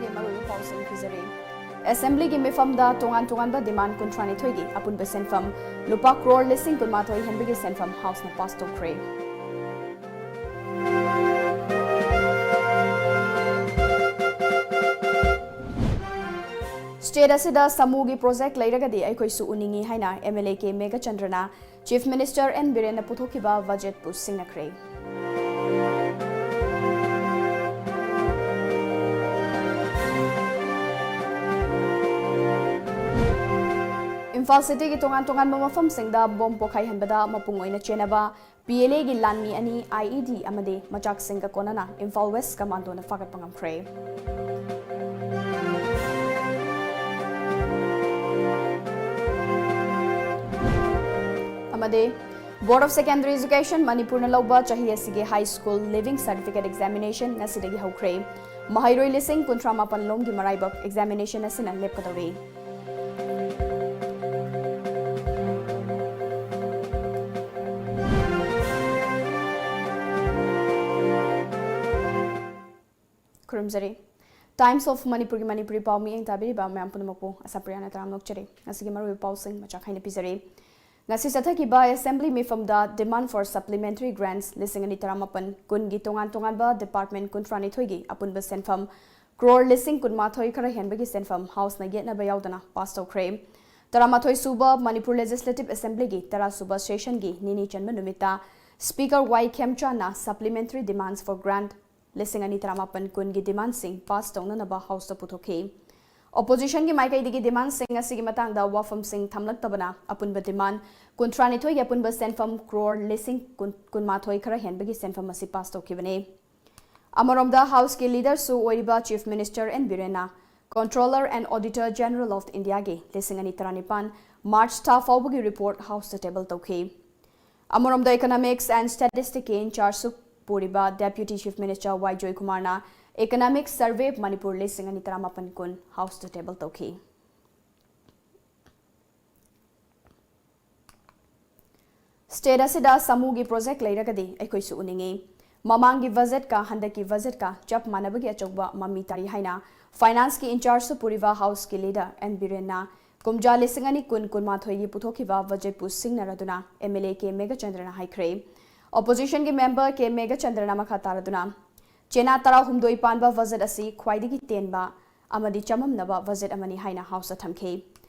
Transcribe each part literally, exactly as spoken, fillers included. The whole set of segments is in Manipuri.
ꯒꯤ ꯃꯔꯨꯑꯣꯏꯕ ꯄꯥꯎꯁꯤꯡ ꯄꯤꯖꯔꯤ꯫ ꯑꯦꯁꯦꯝꯕ꯭ꯂꯤꯒꯤ ꯃꯤꯐꯝꯗ ꯇꯣꯉꯥꯟ ꯇꯣꯉꯥꯟꯕ ꯗꯤꯃꯥꯟ ꯀꯨꯟꯊ꯭ꯔꯥꯅꯤꯊꯣꯏꯒꯤ ꯑꯄꯨꯟꯕ ꯁꯦꯟꯐꯝ ꯂꯨꯄꯥ ꯀ꯭ꯔꯣꯔ ꯂꯤꯁꯤꯡ ꯀꯨꯟꯃꯥꯊꯣꯏ ꯍꯦꯟꯕꯒꯤ ꯁꯦꯟꯐꯝ ꯍꯥꯎꯁꯅ ꯄꯥꯁ ꯇꯧꯈ꯭ꯔꯦ꯫ ꯁ꯭ꯇꯦꯠ ꯑꯁꯤꯗ ꯁꯥꯃꯨꯒꯤ ꯄ꯭ꯔꯣꯖꯦꯛ ꯂꯩꯔꯒꯗꯤ ꯑꯩꯈꯣꯏꯁꯨ ꯎꯅꯤꯡꯏ ꯍꯥꯏꯅ ꯑꯦꯝ ꯑꯦꯜ ꯑꯦ ꯀꯦ ꯃꯦꯘꯆꯟꯗ꯭ꯔꯅ ꯆꯤꯐ ꯃꯤꯅꯤꯁꯇꯔ ꯑꯦꯟ ꯕꯤꯔꯦꯟꯅ ꯄꯨꯊꯣꯛꯈꯤꯕ ꯕꯖꯦꯠꯄꯨ ꯁꯤꯡꯅꯈ꯭ꯔꯦ꯫ ꯏꯝꯐꯥꯜ ꯁꯤꯇꯤꯒꯤ ꯇꯣꯉꯥꯟ ꯇꯣꯉꯥꯟꯕ ꯃꯐꯝꯁꯤꯡꯗ ꯕꯣꯝ ꯄꯣꯈꯥꯏꯍꯟꯕꯗ ꯃꯄꯨꯡ ꯑꯣꯏꯅ ꯆꯦꯟꯅꯕ ꯄꯤ ꯑꯦꯜ ꯑꯦꯒꯤ ꯂꯥꯟꯃꯤ ꯑꯅꯤ, ꯑꯥꯏ ꯏ ꯗꯤ ꯑꯃꯗꯤ ꯃꯆꯥꯛꯁꯤꯡꯒ ꯀꯣꯟꯅꯅ ꯏꯝꯐꯥꯜ ꯋꯦꯁ ꯀꯃꯥꯟꯗꯣꯅ ꯐꯥꯒꯠꯄ ꯉꯝꯈ꯭ꯔꯦ꯫ ꯑꯃꯗꯤ Board of Secondary Education ꯃꯅꯤꯄꯨꯔꯅ ꯂꯧꯕ ꯆꯍꯤ ꯑꯁꯤꯒꯤ high school leaving certificate examination ꯉꯁꯤꯗꯒꯤ ꯍꯧꯈ꯭ꯔꯦ꯫ ꯃꯍꯩꯔꯣꯏ ꯂꯤꯁꯤꯡ ꯀꯨꯟꯊ꯭ꯔꯥ ꯃꯥꯄꯟ ꯂꯣꯝꯒꯤ ꯃꯔꯥꯏꯕꯛ ꯑꯦꯛꯖꯥꯃꯤꯅꯦꯁꯟ ꯑꯁꯤꯅ ꯂꯦꯞꯀꯗꯧꯔꯤ꯫ ꯈꯨꯔꯨꯝꯖꯔꯤ꯫ Times of ꯃꯅꯤꯄꯨꯔꯒꯤ ꯃꯅꯤꯄꯨꯔꯤ ꯄꯥꯎ ꯃꯤꯠꯌꯦꯡ ꯇꯥꯕꯤꯔꯤꯕ ꯃꯌꯥꯝ ꯄꯨꯝꯅꯃꯛꯄꯨ ꯑꯁꯥꯄ꯭ꯔꯤꯌꯥꯅ ꯇꯔꯥꯝꯅ ꯑꯣꯛꯆꯔꯤ꯫ ꯉꯁꯤꯒꯤ ꯃꯔꯨꯑꯣꯏꯕ ꯄꯥꯎꯁꯤꯡ ꯃꯆꯥꯛ ꯍꯥꯏꯅ ꯄꯤꯖꯔꯤ꯫ ꯉꯁꯤ ꯆꯠꯊꯈꯤꯕ assembly ꯃꯤꯐꯝꯗ demand for supplementary grants ꯂꯤꯁꯤꯡ ꯑꯅꯤ ꯇꯔꯥꯃꯥꯄꯟ ꯀꯨꯟꯒꯤ ꯇꯣꯉꯥꯟ ꯇꯣꯉꯥꯟꯕ ꯗꯤꯄꯥꯔꯠꯃꯦꯟ ꯀꯨꯟꯊ꯭ꯔꯥꯅꯤꯊꯣꯏꯒꯤ ꯑꯄꯨꯟꯕ ꯁꯦꯟꯐꯝ ꯀ꯭ꯔꯣꯔ ꯂꯤꯁꯤꯡ ꯀꯨꯟꯃꯥꯊꯣꯏ ꯈꯔ ꯍꯦꯟꯕꯒꯤ ꯁꯦꯟꯐꯝ ꯍꯥꯎꯁꯅ ꯌꯦꯠꯅꯕ ꯌꯥꯎꯗꯅ ꯄꯥꯁ ꯇꯧꯈ꯭ꯔꯦ꯫ ꯇꯔꯥꯃꯥꯊꯣꯏ ꯁꯨꯕ ꯃꯅꯤꯄꯨꯔ ꯂꯦꯖꯤꯁꯂꯦꯇꯤꯚ ꯑꯦꯁꯦꯝꯕ꯭ꯂꯤꯒꯤ ꯇꯔꯥ ꯁꯨꯕ ꯁꯦꯁꯟꯒꯤ ꯅꯤꯅꯤ ꯆꯟꯕ ꯅꯨꯃꯤꯠꯇ ꯁ꯭ꯄꯤꯀꯔ ꯋꯥꯏ ꯈꯦꯝꯆꯥꯟꯅ supplementary demands for grant ꯂꯤꯁꯤꯡ ꯑꯅꯤ ꯇꯔꯥꯃꯥꯄꯟ ꯀꯨꯟꯒꯤ ꯗꯤꯃꯥꯟꯁꯤꯡ ꯄꯥꯁ ꯇꯧꯅꯅꯕ ꯍꯥꯎꯁꯇ ꯄꯨꯊꯣꯛꯈꯤ꯫ ꯑꯣꯄꯣꯖꯤꯁꯟꯒꯤ ꯃꯥꯏꯀꯩꯗꯒꯤ ꯗꯤꯃꯥꯟꯁꯤꯡ ꯑꯁꯤꯒꯤ ꯃꯇꯥꯡꯗ ꯋꯥꯐꯝꯁꯤꯡ ꯊꯝꯂꯛꯇꯕꯅ ꯑꯄꯨꯟꯕ ꯗꯤꯃꯥꯟ ꯀꯨꯟꯊ꯭ꯔꯥꯅꯤꯊꯣꯏꯒꯤ ꯑꯄꯨꯟꯕ ꯁꯦꯟꯐꯝ ꯀ꯭ꯔꯣꯔ ꯂꯤꯁꯤꯡ ꯀꯨꯟ, ꯀꯨꯟꯃꯥꯊꯣꯏ ꯈꯔ ꯍꯦꯟꯕꯒꯤ ꯁꯦꯟꯐꯝ ꯑꯁꯤ ꯄꯥꯁ ꯇꯧꯈꯤꯕꯅꯤ꯫ ꯑꯃꯔꯣꯝꯗ ꯍꯥꯎꯁꯀꯤ ꯂꯤꯗꯔꯁꯨ ꯑꯣꯏꯔꯤꯕ ꯆꯤꯐ ꯃꯤꯅꯤꯁꯇꯔ ꯑꯦꯟ ꯕꯤꯔꯦꯟꯅ Controller and Auditor General of Indiaꯒꯤ ꯂꯤꯁꯤꯡ ꯑꯅꯤ ꯇꯔꯥꯅꯤꯄꯥꯟ ꯃꯥꯔꯆ ꯊꯥ ꯐꯥꯎꯕꯒꯤ ꯔꯤꯄꯣꯔꯠ ꯍꯥꯎꯁꯇ ꯇꯦꯕꯜ ꯇꯧꯈꯤ꯫ ꯑꯃꯔꯣꯝꯗ Economics and Statisticsꯀꯤ ꯏꯟꯆꯥꯔꯖꯁꯨ ꯄꯨꯔꯤꯕ ꯗꯦꯄ꯭ꯌꯨꯇꯤ ꯆꯤꯐ ꯃꯤꯅꯤꯁꯇꯔ ꯋꯥꯏ ꯖꯣꯏꯀꯨꯃꯥꯔꯅ Economic Survey ꯃꯅꯤꯄꯨꯔ ꯂꯤꯁꯤꯡ ꯑꯅꯤ ꯇꯔꯥꯃꯥꯄꯟ ꯀꯨꯟ ꯍꯥꯎꯁꯇ ꯇꯦꯕꯜ ꯇꯧꯈꯤ꯫ ꯁ꯭ꯇꯦꯠ ꯑꯁꯤꯗ ꯁꯥꯃꯨꯒꯤ ꯄ꯭ꯔꯣꯖꯦꯛ ꯂꯩꯔꯒꯗꯤ ꯑꯩꯈꯣꯏꯁꯨ ꯎꯅꯤꯡꯏ꯫ ꯃꯃꯥꯡꯒꯤ ꯕꯖꯦꯠꯀ ꯍꯟꯗꯛꯀꯤ ꯕꯖꯦꯠꯀ ꯆꯞ ꯃꯥꯟꯅꯕꯒꯤ ꯑꯆꯧꯕ ꯃꯃꯤ ꯇꯥꯔꯤ ꯍꯥꯏꯅ ꯐꯥꯏꯅꯥꯟꯁꯀꯤ ꯏꯟꯆꯥꯔꯖꯁꯨ ꯄꯨꯔꯤꯕ ꯍꯥꯎꯁꯀꯤ ꯂꯤꯗꯔ ꯑꯦꯟ ꯕꯤꯔꯦꯟꯅ ꯀꯨꯝꯖꯥ ꯂꯤꯁꯤꯡ ꯑꯅꯤ ꯀꯨꯟ ꯀꯨꯟꯃꯥꯊꯣꯏꯒꯤ ꯄꯨꯊꯣꯛꯈꯤꯕ ꯕꯖꯦꯠꯄꯨ ꯁꯤꯡꯅꯔꯗꯨꯅ ꯑꯦꯝ ꯑꯦꯜ ꯑꯦ ꯀꯦ ꯃꯦꯘꯆꯟꯗ꯭ꯔꯅ ꯍꯥꯏꯈ꯭ꯔꯦ꯫ ꯑꯣꯄꯣꯖꯤꯁꯟꯒꯤ ꯃꯦꯝꯕꯔ ꯀꯦ ꯃꯦꯘꯆꯟꯗ꯭ꯔꯅ ꯃꯈꯥ ꯇꯥꯔꯗꯨꯅ, ꯆꯦꯅꯥ ꯇꯔꯥꯍꯨꯝꯗꯣꯏ ꯄꯥꯟꯕ ꯕꯖꯦꯠ ꯑꯁꯤ ꯈ꯭ꯋꯥꯏꯗꯒꯤ ꯇꯦꯟꯕ ꯑꯃꯗꯤ ꯆꯃꯝꯅꯕ ꯕꯖꯦꯠ ꯑꯃꯅꯤ ꯍꯥꯏꯅ ꯍꯥꯎꯁꯇ ꯊꯝꯈꯤ꯫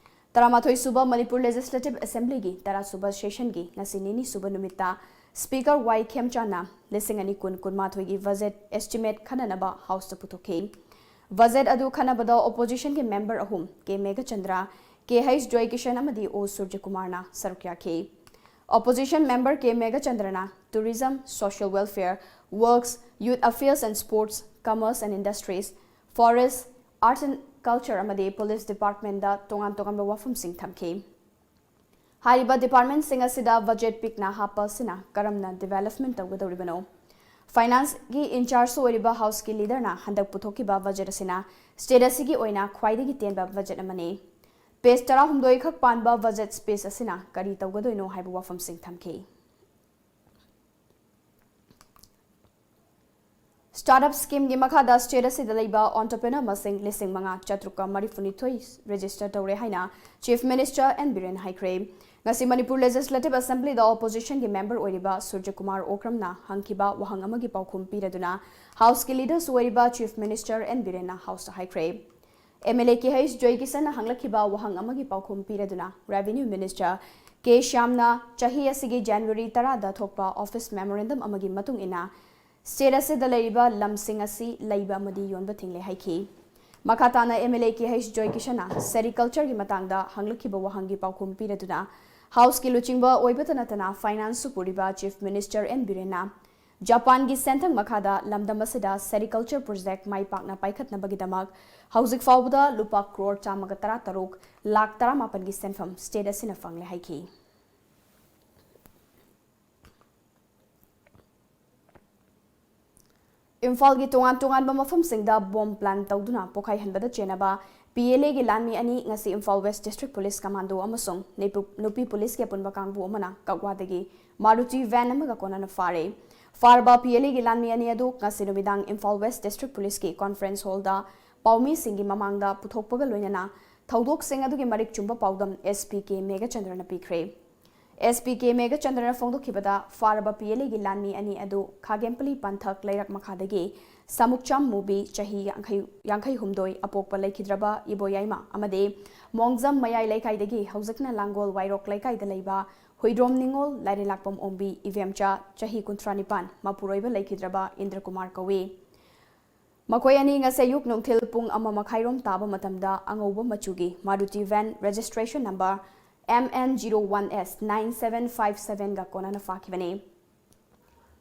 ꯇꯔꯥꯃꯥꯊꯣꯏ ꯁꯨꯕ ꯃꯅꯤꯄꯨꯔ ꯂꯦꯖꯤꯁꯂꯦꯇꯤꯚ ꯑꯦꯁꯦꯝꯕ꯭ꯂꯤꯒꯤ ꯇꯔꯥ ꯁꯨꯕ ꯁꯦꯁꯟꯒꯤ ꯉꯁꯤ ꯅꯤꯅꯤ ꯁꯨꯕ ꯅꯨꯃꯤꯠꯇ ꯁ꯭ꯄꯤꯀꯔ ꯋꯥꯏ ꯈꯦꯝꯆꯥꯟꯅ ꯂꯤꯁꯤꯡ ꯑꯅꯤ ꯀꯨꯟ ꯀꯨꯟꯃꯥꯊꯣꯏꯒꯤ ꯕꯖꯦꯠ ꯑꯦꯁꯇꯤꯃꯦꯠ ꯈꯟꯅꯅꯕ ꯍꯥꯎꯁꯇ ꯄꯨꯊꯣꯛꯈꯤ꯫ ꯕꯖꯦꯠ ꯑꯗꯨ ꯈꯟꯅꯕꯗ ꯑꯣꯄꯣꯖꯤꯁꯟꯒꯤ ꯃꯦꯝꯕꯔ ꯑꯍꯨꯝ, ꯀꯦ ꯃꯦꯘꯆꯟꯗ꯭ꯔ, ꯀꯦ ꯍꯩꯆ ꯖꯣꯏꯀꯤꯁꯟ ꯑꯃꯗꯤ ꯑꯣ ꯁꯨꯔꯖꯀꯨꯃꯥꯔꯅ ꯁꯔꯨꯛ ꯌꯥꯈꯤ꯫ Opposition member K ꯃꯦꯘꯆꯟꯗ꯭ꯔꯅ tourism, social welfare, works, youth affairs and sports, commerce and industries, forest, arts and culture ꯑꯃꯗꯤ ꯄꯨꯂꯤꯁ ꯗꯤꯄꯥꯔꯠꯃꯦꯟꯗ ꯇꯣꯉꯥꯟ ꯇꯣꯉꯥꯟꯕ ꯋꯥꯐꯝꯁꯤꯡ ꯊꯝꯈꯤ꯫ ꯍꯥꯏꯔꯤꯕ ꯗꯤꯄꯥꯔꯠꯃꯦꯟꯁꯤꯡ ꯑꯁꯤꯗ ꯕꯖꯦꯠ ꯄꯤꯛꯅ ꯍꯥꯞꯄ ꯑꯁꯤꯅ ꯀꯔꯝꯅ ꯗꯤꯚꯦꯂꯞꯃꯦꯟ ꯇꯧꯒꯗꯧꯔꯤꯕꯅꯣ? ꯐꯥꯏꯅꯥꯟꯁꯀꯤ ꯏꯟꯆꯥꯔꯖ ꯑꯣꯏꯔꯤꯕ ꯍꯥꯎꯁꯀꯤ ꯂꯤꯗꯔꯅ ꯍꯟꯗꯛ ꯄꯨꯊꯣꯛꯈꯤꯕ ꯕꯖꯦꯠ ꯑꯁꯤꯅ ꯁ꯭ꯇꯦꯠ ꯑꯁꯤꯒꯤ ꯑꯣꯏꯅ ꯈ꯭ꯋꯥꯏꯗꯒꯤ ꯇꯦꯟꯕ ꯕꯖꯦꯠ ꯑꯃꯅꯤ꯫ ꯄꯦꯖ ꯇꯔꯥꯍꯨꯝꯗꯣꯏ ꯈꯛ ꯄꯥꯟꯕ ꯕꯖꯦꯠ ꯁ꯭ꯄꯤꯆ ꯑꯁꯤꯅ ꯀꯔꯤ ꯇꯧꯒꯗꯣꯏꯅꯣ ꯍꯥꯏꯕ ꯋꯥꯐꯝꯁꯤꯡ ꯊꯝꯈꯤ꯫ ꯁ꯭ꯇꯥꯔꯠ ꯑꯞ ꯁ꯭ꯀꯤꯝꯒꯤ ꯃꯈꯥꯗ ꯁ꯭ꯇꯦꯠ ꯑꯁꯤꯗ ꯂꯩꯕ ꯑꯣꯟꯇꯔꯄ꯭ꯔꯤꯅꯔ ꯃꯁꯤꯡ ꯂꯤꯁꯤꯡ ꯃꯉꯥ ꯆꯥꯇ꯭ꯔꯨꯛꯀ ꯃꯔꯤꯐꯨꯅꯤꯊꯣꯏ ꯔꯦꯖꯤꯁꯇꯔ ꯇꯧꯔꯦ ꯍꯥꯏꯅ ꯆꯤꯐ ꯃꯤꯅꯤꯁꯇꯔ ꯑꯦꯟ ꯕꯤꯔꯦꯟ ꯍꯥꯏꯈ꯭ꯔꯦ꯫ ꯉꯁꯤ ꯃꯅꯤꯄꯨꯔ ꯂꯦꯖꯤꯁꯂꯦꯇꯤꯚ ꯑꯦꯁꯦꯝꯕ꯭ꯂꯤꯗ ꯑꯣꯄꯣꯖꯤꯁꯟꯒꯤ ꯃꯦꯝꯕꯔ ꯑꯣꯏꯔꯤꯕ ꯁꯨꯔꯖꯀꯨꯃꯥꯔ ꯑꯣꯀ꯭ꯔꯝꯅ ꯍꯪꯈꯤꯕ ꯋꯥꯍꯪ ꯑꯃꯒꯤ ꯄꯥꯎꯈꯨꯝ ꯄꯤꯔꯗꯨꯅ ꯍꯥꯎꯁꯀꯤ ꯂꯤꯗꯔꯁꯨ ꯑꯣꯏꯔꯤꯕ ꯆꯤꯐ ꯃꯤꯅꯤꯁꯇꯔ ꯑꯦꯟ ꯕꯤꯔꯦꯟꯅ ꯍꯥꯎꯁꯇ ꯍꯥꯏꯈ꯭ꯔꯦ꯫ M L A K H ꯖꯣꯏꯀꯤꯁꯟꯅ ꯍꯪꯂꯛꯈꯤꯕ ꯋꯥꯍꯪ ꯑꯃꯒꯤ ꯄꯥꯎꯈꯨꯝ ꯄꯤꯔꯗꯨꯅ ꯔꯦꯚꯤꯅ꯭ꯌꯨ ꯃꯤꯅꯤꯁꯇꯔ ꯀꯦ ꯁ꯭ꯌꯥꯝꯅ ꯆꯍꯤ ꯑꯁꯤꯒꯤ ꯖꯅꯋꯥꯔꯤ ꯇꯔꯥꯗ ꯊꯣꯛꯄ ꯑꯣꯐꯤꯁ ꯃꯦꯃꯣꯔꯦꯟꯗꯝ ꯑꯃꯒꯤ ꯃꯇꯨꯡ ꯏꯟꯅ ꯁ꯭ꯇꯦꯠ ꯑꯁꯤꯗ ꯂꯩꯔꯤꯕ ꯂꯝꯁꯤꯡ ꯑꯁꯤ ꯂꯩꯕ ꯑꯃꯗꯤ ꯌꯣꯟꯕ ꯊꯤꯡꯂꯦ ꯍꯥꯏꯈꯤ꯫ ꯃꯈꯥ ꯇꯥꯅ M L A K H ꯖꯣꯏꯀꯤꯁꯟꯅ ꯁꯦꯔꯤꯀꯜꯆꯔꯒꯤ ꯃꯇꯥꯡꯗ ꯍꯪꯂꯛꯈꯤꯕ ꯋꯥꯍꯪꯒꯤ ꯄꯥꯎꯈꯨꯝ ꯄꯤꯔꯗꯨꯅ ꯍꯥꯎꯁꯀꯤ ꯂꯨꯆꯤꯡꯕ ꯑꯣꯏꯕꯇ ꯅꯠꯇꯅ ꯐꯥꯏꯅꯥꯟꯁꯁꯨ ꯄꯨꯔꯤꯕ ꯆꯤꯐ ꯃꯤꯅꯤꯁꯇꯔ ꯑꯦꯟ ꯕꯤꯔꯦꯟꯅ ꯖꯄꯥꯟꯒꯤ ꯁꯦꯟꯊꯪ ꯃꯈꯥꯗ ꯂꯝꯗꯝ ꯑꯁꯤꯗ ꯁꯦꯔꯤꯀꯜꯆꯔ ꯄ꯭ꯔꯣꯖꯦꯛ ꯃꯥꯏ ꯄꯥꯛꯅ ꯄꯥꯏꯈꯠꯅꯕꯒꯤꯗꯃꯛ ꯍꯧꯖꯤꯛ ꯐꯥꯎꯕꯗ ꯂꯨꯄꯥ ꯀ꯭ꯔꯣꯔ ꯆꯥꯝꯃꯒ ꯇꯔꯥꯇꯔꯨꯛ ꯂꯥꯈ ꯇꯔꯥꯃꯥꯄꯟꯒꯤ ꯁꯦꯟꯐꯝ ꯁ꯭ꯇꯦꯠ ꯑꯁꯤꯅ ꯐꯪꯂꯦ ꯍꯥꯏꯈꯤ꯫ ꯏꯝꯐꯥꯜꯒꯤ ꯇꯣꯉꯥꯟ ꯇꯣꯉꯥꯟꯕ ꯃꯐꯝꯁꯤꯡꯗ ꯕꯣꯝ ꯄ꯭ꯂꯥꯟ ꯇꯧꯗꯨꯅ ꯄꯣꯈꯥꯏꯍꯟꯕꯗ ꯆꯦꯟꯅꯕ ꯄꯤ ꯑꯦꯜ ꯑꯦꯒꯤ ꯂꯥꯟꯃꯤ ꯑꯅꯤ ꯉꯁꯤ Imphal west district police commando ꯑꯃꯁꯨꯡ ꯅꯨꯄꯤ-, ꯅꯨꯄꯤ ꯄꯨꯂꯤꯁꯀꯤ ꯑꯄꯨꯟꯕ ꯀꯥꯡꯕꯨ ꯑꯃꯅ ꯀꯛꯋꯥꯗꯒꯤ ꯃꯥꯔꯨꯇꯤ ꯚꯦꯟ ꯑꯃꯒ ꯀꯣꯟꯅꯅ ꯐꯥꯔꯦ꯫ ꯐꯥꯔꯕ ꯄꯤ ꯑꯦꯜ ꯑꯦꯒꯤ ꯂꯥꯟꯃꯤ ꯑꯅꯤ ꯑꯗꯨ ꯉꯁꯤ ꯅꯨꯃꯤꯗꯥꯡ ꯏꯝꯐꯥꯜ ꯋꯦꯁ ꯗꯤꯁꯇ꯭ꯔꯤꯛ ꯄꯨꯂꯤꯁꯀꯤ ꯀꯣꯟꯐꯔꯦꯟꯁ ꯍꯣꯜꯗ ꯄꯥꯎꯃꯤꯁꯤꯡꯒꯤ ꯃꯃꯥꯡꯗ ꯄꯨꯊꯣꯛꯄꯒ ꯂꯣꯏꯅꯅ ꯊꯧꯗꯣꯛꯁꯤꯡ ꯑꯗꯨꯒꯤ ꯃꯔꯤꯛ ꯆꯨꯝꯕ ꯄꯥꯎꯗꯝ ꯑꯦꯁ ꯄꯤ ꯀꯦ ꯃꯦꯘꯆꯟꯗ꯭ꯔꯅ ꯄꯤꯈ꯭ꯔꯦ꯫ ꯑꯦꯁ ꯄꯤ ꯀꯦ ꯃꯦꯘꯆꯟꯗ꯭ꯔꯅ ꯐꯣꯡꯗꯣꯛꯈꯤꯕꯗ, ꯐꯥꯔꯕ ꯄꯤ ꯑꯦꯜ ꯑꯦꯒꯤ ꯂꯥꯟꯃꯤ ꯑꯅꯤ ꯑꯗꯨ ꯈꯥꯒꯦꯝꯄꯂꯤ ꯄꯟꯊꯛ ꯂꯩꯔꯛ ꯃꯈꯥꯗꯒꯤ ꯁꯥꯃꯨꯛꯆꯥꯝ ꯃꯨꯕꯤ, ꯆꯍꯤ ꯌꯥꯡꯈꯩ, ꯌꯥꯡꯈꯩ ꯍꯨꯝꯗꯣꯏ ꯑꯄꯣꯛꯄ ꯂꯩꯈꯤꯗ꯭ꯔꯕ ꯏꯕꯣꯌꯥꯏꯃ ꯑꯃꯗꯤ ꯃꯣꯡꯖꯝ ꯃꯌꯥꯏ ꯂꯩꯀꯥꯏꯗꯒꯤ ꯍꯧꯖꯤꯛꯅ ꯂꯥꯡꯒꯣꯜ ꯋꯥꯏꯔꯣꯛ ꯂꯩꯀꯥꯏꯗ ꯂꯩꯕ ꯍꯨꯏꯗ꯭ꯔꯣꯝ ꯅꯤꯉꯣꯜ ꯂꯥꯏꯔꯦꯟꯂꯥꯛꯄꯝ ꯑꯣꯝꯕꯤ ꯏꯕꯦꯝꯆꯥ, ꯆꯍꯤ ꯀꯨꯟꯊ꯭ꯔꯥ ꯅꯤꯄꯥꯟ, ꯃꯄꯨꯔꯣꯏꯕ ꯂꯩꯈꯤꯗ꯭ꯔꯕ ꯏꯟꯗ꯭ꯔꯀꯨꯃꯥꯔ ꯀꯧꯏ꯫ ꯃꯈꯣꯏ ꯑꯅꯤ ꯉꯁꯤ ꯑꯌꯨꯛ ꯅꯨꯡꯊꯤꯜ ꯄꯨꯡ ꯑꯃ ꯃꯈꯥꯏꯔꯣꯝ ꯇꯥꯕ ꯃꯇꯝꯗ ꯑꯉꯧꯕ ꯃꯆꯨꯒꯤ Maruti van registration number M N zero one S nine seven five seven ꯒ ꯀꯣꯟꯅꯅ ꯐꯥꯈꯤꯕꯅꯤ꯫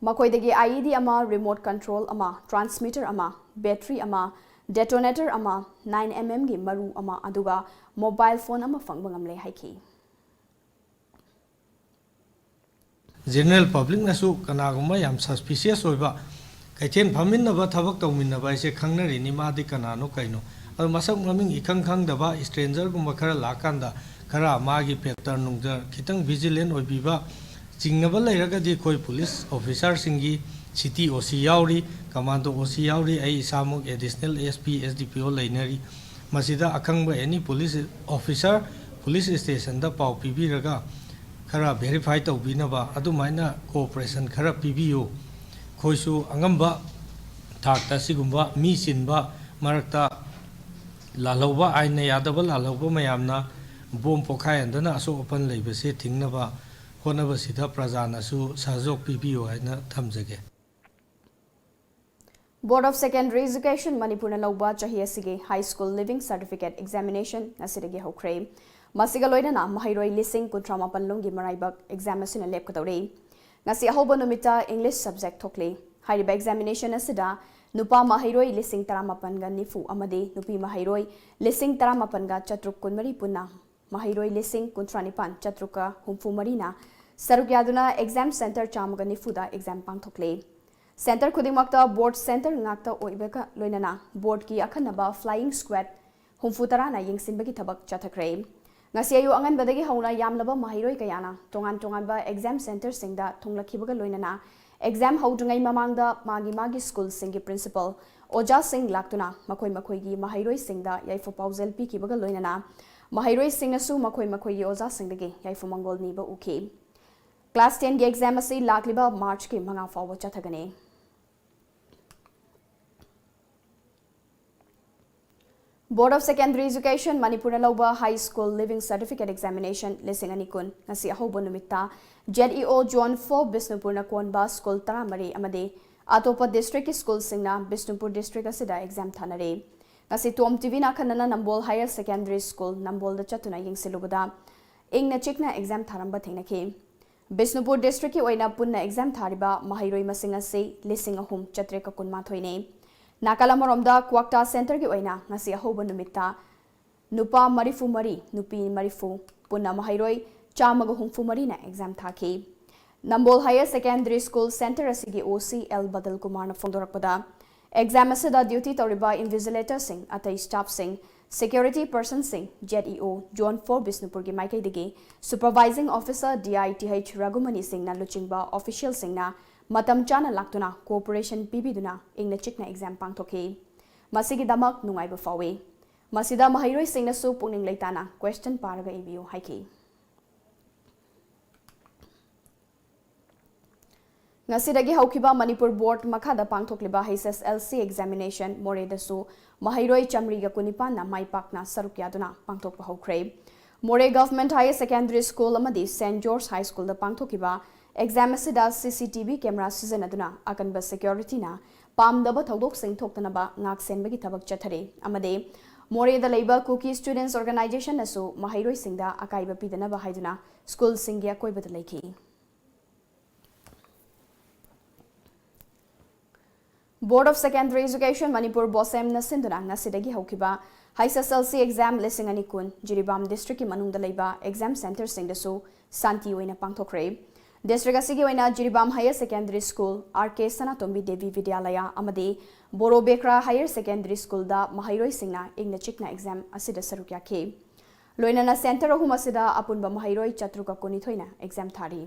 ꯃꯈꯣꯏꯗꯒꯤ I E D ꯑꯃ, remote control ꯑꯃ, transmitter ꯑꯃ, battery ꯑꯃ, detonator ꯑꯃ, nine M M ꯒꯤ ꯃꯔꯨ ꯑꯃ, ꯑꯗꯨꯒ mobile phone ꯑꯃ ꯐꯪꯕ ꯉꯝꯂꯦ ꯍꯥꯏꯈꯤ꯫ ꯖꯦꯅꯔꯦꯜ ꯄꯕ꯭ꯂꯤꯛꯅꯁꯨ ꯀꯅꯥꯒꯨꯝꯕ ꯌꯥꯝ suspicious ꯑꯣꯏꯕ, ꯀꯩꯊꯦꯜ ꯐꯝꯃꯤꯟꯅꯕ, ꯊꯕꯛ ꯇꯧꯃꯤꯟꯅꯕ ꯍꯥꯏꯁꯦ ꯈꯪꯅꯔꯤꯅꯤ, ꯃꯥꯗꯤ ꯀꯅꯥꯅꯣ ꯀꯩꯅꯣ꯫ ꯑꯗꯣ ꯃꯁꯛ ꯃꯃꯤꯡ ꯏꯈꯪ ꯈꯪꯗꯕ stranger ꯒꯨꯝꯕ ꯈꯔ ꯂꯥꯛꯀꯥꯟꯗ ꯈꯔ ꯃꯥꯒꯤ pattern ꯅꯨꯡꯗ ꯈꯤꯇꯪ vigilant ꯑꯣꯏꯕꯤꯕ, ꯆꯤꯡꯅꯕ ꯂꯩꯔꯒꯗꯤ ꯑꯩꯈꯣꯏ ꯄꯨꯂꯤꯁ ꯑꯣꯐꯤꯁꯥꯔꯁꯤꯡꯒꯤ, city O C ꯌꯥꯎꯔꯤ, commando O C ꯌꯥꯎꯔꯤ, ꯑꯩ ꯏꯁꯥꯃꯛ additional S P, S D P O ꯂꯩꯅꯔꯤ꯫ ꯃꯁꯤꯗ ꯑꯈꯪꯕ any police officer, police station ꯗ ꯄꯥꯎ ꯄꯤꯕꯤꯔꯒ ꯈꯔ verify ꯇꯧꯕꯤꯅꯕ ꯑꯗꯨꯃꯥꯏꯅ cooperation ꯈꯔ ꯄꯤꯕꯤꯌꯨ꯫ ꯑꯩꯈꯣꯏꯁꯨ ꯑꯉꯝꯕ ꯊꯥꯛꯇ ꯁꯤꯒꯨꯝꯕ ꯃꯤ ꯆꯤꯟꯕ ꯃꯔꯛꯇ ꯂꯥꯜꯍꯧꯕ, ꯑꯥꯏꯟꯅ ꯌꯥꯗꯕ ꯂꯥꯜꯍꯧꯕ ꯃꯌꯥꯝꯅ ꯕꯣꯝ ꯄꯣꯈꯥꯏꯍꯟꯗꯅ ꯑꯁꯣꯛ ꯑꯄꯟ ꯂꯩꯕꯁꯦ ꯊꯤꯡꯅꯕ ꯍꯣꯠꯅꯕꯁꯤꯗ ꯄ꯭ꯔꯖꯥꯅꯁꯨ ꯁꯍꯖꯣꯛ ꯄꯤꯕꯤꯌꯨ ꯍꯥꯏꯅ ꯊꯝꯖꯒꯦ꯫ Board of Secondary Education ꯃꯅꯤꯄꯨꯔꯅ ꯂꯧꯕ ꯆꯍꯤ ꯑꯁꯤꯒꯤ High School Leaving Certificate Examination ꯉꯁꯤꯗꯒꯤ ꯍꯧꯈ꯭ꯔꯦ꯫ ꯃꯁꯤꯒ ꯂꯣꯏꯅꯅ ꯃꯍꯩꯔꯣꯏ ꯂꯤꯁꯤꯡ ꯀꯨꯟꯊ꯭ꯔꯥ ꯃꯥꯄꯟ ꯂꯣꯝꯒꯤ ꯃꯔꯥꯏꯕꯛ exam ꯑꯁꯤꯅ ꯂꯦꯞꯀꯗꯧꯔꯤ꯫ ꯉꯁꯤ ꯑꯍꯧꯕ ꯅꯨꯃꯤꯠꯇ English subject ꯊꯣꯛꯂꯤ꯫ ꯍꯥꯏꯔꯤꯕ examination ꯑꯁꯤꯗ ꯅꯨꯄꯥ ꯃꯍꯩꯔꯣꯏ ꯂꯤꯁꯤꯡ ꯇꯔꯥꯃꯥꯄꯟꯒ ꯅꯤꯐꯨ ꯑꯃꯗꯤ ꯅꯨꯄꯤ ꯃꯍꯩꯔꯣꯏ ꯂꯤꯁꯤꯡ ꯇꯔꯥꯃꯥꯄꯟꯒ ꯆꯥꯇ꯭ꯔꯨꯛ ꯀꯨꯟꯃꯔꯤ ꯄꯨꯟꯅ ꯃꯍꯩꯔꯣꯏ ꯂꯤꯁꯤꯡ ꯀꯨꯟꯊ꯭ꯔꯥ ꯅꯤꯄꯥꯟ ꯆꯥꯇ꯭ꯔꯨꯛꯀ ꯍꯨꯝꯐꯨ ꯃꯔꯤꯅ ꯁꯔꯨꯛ ꯌꯥꯗꯨꯅ exam center ꯆꯥꯝꯃꯒ ꯅꯤꯐꯨꯗ exam ꯄꯥꯡꯊꯣꯛꯂꯤ꯫ Center ꯈꯨꯗꯤꯡꯃꯛꯇ board center ꯉꯥꯛꯇ ꯑꯣꯏꯕꯒ ꯂꯣꯏꯅꯅ board ꯀꯤ ꯑꯈꯟꯅꯕ flying squad ꯍꯨꯝꯐꯨ ꯇꯔꯥꯅ ꯌꯦꯡꯁꯤꯟꯕꯒꯤ ꯊꯕꯛ ꯆꯠꯊꯈ꯭ꯔꯦ꯫ ꯉꯁꯤ ꯑꯌꯨꯛ ꯑꯉꯟꯕꯗꯒꯤ ꯍꯧꯅ ꯌꯥꯝꯂꯕ ꯃꯍꯩꯔꯣꯏ ꯀꯌꯥꯅ ꯇꯣꯉꯥꯟ ꯇꯣꯉꯥꯟꯕ exam center ꯁꯤꯡꯗ ꯊꯨꯡꯂꯈꯤꯕꯒ ꯂꯣꯏꯅꯅ ꯑꯦꯛꯖꯥꯝ ꯍꯧꯗ꯭ꯔꯤꯉꯩ ꯃꯃꯥꯡꯗ ꯃꯥꯒꯤ ꯃꯥꯒꯤ ꯁ꯭ꯀꯨꯜꯁꯤꯡꯒꯤ ꯄ꯭ꯔꯤꯟꯁꯤꯄꯜ, ꯑꯣꯖꯥꯁꯤꯡ ꯂꯥꯛꯇꯨꯅ ꯃꯈꯣꯏ ꯃꯈꯣꯏꯒꯤ ꯃꯍꯩꯔꯣꯏꯁꯤꯡꯗ ꯌꯥꯏꯐ ꯄꯥꯎꯖꯦꯜ ꯄꯤꯈꯤꯕꯒ ꯂꯣꯏꯅꯅ ꯃꯍꯩꯔꯣꯏꯁꯤꯡꯅꯁꯨ ꯃꯈꯣꯏ ꯃꯈꯣꯏꯒꯤ ꯑꯣꯖꯥꯁꯤꯡꯗꯒꯤ ꯌꯥꯏꯐ ꯃꯪꯒꯣꯜ ꯅꯤꯕ ꯎꯈꯤ꯫ ꯀ꯭ꯂꯥꯁ ꯇꯦꯟꯒꯤ ꯑꯦꯛꯖꯥꯝ ꯑꯁꯤ ꯂꯥꯛꯂꯤꯕ ꯃꯥꯔꯆꯀꯤ ꯃꯉꯥ ꯐꯥꯎꯕ ꯆꯠꯊꯒꯅꯤ꯫ Board of Secondary Education ꯃꯅꯤꯄꯨꯔꯅ ꯂꯧꯕ High School Leaving Certificate Examination ꯂꯤꯁꯤꯡ ꯑꯅꯤ ꯀꯨꯟ ꯉꯁꯤ ꯑꯍꯧꯕ ꯅꯨꯃꯤꯠꯇ Z E O Zone four ꯕꯤꯁꯅꯨꯄꯨꯔꯅ ꯀꯣꯟꯕ ꯁ꯭ꯀꯨꯜ ꯇꯔꯥꯃꯔꯤ ꯑꯃꯗꯤ ꯑꯇꯣꯞꯄ ꯗꯤꯁꯇ꯭ꯔꯤꯛꯀꯤ ꯁ꯭ꯀꯨꯜꯁꯤꯡꯅ ꯕꯤꯁꯅꯨꯄꯨꯔ ꯗꯤꯁꯇ꯭ꯔꯤꯛ ꯑꯁꯤꯗ ꯑꯦꯛꯖꯥꯝ ꯊꯥꯅꯔꯤ꯫ ꯉꯁꯤ ꯇꯣꯝ ꯇꯤꯚꯤꯅ ꯑꯈꯟꯅꯅ ꯅꯝꯕꯣꯜ ꯍꯥꯌꯔ ꯁꯦꯀꯦꯟꯗꯔꯤ ꯁ꯭ꯀꯨꯜ ꯅꯝꯕꯣꯜꯗ ꯆꯠꯇꯨꯅ ꯌꯦꯡꯁꯤꯜꯂꯨꯕꯗ ꯏꯪꯅ ꯆꯤꯛꯅ ꯑꯦꯛꯖꯥꯝ ꯊꯥꯔꯝꯕ ꯊꯦꯡꯅꯈꯤ꯫ ꯕꯤꯁꯅꯨꯄꯨꯔ ꯗꯤꯁꯇ꯭ꯔꯤꯛꯀꯤ ꯑꯣꯏꯅ ꯄꯨꯟꯅ ꯑꯦꯛꯖꯥꯝ ꯊꯥꯔꯤꯕ ꯃꯍꯩꯔꯣꯏ ꯃꯁꯤꯡ ꯑꯁꯤ ꯂꯤꯁꯤꯡ ꯑꯍꯨꯝ ꯆꯥꯇ꯭ꯔꯦꯠꯀ ꯀꯨꯟꯃꯥꯊꯣꯏꯅꯤ꯫ ꯅꯥꯀꯜ ꯑꯃꯔꯣꯝꯗ ꯀ꯭ꯋꯥꯛꯇꯥ ꯁꯦꯟꯇꯔꯒꯤ ꯑꯣꯏꯅ ꯉꯁꯤ ꯑꯍꯧꯕ ꯅꯨꯃꯤꯠꯇ ꯅꯨꯄꯥ ꯃꯔꯤꯐꯨ ꯃꯔꯤ, ꯅꯨꯄꯤ ꯃꯔꯤꯐꯨ, ꯄꯨꯟꯅ ꯃꯍꯩꯔꯣꯏ ꯆꯥꯝꯃꯒ ꯍꯨꯝꯐꯨ ꯃꯔꯤꯅ ꯑꯦꯛꯖꯥꯝ ꯊꯥꯈꯤ꯫ Nambol higher secondary school centre ꯑꯁꯤꯒꯤ O C L ꯕꯗꯜ ꯀꯨꯃꯥꯔꯅ ꯐꯣꯡꯗꯣꯔꯛꯄꯗ, ꯑꯦꯛꯖꯥꯝ ꯑꯁꯤꯗ ꯗ꯭ꯌꯨꯇꯤ ꯇꯧꯔꯤꯕ ꯏꯟꯚꯤꯖꯤꯂꯦꯇꯔꯁꯤꯡ, ꯑꯇꯩ ꯁ꯭ꯇꯥꯐꯁꯤꯡ, ꯁꯦꯀ꯭ꯌꯨꯔꯤꯇꯤ ꯄꯔꯁꯟꯁꯤꯡ, Z E O Zone four ꯕꯤꯁꯅꯨꯄꯨꯔꯒꯤ ꯃꯥꯏꯀꯩꯗꯒꯤ supervising officer D I T H Raghumani ꯁꯤꯡꯅ ꯂꯨꯆꯤꯡꯕ ꯑꯣꯐꯤꯁꯤꯌꯦꯜꯁꯤꯡꯅ ꯃꯇꯝ ꯆꯥꯅ ꯂꯥꯛꯇꯨꯅ ꯀꯣꯑꯣꯄꯔꯦꯁꯟ ꯄꯤꯕꯤꯗꯨꯅ ꯏꯪꯅ ꯆꯤꯛꯅ ꯑꯦꯛꯖꯥꯝ ꯄꯥꯡꯊꯣꯛꯈꯤ꯫ ꯃꯁꯤꯒꯤꯗꯃꯛ ꯅꯨꯡꯉꯥꯏꯕ ꯐꯥꯎꯏ꯫ ꯃꯁꯤꯗ ꯃꯍꯩꯔꯣꯏꯁꯤꯡꯅꯁꯨ ꯄꯨꯛꯅꯤꯡ ꯂꯩꯇꯥꯅ ꯀ꯭ꯋꯦꯁꯇꯟ ꯄꯥꯔꯒ ꯏꯕꯤꯌꯨ ꯍꯥꯏꯈꯤ꯫ ꯉꯁꯤꯗꯒꯤ ꯍꯧꯈꯤꯕ ꯃꯅꯤꯄꯨꯔ ꯕꯣꯔꯗ ꯃꯈꯥꯗ ꯄꯥꯡꯊꯣꯛꯂꯤꯕ H S L C examination ꯃꯣꯔꯦꯗꯁꯨ ꯃꯍꯩꯔꯣꯏ ꯆꯥꯃꯔꯤꯒ ꯀꯨꯟꯅꯤꯄꯥꯟꯅ ꯃꯥꯏ ꯄꯥꯛꯅ ꯁꯔꯨꯛ ꯌꯥꯗꯨꯅ ꯄꯥꯡꯊꯣꯛꯄ ꯍꯧꯈ꯭ꯔꯦ꯫ ꯃꯣꯔꯦ Government Higher Secondary School ꯑꯃꯗꯤ Saint George High Schoolꯗ ꯄꯥꯡꯊꯣꯛꯈꯤꯕ ꯑꯦꯛꯖꯥꯝ ꯑꯁꯤꯗ C C T V camera ꯁꯤꯖꯤꯟꯅꯗꯨꯅ ꯑꯀꯟꯕ ꯁꯦꯀ꯭ꯌꯨꯔꯤꯇꯤꯅ ꯄꯥꯝꯗꯕ ꯊꯧꯗꯣꯛꯁꯤꯡ ꯊꯣꯛꯇꯅꯕ ꯉꯥꯛꯁꯦꯟꯕꯒꯤ ꯊꯕꯛ ꯆꯠꯊꯔꯤ ꯑꯃꯗꯤ ꯃꯣꯔꯦꯗ ꯂꯩꯕ Kuki Students Organizationꯅꯁꯨ ꯃꯍꯩꯔꯣꯏꯁꯤꯡꯗ ꯑꯀꯥꯏꯕ ꯄꯤꯗꯅꯕ ꯍꯥꯏꯗꯨꯅ ꯁ꯭ꯀꯨꯜꯁꯤꯡꯒꯤ ꯑꯀꯣꯏꯕꯗ ꯂꯩꯈꯤ꯫ Board of Secondary Education Manipur, BOSEMꯅ ꯁꯤꯟꯗꯨꯅ ꯉꯁꯤꯗꯒꯤ ꯍꯧꯈꯤꯕ H S L C exam ꯂꯤꯁꯤꯡ ꯑꯅꯤ ꯀꯨꯟ ꯖꯤꯔꯤꯕꯥꯝ ꯗꯤꯁꯇ꯭ꯔꯤꯛꯀꯤ ꯃꯅꯨꯡꯗ ꯂꯩꯕ ꯑꯦꯛꯖꯥꯝ ꯁꯦꯟꯇꯔꯁꯤꯡꯗꯁꯨ ꯁꯥꯟꯇꯤ ꯑꯣꯏꯅ ꯄꯥꯡꯊꯣꯛꯈ꯭ꯔꯦ꯫ ꯗꯤꯁꯇ꯭ꯔꯤꯛ ꯑꯁꯤꯒꯤ ꯑꯣꯏꯅ Jiribam higher secondary school, R K ꯁꯅꯥꯇꯣꯝꯕꯤ ꯗꯦꯕꯤ ꯕꯤꯗ꯭ꯌꯥꯂꯌꯥ ꯑꯃꯗꯤ ꯕꯣꯔꯣ ꯕꯦꯈ꯭ꯔꯥ ꯍꯥꯌꯔ ꯁꯦꯀꯦꯟꯗꯔꯤ ꯁ꯭ꯀꯨꯜꯗ ꯃꯍꯩꯔꯣꯏꯁꯤꯡꯅ ꯏꯪꯅ ꯆꯤꯛꯅ ꯑꯦꯛꯖꯥꯝ ꯑꯁꯤꯗ ꯁꯔꯨꯛ ꯌꯥꯈꯤ꯫ ꯂꯣꯏꯅꯅ ꯁꯦꯟꯇꯔ ꯑꯍꯨꯝ ꯑꯁꯤꯗ ꯑꯄꯨꯟꯕ ꯃꯍꯩꯔꯣꯏ ꯆꯥꯇ꯭ꯔꯨꯛꯀ ꯀꯨꯟꯅꯤꯊꯣꯏꯅ ꯑꯦꯛꯖꯥꯝ ꯊꯥꯔꯤ꯫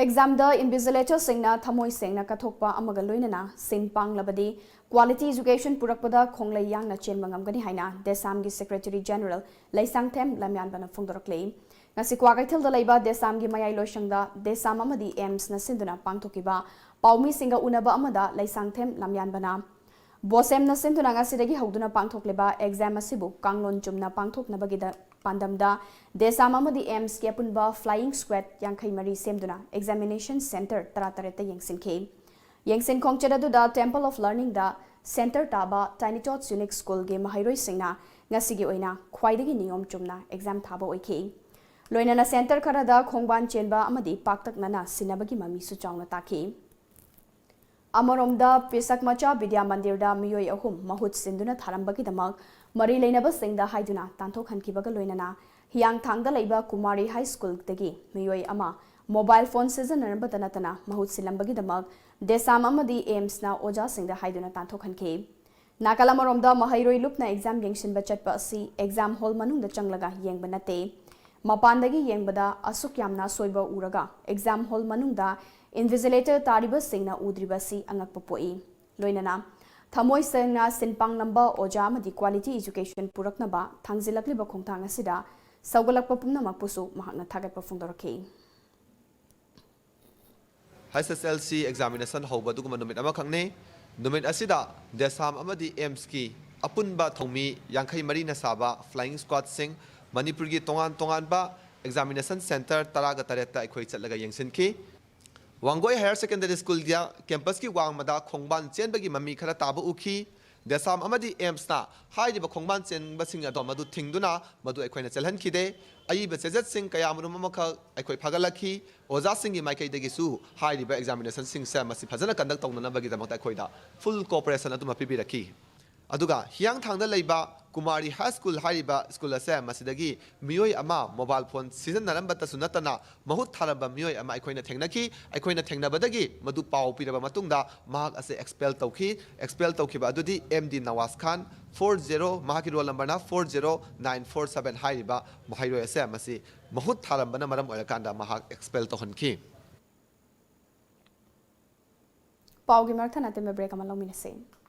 ꯑꯦꯛꯖꯥꯝꯗ ꯏꯟꯚꯤꯖꯤꯂꯦꯇꯔꯁꯤꯡꯅ ꯊꯃꯣꯏ ꯁꯦꯡꯅ ꯀꯠꯊꯣꯛꯄ ꯑꯃꯒ ꯂꯣꯏꯅꯅ ꯁꯤꯟ ꯄꯥꯡꯂꯕꯗꯤ ꯀ꯭ꯋꯥꯂꯤꯇꯤ ꯏꯖꯨꯀꯦꯁꯟ ꯄꯨꯔꯛꯄꯗ ꯈꯣꯡꯂꯩ ꯌꯥꯡꯅ ꯆꯦꯟꯕ ꯉꯝꯒꯅꯤ ꯍꯥꯏꯅ ꯗꯦꯁꯥꯝꯒꯤ ꯁꯦꯀ꯭ꯔꯦꯇꯔꯤ ꯖꯦꯅꯔꯦꯜ ꯂꯩꯁꯥꯡꯊꯦꯝ ꯂꯝꯌꯥꯟꯕꯅ ꯐꯣꯡꯗꯣꯔꯛꯂꯤ꯫ ꯉꯁꯤ ꯀ꯭ꯋꯥꯀꯩꯊꯦꯜꯗ ꯂꯩꯕ ꯗꯦꯁꯥꯝꯒꯤ ꯃꯌꯥꯏ ꯂꯣꯏꯁꯪꯗ ꯗꯦꯁꯥꯝ ꯑꯃꯗꯤ ꯑꯦꯝꯁꯅ ꯁꯤꯟꯗꯨꯅ ꯄꯥꯡꯊꯣꯛꯈꯤꯕ ꯄꯥꯎꯃꯤꯁꯤꯡꯒ ꯎꯅꯕ ꯑꯃꯗ ꯂꯩꯁꯥꯡꯊꯦꯝ ꯂꯝꯌꯥꯟꯕꯅ ꯕꯣꯁꯦꯝꯅ ꯁꯤꯟꯗꯨꯅ ꯉꯁꯤꯗꯒꯤ ꯍꯧꯗꯨꯅ ꯄꯥꯡꯊꯣꯛꯂꯤꯕ ꯑꯦꯛꯖꯥꯝ ꯑꯁꯤꯕꯨ ꯀꯥꯡꯂꯣꯟ ꯆꯨꯝꯅ ꯄꯥꯡꯊꯣꯛꯅꯕꯒꯤꯗ ꯄꯥꯟꯗꯝꯗ ꯗꯦꯁꯥꯝ ꯑꯃꯗꯤ ꯑꯦꯝꯁꯀꯤ ꯑꯄꯨꯟꯕ ꯐ꯭ꯂꯥꯏꯌꯤꯡ ꯁ꯭ꯀ꯭ꯋꯥꯗ ꯌꯥꯡꯈꯩ ꯃꯔꯤ ꯁꯦꯝꯗꯨꯅ ꯑꯦꯛꯖꯥꯃꯤꯅꯦꯁꯟ ꯁꯦꯟꯇꯔ ꯇꯔꯥꯇꯔꯦꯠꯇ ꯌꯦꯡꯁꯤꯟꯈꯤ꯫ ꯌꯦꯡꯁꯤꯟ ꯈꯣꯡꯆꯠ ꯑꯗꯨꯗ ꯇꯦꯝꯄꯜ ꯑꯣꯐ ꯂꯔꯅꯤꯡꯗ ꯁꯦꯟꯇꯔ ꯇꯥꯕ ꯇꯥꯏꯅꯤ ꯇꯣꯠꯁ ꯌꯨꯅꯤꯛ ꯁ꯭ꯀꯨꯜꯒꯤ ꯃꯍꯩꯔꯣꯏꯁꯤꯡꯅ ꯉꯁꯤꯒꯤ ꯑꯣꯏꯅ ꯈ꯭ꯋꯥꯏꯗꯒꯤ ꯅꯤꯌꯣꯝ ꯆꯨꯝꯅ ꯑꯦꯛꯖꯥꯝ ꯊꯥꯕ ꯑꯣꯏꯈꯤ꯫ ꯂꯣꯏꯅꯅ ꯁꯦꯟꯇꯔ ꯈꯔꯗ ꯈꯣꯡꯕꯥꯟ ꯆꯦꯟꯕ ꯑꯃꯗꯤ ꯄꯥꯛꯇꯛꯅꯅ ꯁꯤꯟꯅꯕꯒꯤ ꯃꯃꯤꯁꯨ ꯆꯥꯎꯅ ꯇꯥꯈꯤ꯫ ꯑꯃꯔꯣꯝꯗ ꯄꯤꯁꯛ ꯃꯆꯥ ꯕꯤꯗ꯭ꯌꯥ ꯃꯟꯗꯤꯔꯗ ꯃꯤꯑꯣꯏ ꯑꯍꯨꯝ ꯃꯍꯨꯠ ꯁꯤꯟꯗꯨꯅ ꯊꯥꯔꯝꯕꯒꯤꯗꯃꯛ ꯃꯔꯤ ꯂꯩꯅꯕꯁꯤꯡꯗ ꯍꯥꯏꯗꯨꯅ ꯇꯥꯟꯊꯣꯛꯍꯟꯈꯤꯕꯒ ꯂꯣꯏꯅꯅ ꯍꯤꯌꯥꯡꯊꯥꯡꯗ ꯂꯩꯕ ꯀꯨꯃꯥꯔꯤ ꯍꯥꯏ ꯁ꯭ꯀꯨꯜꯗꯒꯤ ꯃꯤꯑꯣꯏ ꯑꯃ ꯃꯣꯕꯥꯏꯜ ꯐꯣꯟ ꯁꯤꯖꯤꯟꯅꯔꯝꯕꯇ ꯅꯠꯇꯅ ꯃꯍꯨꯠ ꯁꯤꯜꯂꯝꯕꯒꯤꯗꯃꯛ ꯗꯦꯁꯥꯝ ꯑꯃꯗꯤ ꯑꯦꯝꯁꯅ ꯑꯣꯖꯥꯁꯤꯡꯗ ꯍꯥꯏꯗꯨꯅ ꯇꯥꯟꯊꯣꯛꯍꯟꯈꯤ꯫ ꯅꯥꯀꯜ ꯑꯃꯔꯣꯝꯗ ꯃꯍꯩꯔꯣꯏ ꯂꯨꯞꯅ ꯑꯦꯛꯖꯥꯝ ꯌꯦꯡꯁꯤꯟꯕ ꯆꯠꯄ ꯑꯁꯤ ꯑꯦꯛꯖꯥꯝ ꯍꯣꯜ ꯃꯅꯨꯡꯗ ꯆꯪꯂꯒ ꯌꯦꯡꯕ ꯅꯠꯇꯦ꯫ ꯃꯄꯥꯟꯗꯒꯤ ꯌꯦꯡꯕꯗ ꯑꯁꯨꯛ ꯌꯥꯝꯅ ꯑꯁꯣꯏꯕ ꯎꯔꯒ ꯑꯦꯛꯖꯥꯝ ꯍꯣꯜ ꯃꯅꯨꯡꯗ ꯏꯟꯚꯤꯖꯤꯂꯦꯇꯔ ꯇꯥꯔꯤꯕꯁꯤꯡꯅ ꯎꯗ꯭ꯔꯤꯕꯁꯤ ꯑꯉꯛꯄ ꯄꯣꯛꯏ꯫ ꯂꯣꯏꯅꯅ ꯊꯃꯣꯏ ꯁꯦꯡꯅ ꯁꯤꯟ ꯄꯥꯡꯂꯝꯕ ꯑꯣꯖꯥ ꯑꯃꯗꯤ ꯀ꯭ꯋꯥꯂꯤꯇꯤ ꯏꯖꯨꯀꯦꯁꯟ ꯄꯨꯔꯛꯅꯕ ꯊꯥꯡꯖꯤꯜꯂꯛꯂꯤꯕ ꯈꯣꯡꯊꯥꯡ ꯑꯁꯤꯗ ꯁꯧꯒꯠꯂꯛꯄ ꯄꯨꯝꯅꯃꯛꯄꯨꯁꯨ ꯃꯍꯥꯛꯅ ꯊꯥꯒꯠꯄ ꯐꯣꯡꯗꯣꯔꯛꯈꯤ꯫ ꯍꯩꯆ ꯑꯦꯁ ꯑꯦꯜ ꯁꯤ ꯑꯦꯛꯖꯥꯃꯤꯅꯦꯁꯟ ꯍꯧꯕ ꯑꯗꯨꯒꯨꯝꯕ ꯅꯨꯃꯤꯠ ꯑꯃꯈꯛꯅꯤ꯫ ꯅꯨꯃꯤꯠ ꯑꯁꯤꯗ ꯗꯦꯁꯥꯝ ꯑꯃꯗꯤ ꯑꯦꯝꯁꯀꯤ ꯑꯄꯨꯟꯕ ꯊꯧꯃꯤ ꯌꯥꯡꯈꯩ ꯃꯔꯤꯅ ꯁꯥꯕ ꯐ꯭ꯂꯥꯏꯌꯤꯡ ꯁ꯭ꯀ꯭ꯋꯥꯗꯁꯤꯡ ꯃꯅꯤꯄꯨꯔꯒꯤ ꯇꯣꯉꯥꯟ ꯇꯣꯉꯥꯟꯕ ꯑꯦꯛꯖꯥꯃꯤꯅꯦꯁꯟ ꯁꯦꯟꯇꯔ ꯇꯔꯥꯒ ꯇꯔꯦꯠꯇ ꯑꯩꯈꯣꯏ ꯆꯠꯂꯒ ꯌꯦꯡꯁꯤꯟꯈꯤ꯫ ꯋꯥꯡꯒꯣꯏ ꯍꯥꯌꯔ ꯁꯦꯀꯦꯟꯗꯔꯤ ꯁ꯭ꯀꯨꯜꯒꯤ ꯀꯦꯝꯄꯁꯀꯤ ꯋꯥꯡꯃꯗ ꯈꯣꯡꯕꯥꯟ ꯆꯦꯟꯕꯒꯤ ꯃꯃꯤ ꯈꯔ ꯇꯥꯕ ꯎꯈꯤ꯫ ꯗꯦꯁꯥꯝ ꯑꯃꯗꯤ ꯑꯦꯝꯁꯅ ꯍꯥꯏꯔꯤꯕ ꯈꯣꯡꯕꯥꯟ ꯆꯦꯟꯕꯁꯤꯡ ꯑꯗꯣ ꯃꯗꯨ ꯊꯤꯡꯗꯨꯅ ꯃꯗꯨ ꯑꯩꯈꯣꯏꯅ ꯆꯦꯜꯍꯟꯈꯤꯗꯦ꯫ ꯑꯏꯕ ꯆꯦꯖꯠꯁꯤꯡ ꯀꯌꯥꯃꯔꯨꯝ ꯑꯃꯈꯛ ꯑꯩꯈꯣꯏ ꯐꯒꯠꯂꯛꯈꯤ꯫ ꯑꯣꯖꯥꯁꯤꯡꯒꯤ ꯃꯥꯏꯀꯩꯗꯒꯤꯁꯨ ꯍꯥꯏꯔꯤꯕ ꯑꯦꯛꯖꯥꯃꯤꯅꯦꯁꯟꯁꯤꯡꯁꯦ ꯃꯁꯤ ꯐꯖꯅ ꯀꯟꯗꯛ ꯇꯧꯅꯅꯕꯒꯤꯗꯃꯛꯇ ꯑꯩꯈꯣꯏꯗ ꯐꯨꯜ ꯀꯣꯑꯣꯄꯔꯦꯁꯟ ꯑꯗꯨꯃ ꯄꯤꯕꯤꯔꯛꯈꯤ꯫ ꯑꯗꯨꯒ ꯍꯤꯌꯥꯡꯊꯥꯡꯗ ꯂꯩꯕ ꯀꯨꯃꯥꯔꯤ ꯍꯥꯏ ꯁ꯭ꯀꯨꯜ ꯍꯥꯏꯔꯤꯕ ꯁ꯭ꯀꯨꯜ ꯑꯁꯦ ꯃꯁꯤꯗꯒꯤ ꯃꯤꯑꯣꯏ ꯑꯃ ꯃꯣꯕꯥꯏꯜ ꯐꯣꯟ ꯁꯤꯖꯤꯟꯅꯔꯝꯕꯇꯁꯨ ꯅꯠꯇꯅ ꯃꯍꯨꯠ ꯊꯥꯔꯝꯕ ꯃꯤꯑꯣꯏ ꯑꯃ ꯑꯩꯈꯣꯏꯅ ꯊꯦꯡꯅꯈꯤ꯫ ꯑꯩꯈꯣꯏꯅ ꯊꯦꯡꯅꯕꯗꯒꯤ ꯃꯗꯨ ꯄꯥꯎ ꯄꯤꯔꯕ ꯃꯇꯨꯡꯗ ꯃꯍꯥꯛ ꯑꯁꯦ ꯑꯦꯛꯁꯄꯦꯜ ꯇꯧꯈꯤ꯫ ꯑꯦꯛꯁꯄꯦꯜ ꯇꯧꯈꯤꯕ ꯑꯗꯨꯗꯤ ꯑꯦꯝ ꯗꯤ ꯅꯋꯥꯖ ꯈꯥꯟ, ꯐꯣꯔ ꯖꯦꯔꯣ, ꯃꯍꯥꯛꯀꯤ ꯔꯣꯜ ꯅꯝꯕꯔꯅ four zero nine four seven ꯍꯥꯏꯔꯤꯕ ꯃꯍꯩꯔꯣꯏ ꯑꯁꯦ ꯃꯁꯤ ꯃꯍꯨꯠ ꯊꯥꯔꯝꯕꯅ ꯃꯔꯝ ꯑꯣꯏꯔꯀꯥꯟꯗ ꯃꯍꯥꯛ ꯑꯦꯛꯁꯄꯦꯜ ꯇꯧꯍꯟꯈꯤ꯫ ꯄꯥꯎꯒꯤ ꯃꯔꯛ ꯊꯠꯅ ꯑꯇꯦꯟꯕ break ꯑꯃ ꯂꯧꯃꯤꯟꯅꯁꯤ꯫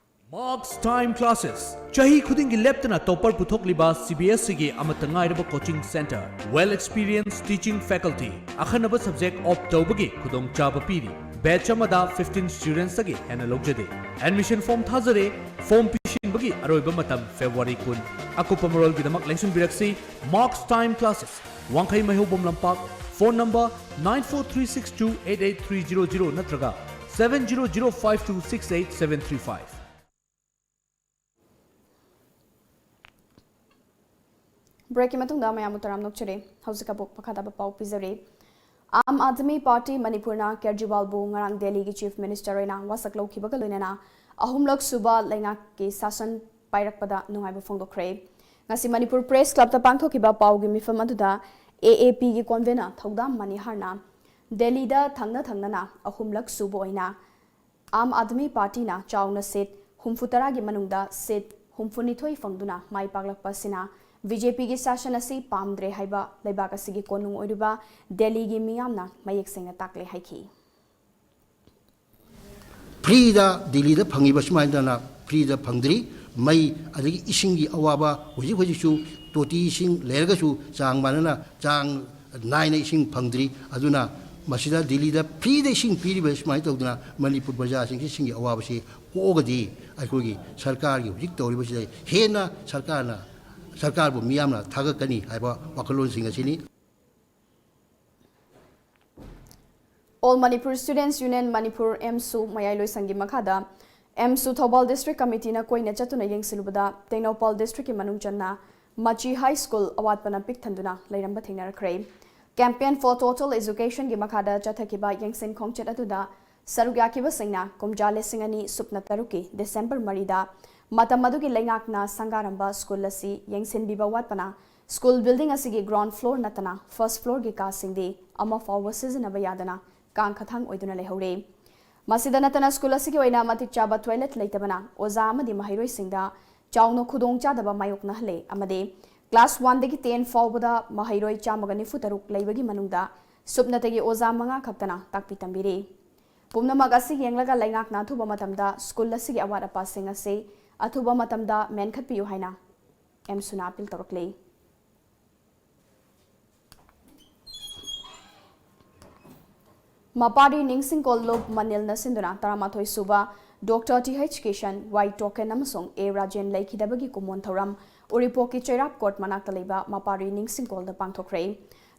Marks Time Classes, ꯆꯍꯤ ꯈꯨꯗꯤꯡꯒꯤ ꯂꯦꯞꯇꯅ topper ꯄꯨꯊꯣꯛꯂꯤꯕ CBSEꯒꯤ ꯑꯃꯠꯇ ꯉꯥꯏꯔꯕ coaching center, well experienced teaching faculty, ꯑꯈꯟꯅꯕ subject opt ꯇꯧꯕꯒꯤ ꯈꯨꯗꯣꯡꯆꯥꯕ ꯄꯤꯔꯤ꯫ Batch ꯑꯃꯗ fifteen studentsꯇꯒꯤ ꯍꯦꯟꯅ ꯂꯧꯖꯗꯦ꯫ Admission form ꯊꯥꯖꯔꯦ꯫ Form ꯄꯤꯁꯤꯟꯕꯒꯤ ꯑꯔꯣꯏꯕ ꯃꯇꯝ February ꯀꯨꯟ꯫ ꯑꯀꯨꯞꯄ ꯃꯔꯣꯜꯒꯤꯗꯃꯛ ꯂꯦꯡꯁꯤꯟꯕꯤꯔꯛꯁꯤ Marks Time Classes, ꯋꯥꯡꯈꯩ ꯃꯩꯍꯧꯕꯝ ꯂꯝꯄꯥꯛ, phone number nine four three six two eight eight three zero zero ꯅꯠꯇ꯭ꯔꯒ seven zero zero five two six eight seven three five꯫ Breakꯀꯤ ꯃꯇꯨꯡꯗ ꯃꯌꯥꯝꯕꯨ ꯇꯔꯥꯝꯅ ꯑꯣꯛꯆꯔꯤ꯫ ꯍꯧꯖꯤꯛ ꯑꯃꯨꯛ ꯃꯈꯥ ꯇꯥꯕ ꯄꯥꯎ ꯄꯤꯖꯔꯤ꯫ ꯑꯥꯝ ꯑꯥꯗꯃꯤ ꯄꯥꯔꯇꯤ ꯃꯅꯤꯄꯨꯔꯅ ꯀꯦꯖꯔꯤꯋꯥꯜꯕꯨ ꯉꯔꯥꯡ ꯗꯦꯜꯂꯤꯒꯤ Chief Minister ꯑꯣꯏꯅ ꯋꯥꯁꯛ ꯂꯧꯈꯤꯕꯒ ꯂꯣꯏꯅꯅ ꯑꯍꯨꯝꯂꯛ ꯁꯨꯕ ꯂꯩꯉꯥꯛꯀꯤ ꯁꯥꯁꯟ ꯄꯥꯏꯔꯛꯄꯗ ꯅꯨꯡꯉꯥꯏꯕ ꯐꯣꯡꯗꯣꯛꯈ꯭ꯔꯦ꯫ ꯉꯁꯤ ꯃꯅꯤꯄꯨꯔ Press Clubꯇ ꯄꯥꯡꯊꯣꯛꯈꯤꯕ ꯄꯥꯎꯒꯤ ꯃꯤꯐꯝ ꯑꯗꯨꯗ AAPꯒꯤ convener ꯊꯧꯗꯥꯝ ꯃꯅꯤꯍꯥꯔꯅ ꯗꯦꯜꯂꯤꯗ ꯊꯪꯅ ꯊꯪꯅꯅ ꯑꯍꯨꯝꯂꯛ ꯁꯨꯕ ꯑꯣꯏꯅ ꯑꯥꯝ ꯑꯥꯗꯃꯤ ꯄꯥꯔꯇꯤꯅ ꯆꯥꯎꯅ seat ꯍꯨꯝꯐꯨ ꯇꯔꯥꯒꯤ ꯃꯅꯨꯡꯗ seat ꯍꯨꯝꯐꯨꯅꯤꯊꯣꯏ ꯐꯪꯗꯨꯅ ꯃꯥꯏ ꯄꯥꯛꯂꯛꯄ ꯑꯁꯤꯅ BJPꯒꯤ ꯁꯥꯁꯟ ꯑꯁꯤ ꯄꯥꯝꯗ꯭ꯔꯦ ꯍꯥꯏꯕ ꯂꯩꯕꯥꯛ ꯑꯁꯤꯒꯤ ꯀꯣꯅꯨꯡ ꯑꯣꯏꯔꯤꯕ ꯗꯦꯜꯂꯤꯒꯤ ꯃꯤꯌꯥꯝꯅ ꯃꯌꯦꯛ ꯁꯦꯡꯅ ꯇꯥꯛꯂꯦ ꯍꯥꯏꯈꯤ꯫ Freeꯗ ꯗꯤꯜꯂꯤꯗ ꯐꯪꯉꯤꯕ ꯁꯨꯃꯥꯏꯅ ꯇꯧꯅ freeꯗ ꯐꯪꯗ꯭ꯔꯤ꯫ ꯃꯩ ꯑꯗꯒꯤ ꯏꯁꯤꯡꯒꯤ ꯑꯋꯥꯕ, ꯍꯧꯖꯤꯛ ꯍꯧꯖꯤꯛꯁꯨ ꯇꯣꯇꯤ ꯏꯁꯤꯡ ꯂꯩꯔꯒꯁꯨ ꯆꯥꯡ ꯃꯥꯟꯅꯅ ꯆꯥꯡ ꯅꯥꯏꯅ ꯏꯁꯤꯡ ꯐꯪꯗ꯭ꯔꯤ꯫ ꯑꯗꯨꯅ ꯃꯁꯤꯗ ꯗꯤꯜꯂꯤꯗ freeꯗ ꯏꯁꯤꯡ ꯄꯤꯔꯤꯕ ꯁꯨꯃꯥꯏꯅ ꯇꯧꯗꯅ ꯃꯅꯤꯄꯨꯔ ꯄ꯭ꯔꯖꯥꯁꯤꯡꯁꯤ ꯏꯁꯤꯡꯒꯤ ꯑꯋꯥꯕꯁꯤ ꯀꯣꯛꯑꯒꯗꯤ ꯑꯩꯈꯣꯏꯒꯤ ꯁꯔꯀꯥꯔꯒꯤ ꯍꯧꯖꯤꯛ ꯇꯧꯔꯤꯕꯁꯤꯗ ꯍꯦꯟꯅ ꯁꯔꯀꯥꯔꯅ, ꯁꯔꯀꯥꯔꯕꯨ ꯃꯤꯌꯥꯝꯅ ꯊꯥꯒꯠꯀꯅꯤ ꯍꯥꯏꯕ ꯋꯥꯈꯜꯂꯣꯟꯁꯤꯡ ꯑꯁꯤꯅꯤ꯫ All Manipur Students Union Manipur, AMSU ꯃꯌꯥꯏ ꯂꯣꯏꯁꯪꯒꯤ ꯃꯈꯥꯗ AMSU ꯊꯧꯕꯥꯜ District Committeeꯅ ꯀꯣꯏꯅ ꯆꯠꯇꯨꯅ ꯌꯦꯡꯁꯤꯜꯂꯨꯕꯗ ꯇꯦꯡꯅꯧꯄꯜ Districtꯀꯤ ꯃꯅꯨꯡ ꯆꯟꯅ ꯃꯆꯤ High School ꯑꯋꯥꯠꯄꯅ ꯄꯤꯛ ꯊꯟꯗꯨꯅ ꯂꯩꯔꯝꯕ ꯊꯦꯡꯅꯔꯛꯈ꯭ꯔꯦ꯫ Campaign for Total Educationꯒꯤ ꯃꯈꯥꯗ ꯆꯠꯊꯈꯤꯕ ꯌꯦꯡꯁꯤꯟ ꯈꯣꯡꯆꯠ ꯑꯗꯨꯗ ꯁꯔꯨꯛ ꯌꯥꯈꯤꯕꯁꯤꯡꯅ ꯀꯨꯝꯖꯥ ꯂꯤꯁꯤꯡ ꯑꯅꯤ ꯁꯨꯞꯅ ꯇꯔꯨꯛꯀꯤ December ꯃꯔꯤꯗ ꯃꯇꯝ ꯑꯗꯨꯒꯤ ꯂꯩꯉꯥꯛꯅ ꯁꯪꯒꯥꯔꯝꯕ school ꯑꯁꯤ ꯌꯦꯡꯁꯤꯟꯕꯤꯕ ꯋꯥꯠꯄꯅ school building ꯑꯁꯤꯒꯤ ground floor ꯅꯠꯇꯅ first floorꯒꯤ ꯀꯥꯁꯤꯡꯗꯤ ꯑꯃ ꯐꯥꯎꯕ ꯁꯤꯖꯤꯟꯅꯕ ꯌꯥꯗꯅ ꯀꯥꯡꯈꯊꯥꯡ ꯑꯣꯏꯗꯨꯅ ꯂꯩꯍꯧꯔꯦ꯫ ꯃꯁꯤꯗ ꯅꯠꯇꯅ school ꯑꯁꯤꯒꯤ ꯑꯣꯏꯅ ꯃꯇꯤꯛ ꯆꯥꯕ toilet ꯂꯩꯇꯕꯅ ꯑꯣꯖꯥ ꯑꯃꯗꯤ ꯃꯍꯩꯔꯣꯏꯁꯤꯡꯗ ꯆꯥꯎꯅ ꯈꯨꯗꯣꯡꯆꯥꯗꯕ ꯃꯥꯌꯣꯛꯅꯍꯜꯂꯦ ꯑꯃꯗꯤ class oneꯗꯒꯤ ten ꯐꯥꯎꯕꯗ ꯃꯍꯩꯔꯣꯏ ꯆꯥꯝꯃꯒ ꯅꯤꯐꯨ ꯇꯔꯨꯛ ꯂꯩꯕꯒꯤ ꯃꯅꯨꯡꯗ ꯁꯨꯞꯅꯇꯒꯤ ꯑꯣꯖꯥ ꯃꯉꯥ ꯈꯛꯇꯅ ꯇꯥꯛꯄꯤ ꯇꯝꯕꯤꯔꯤ꯫ ꯄꯨꯝꯅꯃꯛ ꯑꯁꯤ ꯌꯦꯡꯂꯒ ꯂꯩꯉꯥꯛꯅ ꯑꯊꯨꯕ ꯃꯇꯝꯗ ꯁ꯭ꯀꯨꯜ ꯑꯁꯤꯒꯤ ꯑꯋꯥꯠ ꯑꯄꯥꯁꯤꯡ ꯑꯁꯤ ꯑꯊꯨꯕ ꯃꯇꯝꯗ ꯃꯦꯟꯈꯠꯄꯤꯌꯨ ꯍꯥꯏꯅ ꯑꯦꯝ ꯁꯨꯅꯥ ꯑꯄꯤꯜ ꯇꯧꯔꯛꯂꯤ꯫ ꯃꯄꯥꯔꯤ ꯅꯤꯡꯁꯤꯡꯀꯣꯜ ꯂꯨꯞ ꯃꯅꯤꯜꯅ ꯁꯤꯟꯗꯨꯅ ꯇꯔꯥꯃꯥꯊꯣꯏ ꯁꯨꯕ ꯗꯣꯛꯇꯔ ꯇꯤ ꯍꯩꯆ ꯀꯤꯁꯟ, ꯋꯥꯏ ꯇꯣꯀꯦꯟ ꯑꯃꯁꯨꯡ ꯑꯦ ꯔꯥꯖꯦꯟ ꯂꯩꯈꯤꯗꯕꯒꯤ ꯀꯨꯝꯑꯣꯟ ꯊꯧꯔꯝ ꯎꯔꯤꯄꯣꯛꯀꯤ ꯆꯩꯔꯥꯞ ꯀꯣꯔꯠ ꯃꯅꯥꯛꯇ ꯂꯩꯕ ꯃꯄꯥꯔꯤ ꯅꯤꯡꯁꯤꯡꯀꯣꯜꯗ ꯄꯥꯡꯊꯣꯛꯈ꯭ꯔꯦ꯫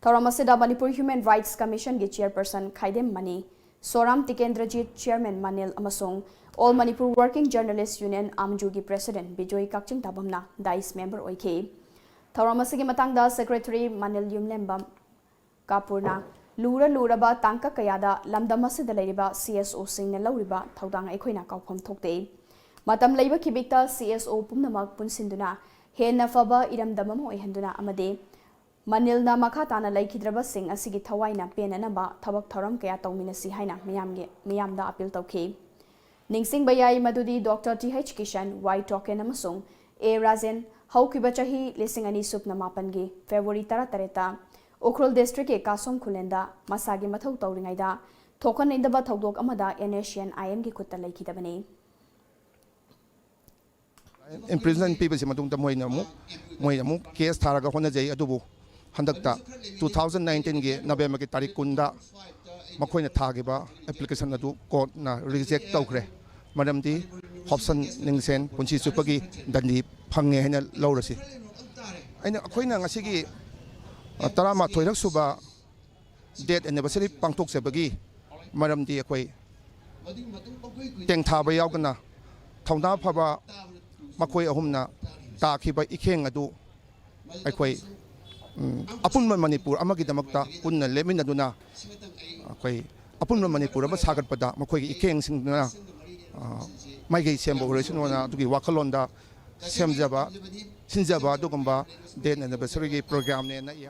ꯊꯧꯔꯝ ꯑꯁꯤꯗ ꯃꯅꯤꯄꯨꯔ ꯍ꯭ꯌꯨꯃꯦꯟ ꯔꯥꯏꯠꯁ ꯀꯃꯤꯁꯟꯒꯤ ꯆꯤꯌꯔꯄꯔꯁꯟ ꯈꯥꯏꯗꯦꯝ ꯃꯅꯤ, ꯁꯣꯔꯥꯝ ꯇꯤꯀꯦꯟꯗ꯭ꯔꯖꯤꯠ, ꯆꯤꯌꯔꯃꯦꯟ ꯃꯅꯤꯜ ꯑꯃꯁꯨꯡ All Manipur Working Journalist Union, ꯑꯥꯝꯖꯨꯒꯤ ꯄ꯭ꯔꯦꯁꯤꯗꯦꯟꯠ ꯕꯤꯖꯣꯏ ꯀꯛꯆꯤꯡ ꯇꯥꯕꯝꯅ ꯗꯥꯏꯁ ꯃꯦꯝꯕꯔ ꯑꯣꯏꯈꯤ꯫ ꯊꯧꯔꯝ ꯑꯁꯤꯒꯤ ꯃꯇꯥꯡꯗ ꯁꯦꯀ꯭ꯔꯦꯇꯔꯤ ꯃꯅꯤꯜ ꯌꯨꯝꯂꯦꯝꯕꯝ ꯀꯥꯄꯨꯔꯅ ꯂꯨꯔ ꯂꯨꯔꯕ ꯇꯥꯡꯀꯛ ꯀꯌꯥꯗ ꯂꯝꯗꯝ ꯑꯁꯤꯗ ꯂꯩꯔꯤꯕ ꯁꯤ ꯑꯦꯁ ꯑꯣꯁꯤꯡꯅ ꯂꯧꯔꯤꯕ ꯊꯧꯗꯥꯡ ꯑꯩꯈꯣꯏꯅ ꯀꯥꯎꯐꯝ ꯊꯣꯛꯇꯦ꯫ ꯃꯇꯝ ꯂꯩꯕ ꯈꯤꯕꯤꯛꯇ ꯁꯤ ꯑꯦꯁ ꯑꯣ ꯄꯨꯝꯅꯃꯛ ꯄꯨꯟꯁꯤꯟꯗꯨꯅ ꯍꯦꯟꯅ ꯐꯕ ꯏꯔꯝꯗꯝ ꯑꯃ ꯑꯣꯏꯍꯟꯗꯨꯅ ꯑꯃꯗꯤ ꯃꯅꯤꯜꯅ ꯃꯈꯥ ꯇꯥꯅ ꯂꯩꯈꯤꯗ꯭ꯔꯕꯁꯤꯡ ꯑꯁꯤꯒꯤ ꯊꯋꯥꯏꯅ ꯄꯦꯟꯅꯅꯕ ꯊꯕꯛ ꯊꯧꯔꯝ ꯀꯌꯥ ꯇꯧꯃꯤꯟꯅꯁꯤ ꯍꯥꯏꯅ ꯃꯤꯌꯥꯝꯒꯤ, ꯃꯤꯌꯥꯝꯗ ꯑꯄꯤꯜ ꯇꯧꯈꯤ꯫ ꯅꯤꯡꯁꯤꯡꯕ ꯌꯥꯏ ꯃꯗꯨꯗꯤ ꯗꯣꯛꯇꯔ ꯇꯤ ꯍꯩꯆ ꯀꯤꯁꯟ, ꯋꯥꯏ ꯇꯣꯀꯦꯟ ꯑꯃꯁꯨꯡ ꯑꯦ ꯔꯥꯖꯦꯟ ꯍꯧꯈꯤꯕ ꯆꯍꯤ ꯂꯤꯁꯤꯡ ꯑꯅꯤ ꯁꯨꯞꯅ ꯃꯥꯄꯟꯒꯤ ꯐꯦꯕ꯭ꯔꯨꯋꯥꯔꯤ ꯇꯔꯥꯇꯔꯦꯠꯇ ꯎꯈ꯭ꯔꯨꯜ ꯗꯤꯁꯇ꯭ꯔꯤꯛꯀꯤ ꯀꯥꯁꯣꯝ ꯈꯨꯂꯦꯟꯗ ꯃꯁꯥꯒꯤ ꯃꯊꯧ ꯇꯧꯔꯤꯉꯩꯗ ꯊꯣꯛꯍꯟꯅꯤꯡꯗꯕ ꯊꯧꯗꯣꯛ ꯑꯃꯗ ꯑꯦꯟ ꯑꯦꯁ ꯁꯤ ꯑꯦꯟ ꯑꯥꯏ ꯑꯦꯝꯒꯤ ꯈꯨꯠꯇ ꯂꯩꯈꯤꯗꯕꯅꯤ꯫ ꯏꯝꯄ꯭ꯔꯤꯖꯟꯃꯦꯟ ꯄꯤꯕꯁꯤ ꯃꯇꯨꯡꯗ ꯃꯣꯏꯅ ꯑꯃꯨꯛ, ꯃꯣꯏꯅ ꯑꯃꯨꯛ ꯀꯦꯁ ꯊꯥꯔꯒ ꯍꯣꯠꯅꯖꯩ꯫ ꯑꯗꯨꯕꯨ ꯍꯟꯗꯛꯇ ꯇꯨ ꯊꯥꯎꯖꯟ ꯅꯥꯏꯟꯇꯤꯟꯒꯤ ꯅꯕꯦꯝꯕꯔꯒꯤ ꯇꯥꯔꯤꯛ ꯀꯨꯟꯗ ꯃꯈꯣꯏꯅ ꯊꯥꯈꯤꯕ ꯑꯦꯄ꯭ꯂꯤꯀꯦꯁꯟ ꯑꯗꯨ ꯀꯣꯔꯠꯅ ꯔꯤꯖꯦꯛ ꯇꯧꯈ꯭ꯔꯦ꯫ ꯃꯔꯝꯗꯤ ꯍꯣꯞꯁꯟ ꯅꯤꯡꯁꯦꯟ ꯄꯨꯟꯁꯤ ꯆꯨꯞꯄꯒꯤ ꯗꯟꯗꯤ ꯐꯪꯉꯦ ꯍꯥꯏꯅ ꯂꯧꯔꯁꯤ꯫ ꯑꯩꯅ, ꯑꯩꯈꯣꯏꯅ ꯉꯁꯤꯒꯤ, ꯑ, ꯇꯔꯥꯃꯥꯊꯣꯏꯔꯛ ꯁꯨꯕ ꯗꯦꯠ ꯑꯦꯅꯤꯚꯔꯁꯔꯤ ꯄꯥꯡꯊꯣꯛꯆꯕꯒꯤ ꯃꯔꯝꯗꯤ ꯑꯩꯈꯣꯏ ꯇꯦꯡꯊꯥꯕ ꯌꯥꯎꯗꯅ ꯊꯧꯅꯥ ꯐꯕ ꯃꯈꯣꯏ ꯑꯍꯨꯝꯅ ꯇꯥꯈꯤꯕ ꯏꯈꯦꯡ ꯑꯗꯨ ꯑꯩꯈꯣꯏ, ꯎꯝ, ꯑꯄꯨꯟꯕ ꯃꯅꯤꯄꯨꯔ ꯑꯃꯒꯤꯗꯃꯛꯇ ꯄꯨꯟꯅ ꯂꯦꯞꯃꯤꯟꯅꯗꯨꯅ ꯑꯩꯈꯣꯏ ꯑꯄꯨꯟꯕ ꯃꯅꯤꯄꯨꯔ ꯑꯃ ꯁꯥꯒꯠꯄꯗ ꯃꯈꯣꯏꯒꯤ ꯏꯈꯦꯡꯁꯤꯡꯗꯨꯅ, ꯑ, ꯃꯥꯏꯀꯩ ꯁꯦꯝꯕ ꯑꯣꯏꯔꯁꯅꯨꯅ ꯑꯗꯨꯒꯤ ꯋꯥꯈꯜꯂꯣꯟꯗ ꯁꯦꯝꯖꯕ, ꯁꯤꯟꯖꯕ ꯑꯗꯨꯒꯨꯝꯕ ꯗꯦꯠ ꯑꯦꯅꯤꯚꯔꯁꯔꯤꯒꯤ ꯄ꯭ꯔꯣꯒ꯭ꯔꯥꯝꯅꯦꯅ ꯑꯩ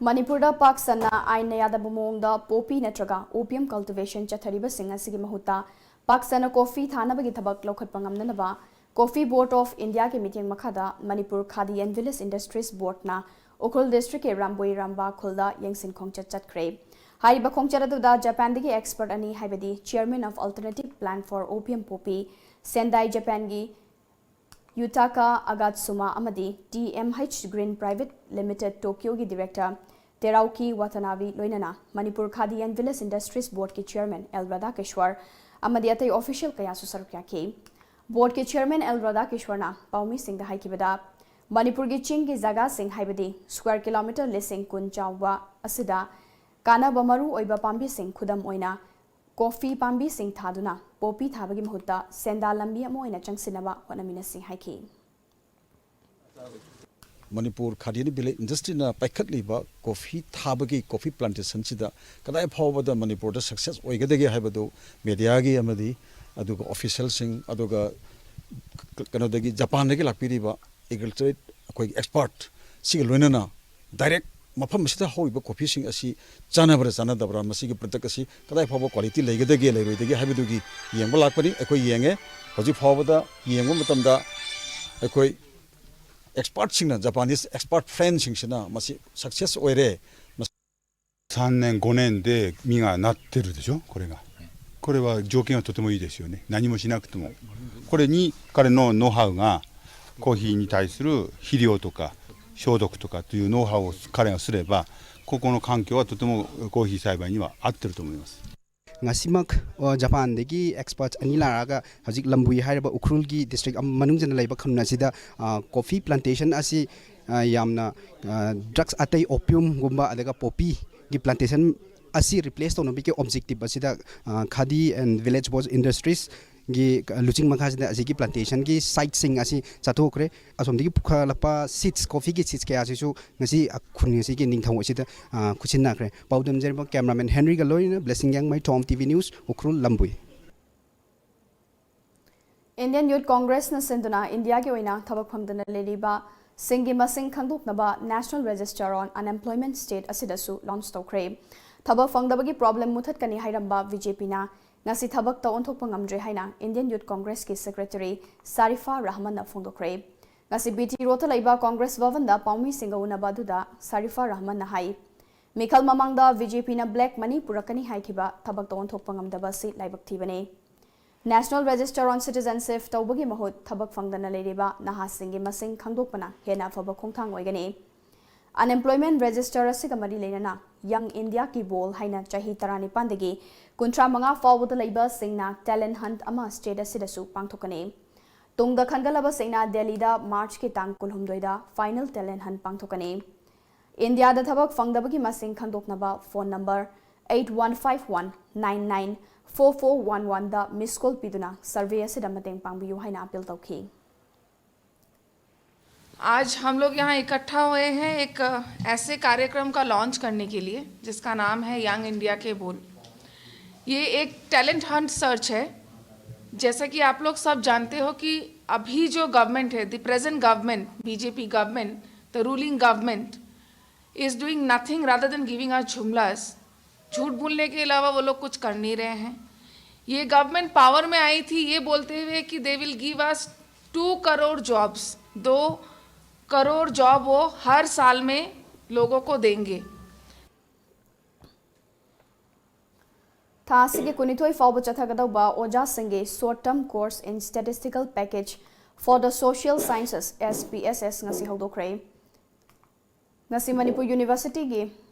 ꯃꯅꯤꯄꯨꯔꯗ ꯄꯥꯛ ꯁꯟꯅ ꯑꯥꯏꯟꯅ ꯌꯥꯗꯕ ꯃꯑꯣꯡꯗ ꯄꯣꯄꯤ ꯅꯠꯇ꯭ꯔꯒ opium cultivation ꯆꯠꯊꯔꯤꯕꯁꯤꯡ ꯑꯁꯤꯒꯤ ꯃꯍꯨꯠꯇ ꯄꯥꯛ ꯁꯟꯅ ꯀꯣꯐꯤ ꯊꯥꯅꯕꯒꯤ ꯊꯕꯛ ꯂꯧꯈꯠꯄ ꯉꯝꯅꯅꯕ Coffee Board of Indiaꯒꯤ ꯃꯤꯠꯌꯦꯡ ꯃꯈꯥꯗ Manipur Khadi and Village Industries Boardꯅ Ukhrul ꯗꯤꯁꯇ꯭ꯔꯤꯛꯀꯤ ꯔꯥꯝꯕꯣꯏ ꯔꯝꯕꯥ ꯈꯨꯜꯗ ꯌꯦꯡꯁꯤꯟ ꯈꯣꯡꯆꯠ ꯆꯠꯈ꯭ꯔꯦ꯫ ꯍꯥꯏꯔꯤꯕ ꯈꯣꯡꯆꯠ ꯑꯗꯨꯗ ꯖꯄꯥꯟꯗꯒꯤ expert ꯑꯅꯤ, ꯍꯥꯏꯕꯗꯤ Chairman of Alternative Plant for Opium Poppy, ꯁꯦꯟꯗꯥꯏ ꯖꯄꯥꯟꯒꯤ ꯌꯨꯇꯥꯀꯥ ꯑꯒꯥꯠꯁꯨꯃꯥ ꯑꯃꯗꯤ T M H Green Private Limited ꯇꯣꯀꯤꯌꯣꯒꯤ Director ꯇꯦꯔꯥꯎꯀꯤ ꯋꯥꯇꯥꯅꯥꯕꯤ, ꯂꯣꯏꯅꯅ Manipur Khadi and Village Industries Boardꯀꯤ Chairman L ꯔꯥꯙꯥꯀꯦꯁ꯭ꯋꯔ ꯑꯃꯗꯤ ꯑꯇꯩ official ꯀꯌꯥꯁꯨ ꯁꯔꯨꯛ ꯌꯥꯈꯤ꯫ Boardꯀꯤ Chairman L ꯔꯥꯙꯥꯀꯦꯁ꯭ꯋꯔꯅ ꯄꯥꯎꯃꯤꯁꯤꯡꯗ ꯍꯥꯏꯈꯤꯕꯗ, ꯃꯅꯤꯄꯨꯔꯒꯤ ꯆꯤꯡꯒꯤ ꯖꯒꯥꯁꯤꯡ, ꯍꯥꯏꯕꯗꯤ square kilometre ꯂꯤꯁꯤꯡ ꯀꯨꯟ ꯆꯥꯎꯕ ꯑꯁꯤꯗ ꯀꯥꯟꯅꯕ ꯃꯔꯨ ꯑꯣꯏꯕ ꯄꯥꯝꯕꯤꯁꯤꯡ, ꯈꯨꯗꯝ ꯑꯣꯏꯅ coffee ꯄꯥꯝꯕꯤꯁꯤꯡ ꯊꯥꯗꯨꯅ poppy ꯊꯥꯕꯒꯤ ꯃꯍꯨꯠꯇ ꯁꯦꯟꯗꯥꯟ ꯂꯝꯕꯤ ꯑꯃ ꯑꯣꯏꯅ ꯆꯪꯁꯤꯟꯅꯕ ꯍꯣꯠꯅꯃꯤꯟꯅꯁꯤ ꯍꯥꯏꯈꯤ꯫ Manipur Khadi and Village Industryꯅ ꯄꯥꯏꯈꯠꯂꯤꯕ coffee ꯊꯥꯕꯒꯤ, coffee plantationꯁꯤꯗ ꯀꯗꯥꯏ ꯐꯥꯎꯕꯗ ꯃꯅꯤꯄꯨꯔꯗ success ꯑꯣꯏꯒꯗꯒꯦ ꯍꯥꯏꯕꯗꯨ mediaꯒꯤ ꯑꯃꯗꯤ ꯑꯗꯨꯒ officialꯁꯤꯡ, ꯑꯗꯨꯒ ꯀ-, ꯀꯩꯅꯣꯗꯒꯤ, ꯖꯄꯥꯟꯗꯒꯤ ꯂꯥꯛꯄꯤꯔꯤꯕ agriculture ꯑꯩꯈꯣꯏꯒꯤ expert ꯁꯤꯒ ꯂꯣꯏꯅꯅ direct ꯃꯐꯝ ꯑꯁꯤꯗ ꯍꯧꯔꯤꯕ coffeeꯁꯤꯡ ꯑꯁꯤ ꯆꯥꯟꯅꯕ꯭ꯔꯥ ꯆꯥꯟꯅꯗꯕ꯭ꯔꯥ, ꯃꯁꯤꯒꯤ product ꯑꯁꯤ ꯀꯗꯥꯏ ꯐꯥꯎꯕ quality ꯂꯩꯒꯗꯒꯦ ꯂꯩꯔꯣꯏꯗꯒꯦ ꯍꯥꯏꯕꯗꯨꯒꯤ ꯌꯦꯡꯕ ꯂꯥꯛꯄꯅꯤ꯫ ꯑꯩꯈꯣꯏ ꯌꯦꯡꯉꯦ꯫ ꯍꯧꯖꯤꯛ ꯐꯥꯎꯕꯗ ꯌꯦꯡꯕ ꯃꯇꯝꯗ ꯑꯩꯈꯣꯏ expertꯁꯤꯡꯅ, Japanese expert friendꯁꯤꯡꯁꯤꯅ ꯃꯁꯤ success ꯑꯣꯏꯔꯦ, さんねん、ごねんで実がなってるでしょ、これが。これは条件はとてもいいですよね。何もしなくても。これに彼のノウハウが、コーヒーに対する肥料とか、消毒とかというノウハウを彼がすれば、ここの環境はとてもコーヒー栽培には合ってると思います。 ꯉꯁꯤꯃꯛ ꯑ, ꯖꯄꯥꯟꯗꯒꯤ experts ꯑꯅꯤ ꯂꯥꯛꯑꯒ ꯍꯧꯖꯤꯛ ꯂꯝꯕꯨꯏ ꯍꯥꯏꯔꯤꯕ ꯎꯈ꯭ꯔꯨꯜꯒꯤ district ꯑꯃ ꯃꯅꯨꯡ ꯆꯟꯅ ꯂꯩꯕ ꯈꯨꯟ ꯑꯁꯤꯗ ꯑ, coffee plantation ꯑꯁꯤ ꯑ, ꯌꯥꯝꯅ ꯑ, drugs ꯑꯇꯩ opiumꯒꯨꯝꯕ ꯑꯗꯨꯒ poppyꯒꯤ plantation ꯑꯁꯤ replace ꯇꯧꯅꯕꯒꯤ objective ꯑꯁꯤꯗ ꯑ, Khadi and Village Board Industries ꯒꯤ ꯂꯨꯆꯤꯡ ꯃꯈꯥꯁꯤꯗ ꯑꯁꯤꯒꯤ plantationꯒꯤ siteꯁꯤꯡ ꯑꯁꯤ ꯆꯠꯊꯣꯛꯈ꯭ꯔꯦ꯫ ꯑꯁꯣꯝꯗꯒꯤ ꯄꯨꯈꯠꯂꯛꯄ seeds, coffeeꯒꯤ seeds ꯀꯌꯥꯁꯤꯁꯨ ꯉꯁꯤ ꯈꯨꯟ ꯑꯁꯤꯒꯤ ꯅꯤꯡꯊꯧ ꯑꯁꯤꯗ ꯑ, ꯈꯨꯠꯁꯤꯟꯅꯈ꯭ꯔꯦ꯫ ꯄꯥꯎ ꯗꯝꯖꯔꯤꯕ cameraman Henryꯒ ꯂꯣꯏꯅꯅ Blessing ꯌꯥꯡꯃꯩ, Tom TV News, Ukhrul, ꯂꯝꯕꯨꯏ꯫ Indian Youth Congressꯅ ꯁꯤꯟꯗꯨꯅ ꯏꯟꯗꯤꯌꯥꯒꯤ ꯑꯣꯏꯅ ꯊꯕꯛ ꯐꯪꯗꯅ ꯂꯩꯔꯤꯕ ꯁꯤꯡꯒꯤ ꯃꯁꯤꯡ ꯈꯪꯗꯣꯛꯅꯕ National Register on Unemployment State ꯑꯁꯤꯗꯁꯨ launch ꯇꯧꯈ꯭ꯔꯦ꯫ ꯊꯕꯛ ꯐꯪꯗꯕꯒꯤ problem ꯃꯨꯊꯠꯀꯅꯤ ꯍꯥꯏꯔꯝꯕ BJPꯅ ꯉꯁꯤ ꯊꯕꯛꯇ ꯑꯣꯟꯊꯣꯛꯄ ꯉꯝꯗ꯭ꯔꯦ ꯍꯥꯏꯅ Indian Youth Congressꯀꯤ Secretary ꯁꯥꯔꯤꯐꯥ ꯔꯍꯃꯟꯅ ꯐꯣꯡꯗꯣꯛꯈ꯭ꯔꯦ꯫ ꯉꯁꯤ BT Roadꯇ ꯂꯩꯕ Congress ꯚꯕꯟꯗ ꯄꯥꯎꯃꯤꯁꯤꯡꯒ ꯎꯅꯕ ꯑꯗꯨꯗ ꯁꯥꯔꯤꯐꯥ ꯔꯍꯃꯟꯅ ꯍꯥꯏ, ꯃꯤꯈꯜ ꯃꯃꯥꯡꯗ BJPꯅ black money ꯄꯨꯔꯛꯀꯅꯤ ꯍꯥꯏꯈꯤꯕ ꯊꯕꯛꯇ ꯑꯣꯟꯊꯣꯛꯄ ꯉꯝꯗꯕ ꯑꯁꯤ ꯂꯥꯏꯕꯛ ꯊꯤꯕꯅꯤ꯫ National Register on Citizenship ꯇꯧꯕꯒꯤ ꯃꯍꯨꯠ ꯊꯕꯛ ꯐꯪꯗꯅ ꯂꯩꯔꯤꯕ ꯅꯍꯥꯁꯤꯡꯒꯤ ꯃꯁꯤꯡ ꯈꯪꯗꯣꯛꯄꯅ ꯍꯦꯟꯅ ꯑꯐꯕ ꯈꯣꯡꯊꯥꯡ ꯑꯣꯏꯒꯅꯤ꯫ Unemployment Register ꯑꯁꯤꯒ ꯃꯔꯤ ꯂꯩꯅꯅ Young India Ki Bol ꯍꯥꯏꯅ ꯆꯍꯤ ꯇꯔꯥꯅꯤꯄꯥꯟꯗꯒꯤ ꯀꯨꯟꯊ꯭ꯔꯥ ꯃꯉꯥ ꯐꯥꯎꯕꯗ ꯂꯩꯕꯁꯤꯡꯅ talent hunt ꯑꯃ state ꯑꯁꯤꯗꯁꯨ ꯄꯥꯡꯊꯣꯛꯀꯅꯤ꯫ ꯇꯨꯡꯗ ꯈꯟꯒꯠꯂꯕꯁꯤꯡꯅ ꯗꯦꯜꯂꯤꯗ Marchꯀꯤ ꯇꯥꯡ ꯀꯨꯟꯍꯨꯝꯗꯣꯏꯗ final talent hunt ꯄꯥꯡꯊꯣꯛꯀꯅꯤ꯫ ꯏꯟꯗꯤꯌꯥꯗ ꯊꯕꯛ ꯐꯪꯗꯕꯒꯤ ꯃꯁꯤꯡ ꯈꯪꯗꯣꯛꯅꯕ phone number eight one five one nine nine four four one oneꯗ miss call ꯄꯤꯗꯨꯅ survey ꯑꯁꯤꯗ ꯃꯇꯦꯡ ꯄꯥꯡꯕꯤꯌꯨ ꯍꯥꯏꯅ appeal ꯇꯧꯈꯤ꯫ आज हम लोग यहाँ इकट्ठा हुए हैं एक ऐसे कार्यक्रम का लॉन्च करने के लिए जिसका नाम है यंग इंडिया के बोल। ये एक टैलेंट हंट सर्च है। जैसा कि आप लोग सब जानते हो कि अभी जो गवर्नमेंट है, the present government, BJP government, the ruling government is doing nothing rather than giving us झुमलास। झूठ बोलने के अलावा वो लोग कुछ कर नहीं रहे हैं। ये गवर्नमेंट पावर में आई थी ये बोलते हुए कि they will give us two crore jobs, दो करोड़ जॉब वो हर साल में लोगों को देंगे। ꯊꯥ ꯑꯁꯤꯒꯤ ꯀꯨꯟꯅꯤꯊꯣꯏ ꯐꯥꯎꯕ ꯆꯠꯊꯒꯗꯧꯕ ꯑꯣꯖꯥꯁꯤꯡꯒꯤ short term course in statistical package for the social sciences, SPSS, ꯉꯁꯤ ꯍꯧꯗꯣꯛꯈ꯭ꯔꯦ꯫ ꯉꯁꯤ ꯃꯅꯤꯄꯨꯔ ꯌꯨꯅꯤꯚꯔꯁꯤꯇꯤꯒꯤ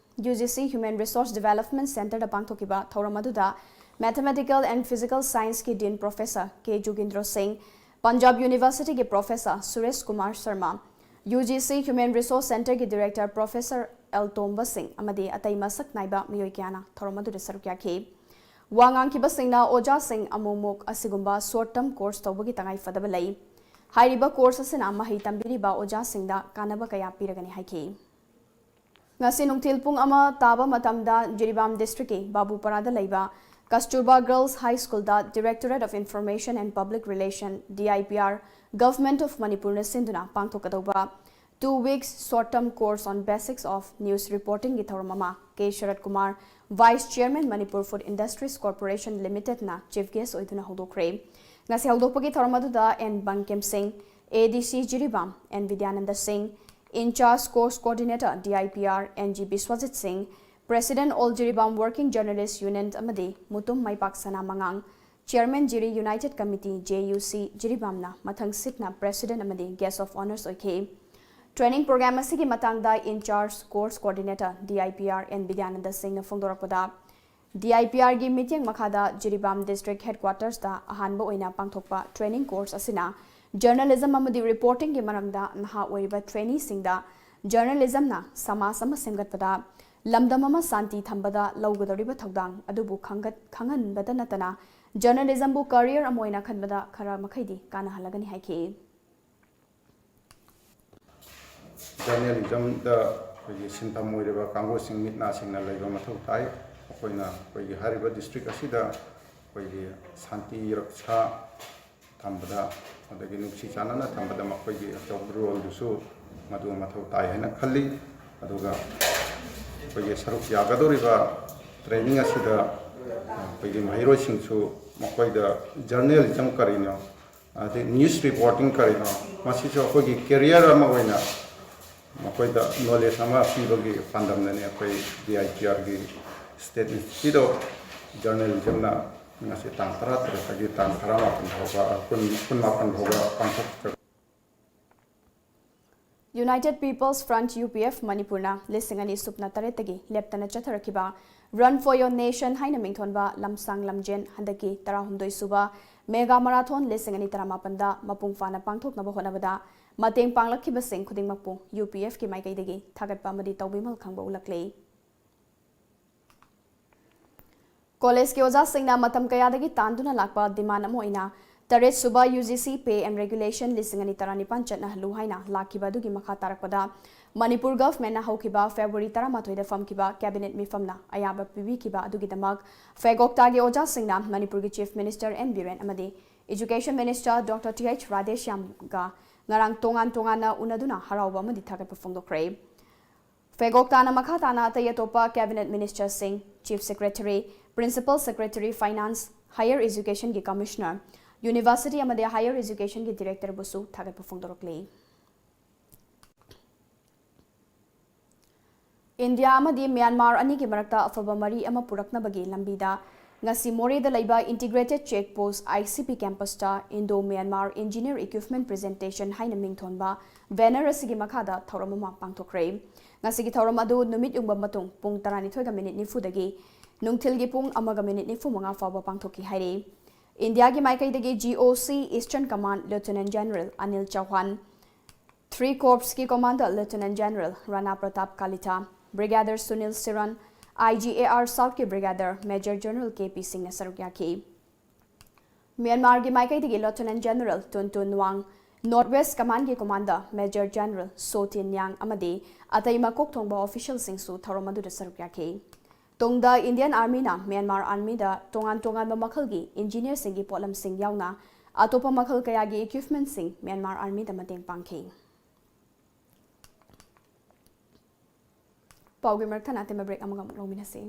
UGC Human Resource Development Centreꯗ ꯄꯥꯡꯊꯣꯛꯈꯤꯕ ꯊꯧꯔꯝ ꯑꯗꯨꯗ Mathematical and Physical Scienceꯀꯤ Dean Professor K ꯖꯨꯒꯤꯟꯗ꯭ꯔꯣ ꯁꯤꯡ, ꯄꯟꯖꯥꯕ ꯌꯨꯅꯤꯚꯔꯁꯤꯇꯤꯒꯤ Professor Suresh Kumar Sharma, UGC Human Resource Centreꯒꯤ Director Professor L Tomba Singh ꯑꯃꯗꯤ ꯑꯇꯩ ꯃꯁꯛ ꯅꯥꯏꯕ ꯃꯤꯑꯣꯏ ꯀꯌꯥꯅ ꯊꯧꯔꯝ ꯑꯗꯨꯗ ꯁꯔꯨꯛ ꯌꯥꯈꯤ꯫ ꯋꯥ ꯉꯥꯡꯈꯤꯕꯁꯤꯡꯅ ꯑꯣꯖꯥꯁꯤꯡ ꯑꯃꯨꯛꯃꯨꯛ ꯑꯁꯤꯒꯨꯝꯕ short term course ꯇꯧꯕꯒꯤ ꯇꯉꯥꯏꯐꯗꯕ ꯂꯩ꯫ ꯍꯥꯏꯔꯤꯕ course ꯑꯁꯤꯅ ꯃꯍꯩ ꯇꯝꯕꯤꯔꯤꯕ ꯑꯣꯖꯥꯁꯤꯡꯗ ꯀꯥꯟꯅꯕ ꯀꯌꯥ ꯄꯤꯔꯒꯅꯤ ꯍꯥꯏꯈꯤ꯫ ꯉꯁꯤ ꯅꯨꯡꯊꯤꯜ ꯄꯨꯡ ꯑꯃ ꯇꯥꯕ ꯃꯇꯝꯗ ꯖꯤꯔꯤꯕꯥꯝ districtꯀꯤ ꯕꯥꯕꯨꯄꯥꯔꯥꯗ ꯂꯩꯕ Kasturba Girls High Schoolꯗ Directorate of Information and Public Relation, DIPR, Government of Manipurꯅ ꯁꯤꯟꯗꯨꯅ ꯄꯥꯡꯊꯣꯛꯀꯗꯧꯕ two weeks short term course on basics of news reportingꯒꯤ ꯊꯧꯔꯝ ꯑꯃ ꯀꯦ ꯁꯔꯠ Kumar, Vice Chairman Manipur Food Industries Corporation Limitedꯅ chief guest ꯑꯣꯏꯗꯨꯅ ꯍꯧꯗꯣꯛꯈ꯭ꯔꯦ꯫ ꯉꯁꯤ ꯍꯧꯗꯣꯛꯄꯒꯤ ꯊꯧꯔꯝ ꯑꯗꯨꯗ ꯑꯦꯟ ꯕꯪꯀꯤꯝ ꯁꯤꯡ, ADC ꯖꯤꯔꯤꯕꯥꯝ ꯑꯦꯟ ꯕꯤꯗ꯭ꯌꯥꯅꯟꯗ ꯁꯤꯡ, In-charge Course Coordinator, D I P R, N G Biswajit Singh, President, All Jiribam Working Journalist Union ꯑꯃꯗꯤ ꯃꯨꯇꯨꯝ ꯃꯩꯄꯥꯛ ꯁꯅꯥ ꯃꯉꯥꯡ, Chairman, Jiri United Committee, J U C, ꯖꯤꯔꯤꯕꯥꯝꯅ ꯃꯊꯪꯁꯤꯠꯅ President ꯑꯃꯗꯤ Guest of Honours ꯑꯣꯏꯈꯤ꯫ Training program ꯑꯁꯤꯒꯤ ꯃꯇꯥꯡꯗ In-charge Course Coordinator, D I P R, N Bidyananda ꯁꯤꯡꯅ ꯐꯣꯡꯗꯣꯔꯛꯄꯗ, D I P R ꯒꯤ ꯃꯤꯠꯌꯦꯡ ꯃꯈꯥꯗ ꯖꯤꯔꯤꯕꯥꯝ District Headquarters ꯇ ꯑꯍꯥꯟꯕ ꯑꯣꯏꯅ ꯄꯥꯡꯊꯣꯛꯄ training course ꯑꯁꯤꯅ journalism ꯑꯃꯗꯤ reporting ꯒꯤ ꯃꯔꯝꯗ ꯅꯍꯥ ꯑꯣꯏꯔꯤꯕ trainee ꯁꯤꯡꯗ journalism ꯅ ꯁꯃꯥꯖ ꯑꯃ ꯁꯦꯝꯒꯠꯄꯗ, ꯂꯝꯗꯝ ꯑꯃ ꯁꯥꯟꯇꯤ ꯊꯝꯕꯗ ꯂꯧꯒꯗꯧꯔꯤꯕ ꯊꯧꯗꯥꯡ ꯑꯗꯨꯕꯨ ꯈꯪꯒꯠ-, ꯈꯪꯍꯟꯕꯗ ꯅꯠꯇꯅ, journalism ꯕꯨ career ꯑꯃ ꯑꯣꯏꯅ ꯈꯟꯕꯗ ꯈꯔ ꯃꯈꯩꯗꯤ ꯀꯥꯟꯅꯍꯜꯂꯒꯅꯤ ꯍꯥꯏꯈꯤ꯫ Journalism ꯗ ꯑꯩꯈꯣꯏꯒꯤ ꯁꯤꯟꯐꯝ ꯑꯣꯏꯔꯤꯕ ꯀꯥꯡꯕꯨꯁꯤꯡ ꯃꯤꯠ ꯅꯥ ꯁꯤꯡꯅ ꯂꯩꯕ ꯃꯊꯧ ꯇꯥꯏ꯫ ꯑꯩꯈꯣꯏꯅ ꯑꯩꯈꯣꯏꯒꯤ ꯍꯥꯏꯔꯤꯕ district ꯑꯁꯤꯗ ꯑꯩꯈꯣꯏꯒꯤ ꯁꯥꯟꯇꯤ ꯔꯛꯁꯥ ꯊꯝꯕꯗ, ꯑꯗꯒꯤ ꯅꯨꯡꯁꯤ ꯆꯥꯟꯅꯅ ꯊꯝꯕꯗ ꯃꯈꯣꯏꯒꯤ ꯑꯆꯧꯕ role ꯗꯨꯁꯨ ꯃꯗꯨ ꯃꯊꯧ ꯇꯥꯏ ꯍꯥꯏꯅ ꯈꯜꯂꯤ꯫ ꯑꯗꯨꯒ ꯑꯩꯈꯣꯏꯒꯤ ꯁꯔꯨꯛ ꯌꯥꯒꯗꯧꯔꯤꯕ training ꯑꯁꯤꯗ ꯑꯩꯈꯣꯏꯒꯤ ꯃꯍꯩꯔꯣꯏꯁꯤꯡꯁꯨ ꯃꯈꯣꯏꯗ journalism ꯀꯔꯤꯅꯣ, ꯑꯗꯩ news reporting ꯀꯔꯤꯅꯣ, ꯃꯁꯤꯁꯨ ꯑꯩꯈꯣꯏꯒꯤ career ꯑꯃ ꯑꯣꯏꯅ ꯃꯈꯣꯏꯗ knowledge ꯑꯃ ꯄꯤꯕꯒꯤ ꯄꯥꯟꯗꯝꯅꯅꯤ ꯑꯩꯈꯣꯏ D I P R ꯒꯤ State Institute of Journalism ꯅ ꯉꯁꯤ ꯇꯥꯡ ꯇꯔꯥꯇꯔꯦꯠꯇꯒꯤ ꯇꯥꯡ ꯇꯔꯥꯃꯥꯄꯟ ꯐꯥꯎꯕ, ꯀꯨꯟ, ꯀꯨꯟꯃꯥꯄꯟ ꯐꯥꯎꯕ ꯄꯥꯡꯊꯣꯛꯆꯒꯅꯤ꯫ United People's Front, U P F, ꯃꯅꯤꯄꯨꯔꯅ ꯂꯤꯁꯤꯡ ꯑꯅꯤ ꯁꯨꯞꯅ ꯇꯔꯦꯠꯇꯒꯤ ꯂꯦꯞꯇꯅ ꯆꯠꯊꯔꯛꯈꯤꯕ Run for Your Nation ꯍꯥꯏꯅ ꯃꯤꯡꯊꯣꯟꯕ ꯂꯝꯁꯥꯡ ꯂꯝꯖꯦꯟ ꯍꯟꯗꯛꯀꯤ ꯇꯔꯥꯍꯨꯝꯗꯣꯏ ꯁꯨꯕ Mega Marathon ꯂꯤꯁꯤꯡ ꯑꯅꯤ ꯇꯔꯥꯃꯥꯄꯟꯗ ꯃꯄꯨꯡ ꯐꯥꯅ ꯄꯥꯡꯊꯣꯛꯅꯕ ꯍꯣꯠꯅꯕꯗ ꯃꯇꯦꯡ ꯄꯥꯡꯂꯛꯈꯤꯕꯁꯤꯡ ꯈꯨꯗꯤꯡꯃꯛꯄꯨ U P F ꯀꯤ ꯃꯥꯏꯀꯩꯗꯒꯤ ꯊꯥꯒꯠꯄ ꯑꯃꯗꯤ ꯇꯧꯕꯤꯃꯜ ꯈꯪꯕ ꯎꯠꯂꯛꯂꯤ꯫ ꯀꯣꯂꯦꯖꯀꯤ ꯑꯣꯖꯥꯁꯤꯡꯅ ꯃꯇꯝ ꯀꯌꯥꯗꯒꯤ ꯇꯥꯟꯗꯨꯅ ꯂꯥꯛꯄ demand ꯑꯃ ꯑꯣꯏꯅ ꯇꯔꯦꯠ ꯁꯨꯕ U G C Pay and Regulation ꯂꯤꯁꯤꯡ ꯑꯅꯤ ꯇꯔꯥꯅꯤꯄꯥꯟ ꯆꯠꯅꯍꯜꯂꯨ ꯍꯥꯏꯅ ꯂꯥꯛꯈꯤꯕ ꯑꯗꯨꯒꯤ ꯃꯈꯥ ꯇꯥꯔꯛꯄꯗ ꯃꯅꯤꯄꯨꯔ government ꯅ ꯍꯧꯈꯤꯕ February ꯇꯔꯥꯃꯥꯊꯣꯏꯗ ꯐꯝꯈꯤꯕ cabinet ꯃꯤꯐꯝꯅ ꯑꯌꯥꯕ ꯄꯤꯕꯤꯈꯤꯕ ꯑꯗꯨꯒꯤꯗꯃꯛ ꯐꯦꯒꯣꯛꯇꯥꯒꯤ ꯑꯣꯖꯥꯁꯤꯡꯅ ꯃꯅꯤꯄꯨꯔꯒꯤ Chief Minister N Biren ꯑꯃꯗꯤ Education Minister Doctor Th Radheshyamꯒ ꯉꯔꯥꯡ ꯇꯣꯉꯥꯟ ꯇꯣꯉꯥꯟꯅ ꯎꯅꯗꯨꯅ ꯍꯔꯥꯎꯕ ꯑꯃꯗꯤ ꯊꯥꯒꯠꯄ ꯐꯣꯡꯗꯣꯛꯈ꯭ꯔꯦ꯫ ꯐꯦꯒꯣꯛꯇꯥꯅ ꯃꯈꯥ ꯇꯥꯅ ꯑꯇꯩ ꯑꯇꯣꯞꯄ cabinet minister ꯁꯤꯡ, Chief Secretary, Principal Secretary Finance, Higher Education ꯒꯤ Commissioner, University ꯑꯃꯗꯤ Higher Education ꯒꯤ Director ꯕꯨꯁꯨ ꯊꯥꯒꯠꯄ ꯐꯣꯡꯗꯣꯔꯛꯂꯤ꯫ ꯏꯟꯗꯤꯌꯥ ꯑꯃꯗꯤ ꯃ꯭ꯌꯥꯟꯃꯥꯔ ꯑꯅꯤꯒꯤ ꯃꯔꯛꯇ ꯑꯐꯕ ꯃꯔꯤ ꯑꯃ ꯄꯨꯔꯛꯅꯕꯒꯤ ꯂꯝꯕꯤꯗ ꯉꯁꯤ ꯃꯣꯔꯦꯗ ꯂꯩꯕ Integrated Check Post, I C P, campus ꯇ Indo Myanmar Engineer Equipment Presentation ꯍꯥꯏꯅ ꯃꯤꯡꯊꯣꯟꯕ banner ꯑꯁꯤꯒꯤ ꯃꯈꯥꯗ ꯊꯧꯔꯝ ꯑꯃ ꯄꯥꯡꯊꯣꯛꯈ꯭ꯔꯦ꯫ ꯉꯁꯤꯒꯤ ꯊꯧꯔꯝ ꯑꯗꯨ ꯅꯨꯃꯤꯠ ꯌꯨꯡꯕ ꯃꯇꯨꯡ ꯄꯨꯡ ꯇꯔꯥꯅꯤꯊꯣꯏꯒ ꯃꯤꯅꯤꯠ ꯅꯤꯐꯨꯗꯒꯤ ꯅꯨꯡꯊꯤꯜꯒꯤ ꯄꯨꯡ ꯑꯃꯒ ꯃꯤꯅꯤꯠ ꯅꯤꯐꯨꯃꯉꯥ ꯐꯥꯎꯕ ꯄꯥꯡꯊꯣꯛꯈꯤ ꯍꯥꯏꯔꯤ꯫ ꯏꯟꯗꯤꯌꯥꯒꯤ ꯃꯥꯏꯀꯩꯗꯒꯤ G O C Eastern Command Lieutenant General Anil Chauhan, Three Corps ꯀꯤ Commander Lieutenant General Rana Pratap Kalita, Brigadier Sunil Siran, I G A R South ꯀꯤ Brigadier Major General K P ꯁꯤꯡꯅ ꯁꯔꯨꯛ ꯌꯥꯈꯤ꯫ ꯃ꯭ꯌꯥꯟꯃꯥꯔꯒꯤ ꯃꯥꯏꯀꯩꯗꯒꯤ Lieutenant General Tun Tun Wang, North West Command ꯀꯤ Commander Major General So Tin Yang ꯑꯃꯗꯤ ꯑꯇꯩ ꯃꯀꯣꯛ ꯊꯣꯡꯕ official ꯁꯤꯡꯁꯨ ꯊꯧꯔꯝ ꯑꯗꯨꯗ ꯁꯔꯨꯛ ꯌꯥꯈꯤ꯫ ꯇꯨꯡꯗ Indian Army ꯅ ꯃ꯭ꯌꯥꯟꯃꯥꯔ Army ꯗ ꯇꯣꯉꯥꯟ ꯇꯣꯉꯥꯟꯕ ꯃꯈꯜꯒꯤ engineer ꯁꯤꯡꯒꯤ ꯄꯣꯠꯂꯝꯁꯤꯡ ꯌꯥꯎꯅ ꯑꯇꯣꯞꯄ ꯃꯈꯜ ꯀꯌꯥꯒꯤ equipment ꯁꯤꯡ ꯃ꯭ꯌꯥꯟꯃꯥꯔ Army ꯗ ꯃꯇꯦꯡ ꯄꯥꯡꯈꯤ꯫ ꯄꯥꯎꯒꯤ ꯃꯔꯛ ꯊꯠꯅ ꯑꯇꯦꯟꯕ break ꯑꯃꯒ ꯑꯃꯨꯛ ꯂꯧꯃꯤꯟꯅꯁꯤ꯫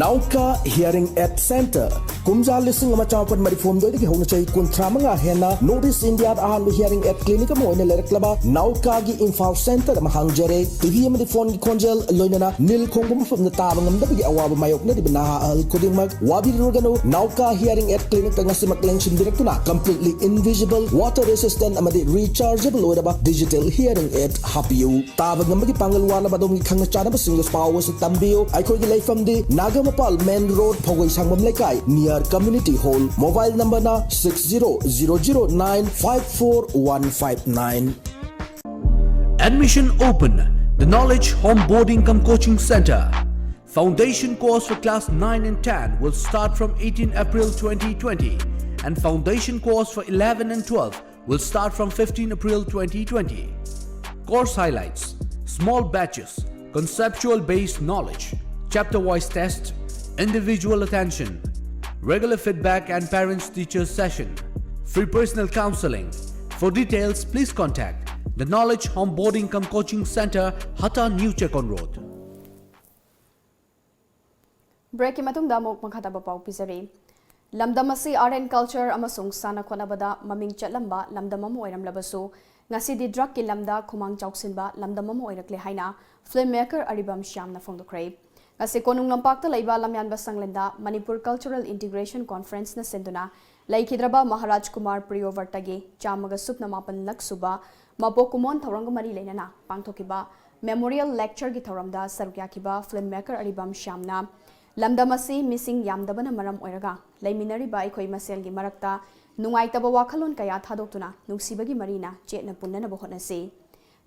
Nauka Hearing Aid Center꯫ ꯀꯨꯝꯖꯥ ꯂꯤꯁꯤꯡ ꯑꯃ ꯆꯥꯃꯥꯄꯟ ꯃꯔꯤꯐꯨ ꯍꯨꯝꯗꯣꯏꯗꯒꯤ ꯍꯧꯅ ꯆꯍꯤ ꯀꯨꯟꯊ꯭ꯔꯥ ꯃꯉꯥ ꯍꯦꯟꯅ North East India ꯗ ꯑꯍꯥꯟꯕ hearing aid clinic ꯑꯃ ꯑꯣꯏꯅ ꯂꯩꯔꯛꯂꯕ Nauka ꯒꯤ ꯏꯝꯐꯥꯜ center ꯑꯃ ꯍꯥꯡꯖꯔꯦ꯫ T V ꯑꯃꯗꯤ phone ꯒꯤ ꯈꯣꯟꯖꯦꯜ, ꯂꯣꯏꯅꯅ ꯅꯤꯜ ꯈꯣꯡꯕ ꯃꯐꯝꯗ ꯇꯥꯕ ꯉꯝꯗꯕꯒꯤ ꯑꯋꯥꯕ ꯃꯥꯌꯣꯛꯅꯔꯤꯕ ꯅꯍꯥ ꯑꯍꯜ ꯈꯨꯗꯤꯡꯃꯛ ꯋꯥꯕꯤꯔꯨꯔꯒꯅꯨ꯫ Nauka Hearing Aid Clinic ꯇ ꯉꯁꯤꯃꯛ ꯂꯦꯡꯁꯤꯟꯕꯤꯔꯛꯇꯨꯅ completely invisible, water resistant ꯑꯃꯗꯤ rechargeable ꯑꯣꯏꯔꯕ digital hearing aid ꯍꯥꯞꯄꯤꯌꯨ꯫ ꯇꯥꯕ ꯉꯝꯕꯒꯤ ꯄꯥꯡꯒꯜ ꯋꯥꯠꯂꯕ ꯑꯗꯣꯝꯒꯤ ꯈꯪꯅ ꯆꯥꯟꯅꯕꯁꯤꯡꯗꯁꯨ ꯄꯥꯎ ꯑꯁꯤ ꯇꯝꯕꯤꯌꯨ꯫ ꯑꯩꯈꯣꯏꯒꯤ ꯂꯩꯐꯝꯗꯤ ꯅꯥꯒꯥꯃꯄꯥꯜ main road, ꯐꯧꯒꯩ ꯁꯪꯕꯝ ꯂꯩꯀꯥꯏ, near community hall꯫ Mobile number ꯅ six zero zero zero nine five four one five nine. Admission open. The Knowledge Onboarding cum Coaching Center. Foundation course for class nine and ten will start from eighteen April twenty twenty, and foundation course for eleven and twelve will start from fifteen April twenty twenty. Course highlights: small batches, conceptual based knowledge, chapter wise test, individual attention, regular feedback and parents teachers session, free personal counseling. For details, please contact the Knowledge Onboarding cum Coaching Center, Hata, New Chekon Road. Break ꯀꯤ ꯃꯇꯨꯡꯗ ꯑꯃꯨꯛ ꯃꯈꯥ ꯇꯥꯕ ꯄꯥꯎ ꯄꯤꯖꯔꯤ꯫ ꯂꯝꯗꯝ ꯑꯁꯤ art and culture ꯑꯃꯁꯨꯡ ꯁꯥꯟꯅ ꯈꯣꯠꯅꯕꯗ ꯃꯃꯤꯡ ꯆꯠꯂꯝꯕ ꯂꯝꯗꯝ ꯑꯃ ꯑꯣꯏꯔꯝꯂꯕꯁꯨ, ꯉꯁꯤꯗꯤ ꯗ꯭ꯔꯒꯀꯤ ꯂꯝꯗ ꯈꯨꯃꯥꯡ ꯆꯥꯎꯁꯤꯟꯕ ꯂꯝꯗꯝ ꯑꯃ ꯑꯣꯏꯔꯛꯂꯦ ꯍꯥꯏꯅ ꯐꯤꯜꯝ ꯃꯦꯀꯔ ꯑꯔꯤꯕꯝ ꯁ꯭ꯌꯥꯝꯅ ꯐꯣꯡꯗꯣꯛꯈ꯭ꯔꯦ꯫ ꯉꯁꯤ ꯀꯣꯅꯨꯡ ꯂꯝꯄꯥꯛꯇ ꯂꯩꯕ ꯂꯝꯌꯥꯟꯕ ꯁꯪꯂꯦꯟꯗ ꯃꯅꯤꯄꯨꯔ ꯀꯜꯆꯔꯦꯜ ꯏꯟꯇꯤꯒ꯭ꯔꯦꯁꯟ ꯀꯣꯟꯐ꯭ꯔꯦꯟꯁꯅ ꯁꯤꯟꯗꯨꯅ ꯂꯩꯈꯤꯗ꯭ꯔꯕ ꯃꯍꯥꯔꯥꯖ ꯀꯨꯃꯥꯔ ꯄ꯭ꯔꯤꯌꯣꯚꯔꯇꯒꯤ ꯆꯥꯝꯃꯒ ꯁꯨꯞꯅ ꯃꯥꯄꯟꯂꯛ ꯁꯨꯕ ꯃꯄꯣꯛ ꯀꯨꯝꯑꯣꯟ ꯊꯧꯔꯝꯒ ꯃꯔꯤ ꯂꯩꯅꯅ ꯄꯥꯡꯊꯣꯛꯈꯤꯕ ꯃꯦꯃꯣꯔꯤꯌꯦꯜ ꯂꯦꯛꯆꯔꯒꯤ ꯊꯧꯔꯝꯗ ꯁꯔꯨꯛ ꯌꯥꯈꯤꯕ ꯐꯤꯜꯝ ꯃꯦꯀꯔ ꯑꯔꯤꯕꯝ ꯁ꯭ꯌꯥꯝꯅ ꯂꯝꯗꯝ ꯑꯁꯤ ꯃꯤꯁꯤꯡ ꯌꯥꯝꯗꯕꯅ ꯃꯔꯝ ꯑꯣꯏꯔꯒ ꯂꯩꯃꯤꯟꯅꯔꯤꯕ ꯑꯩꯈꯣꯏ ꯃꯁꯦꯜꯒꯤ ꯃꯔꯛꯇ ꯅꯨꯡꯉꯥꯏꯇꯕ ꯋꯥꯈꯜꯂꯣꯟ ꯀꯌꯥ ꯊꯥꯗꯣꯛꯇꯨꯅ ꯅꯨꯡꯁꯤꯕꯒꯤ ꯃꯔꯤꯅ ꯆꯦꯠꯅ ꯄꯨꯟꯅꯅꯕ ꯍꯣꯠꯅꯁꯤ꯫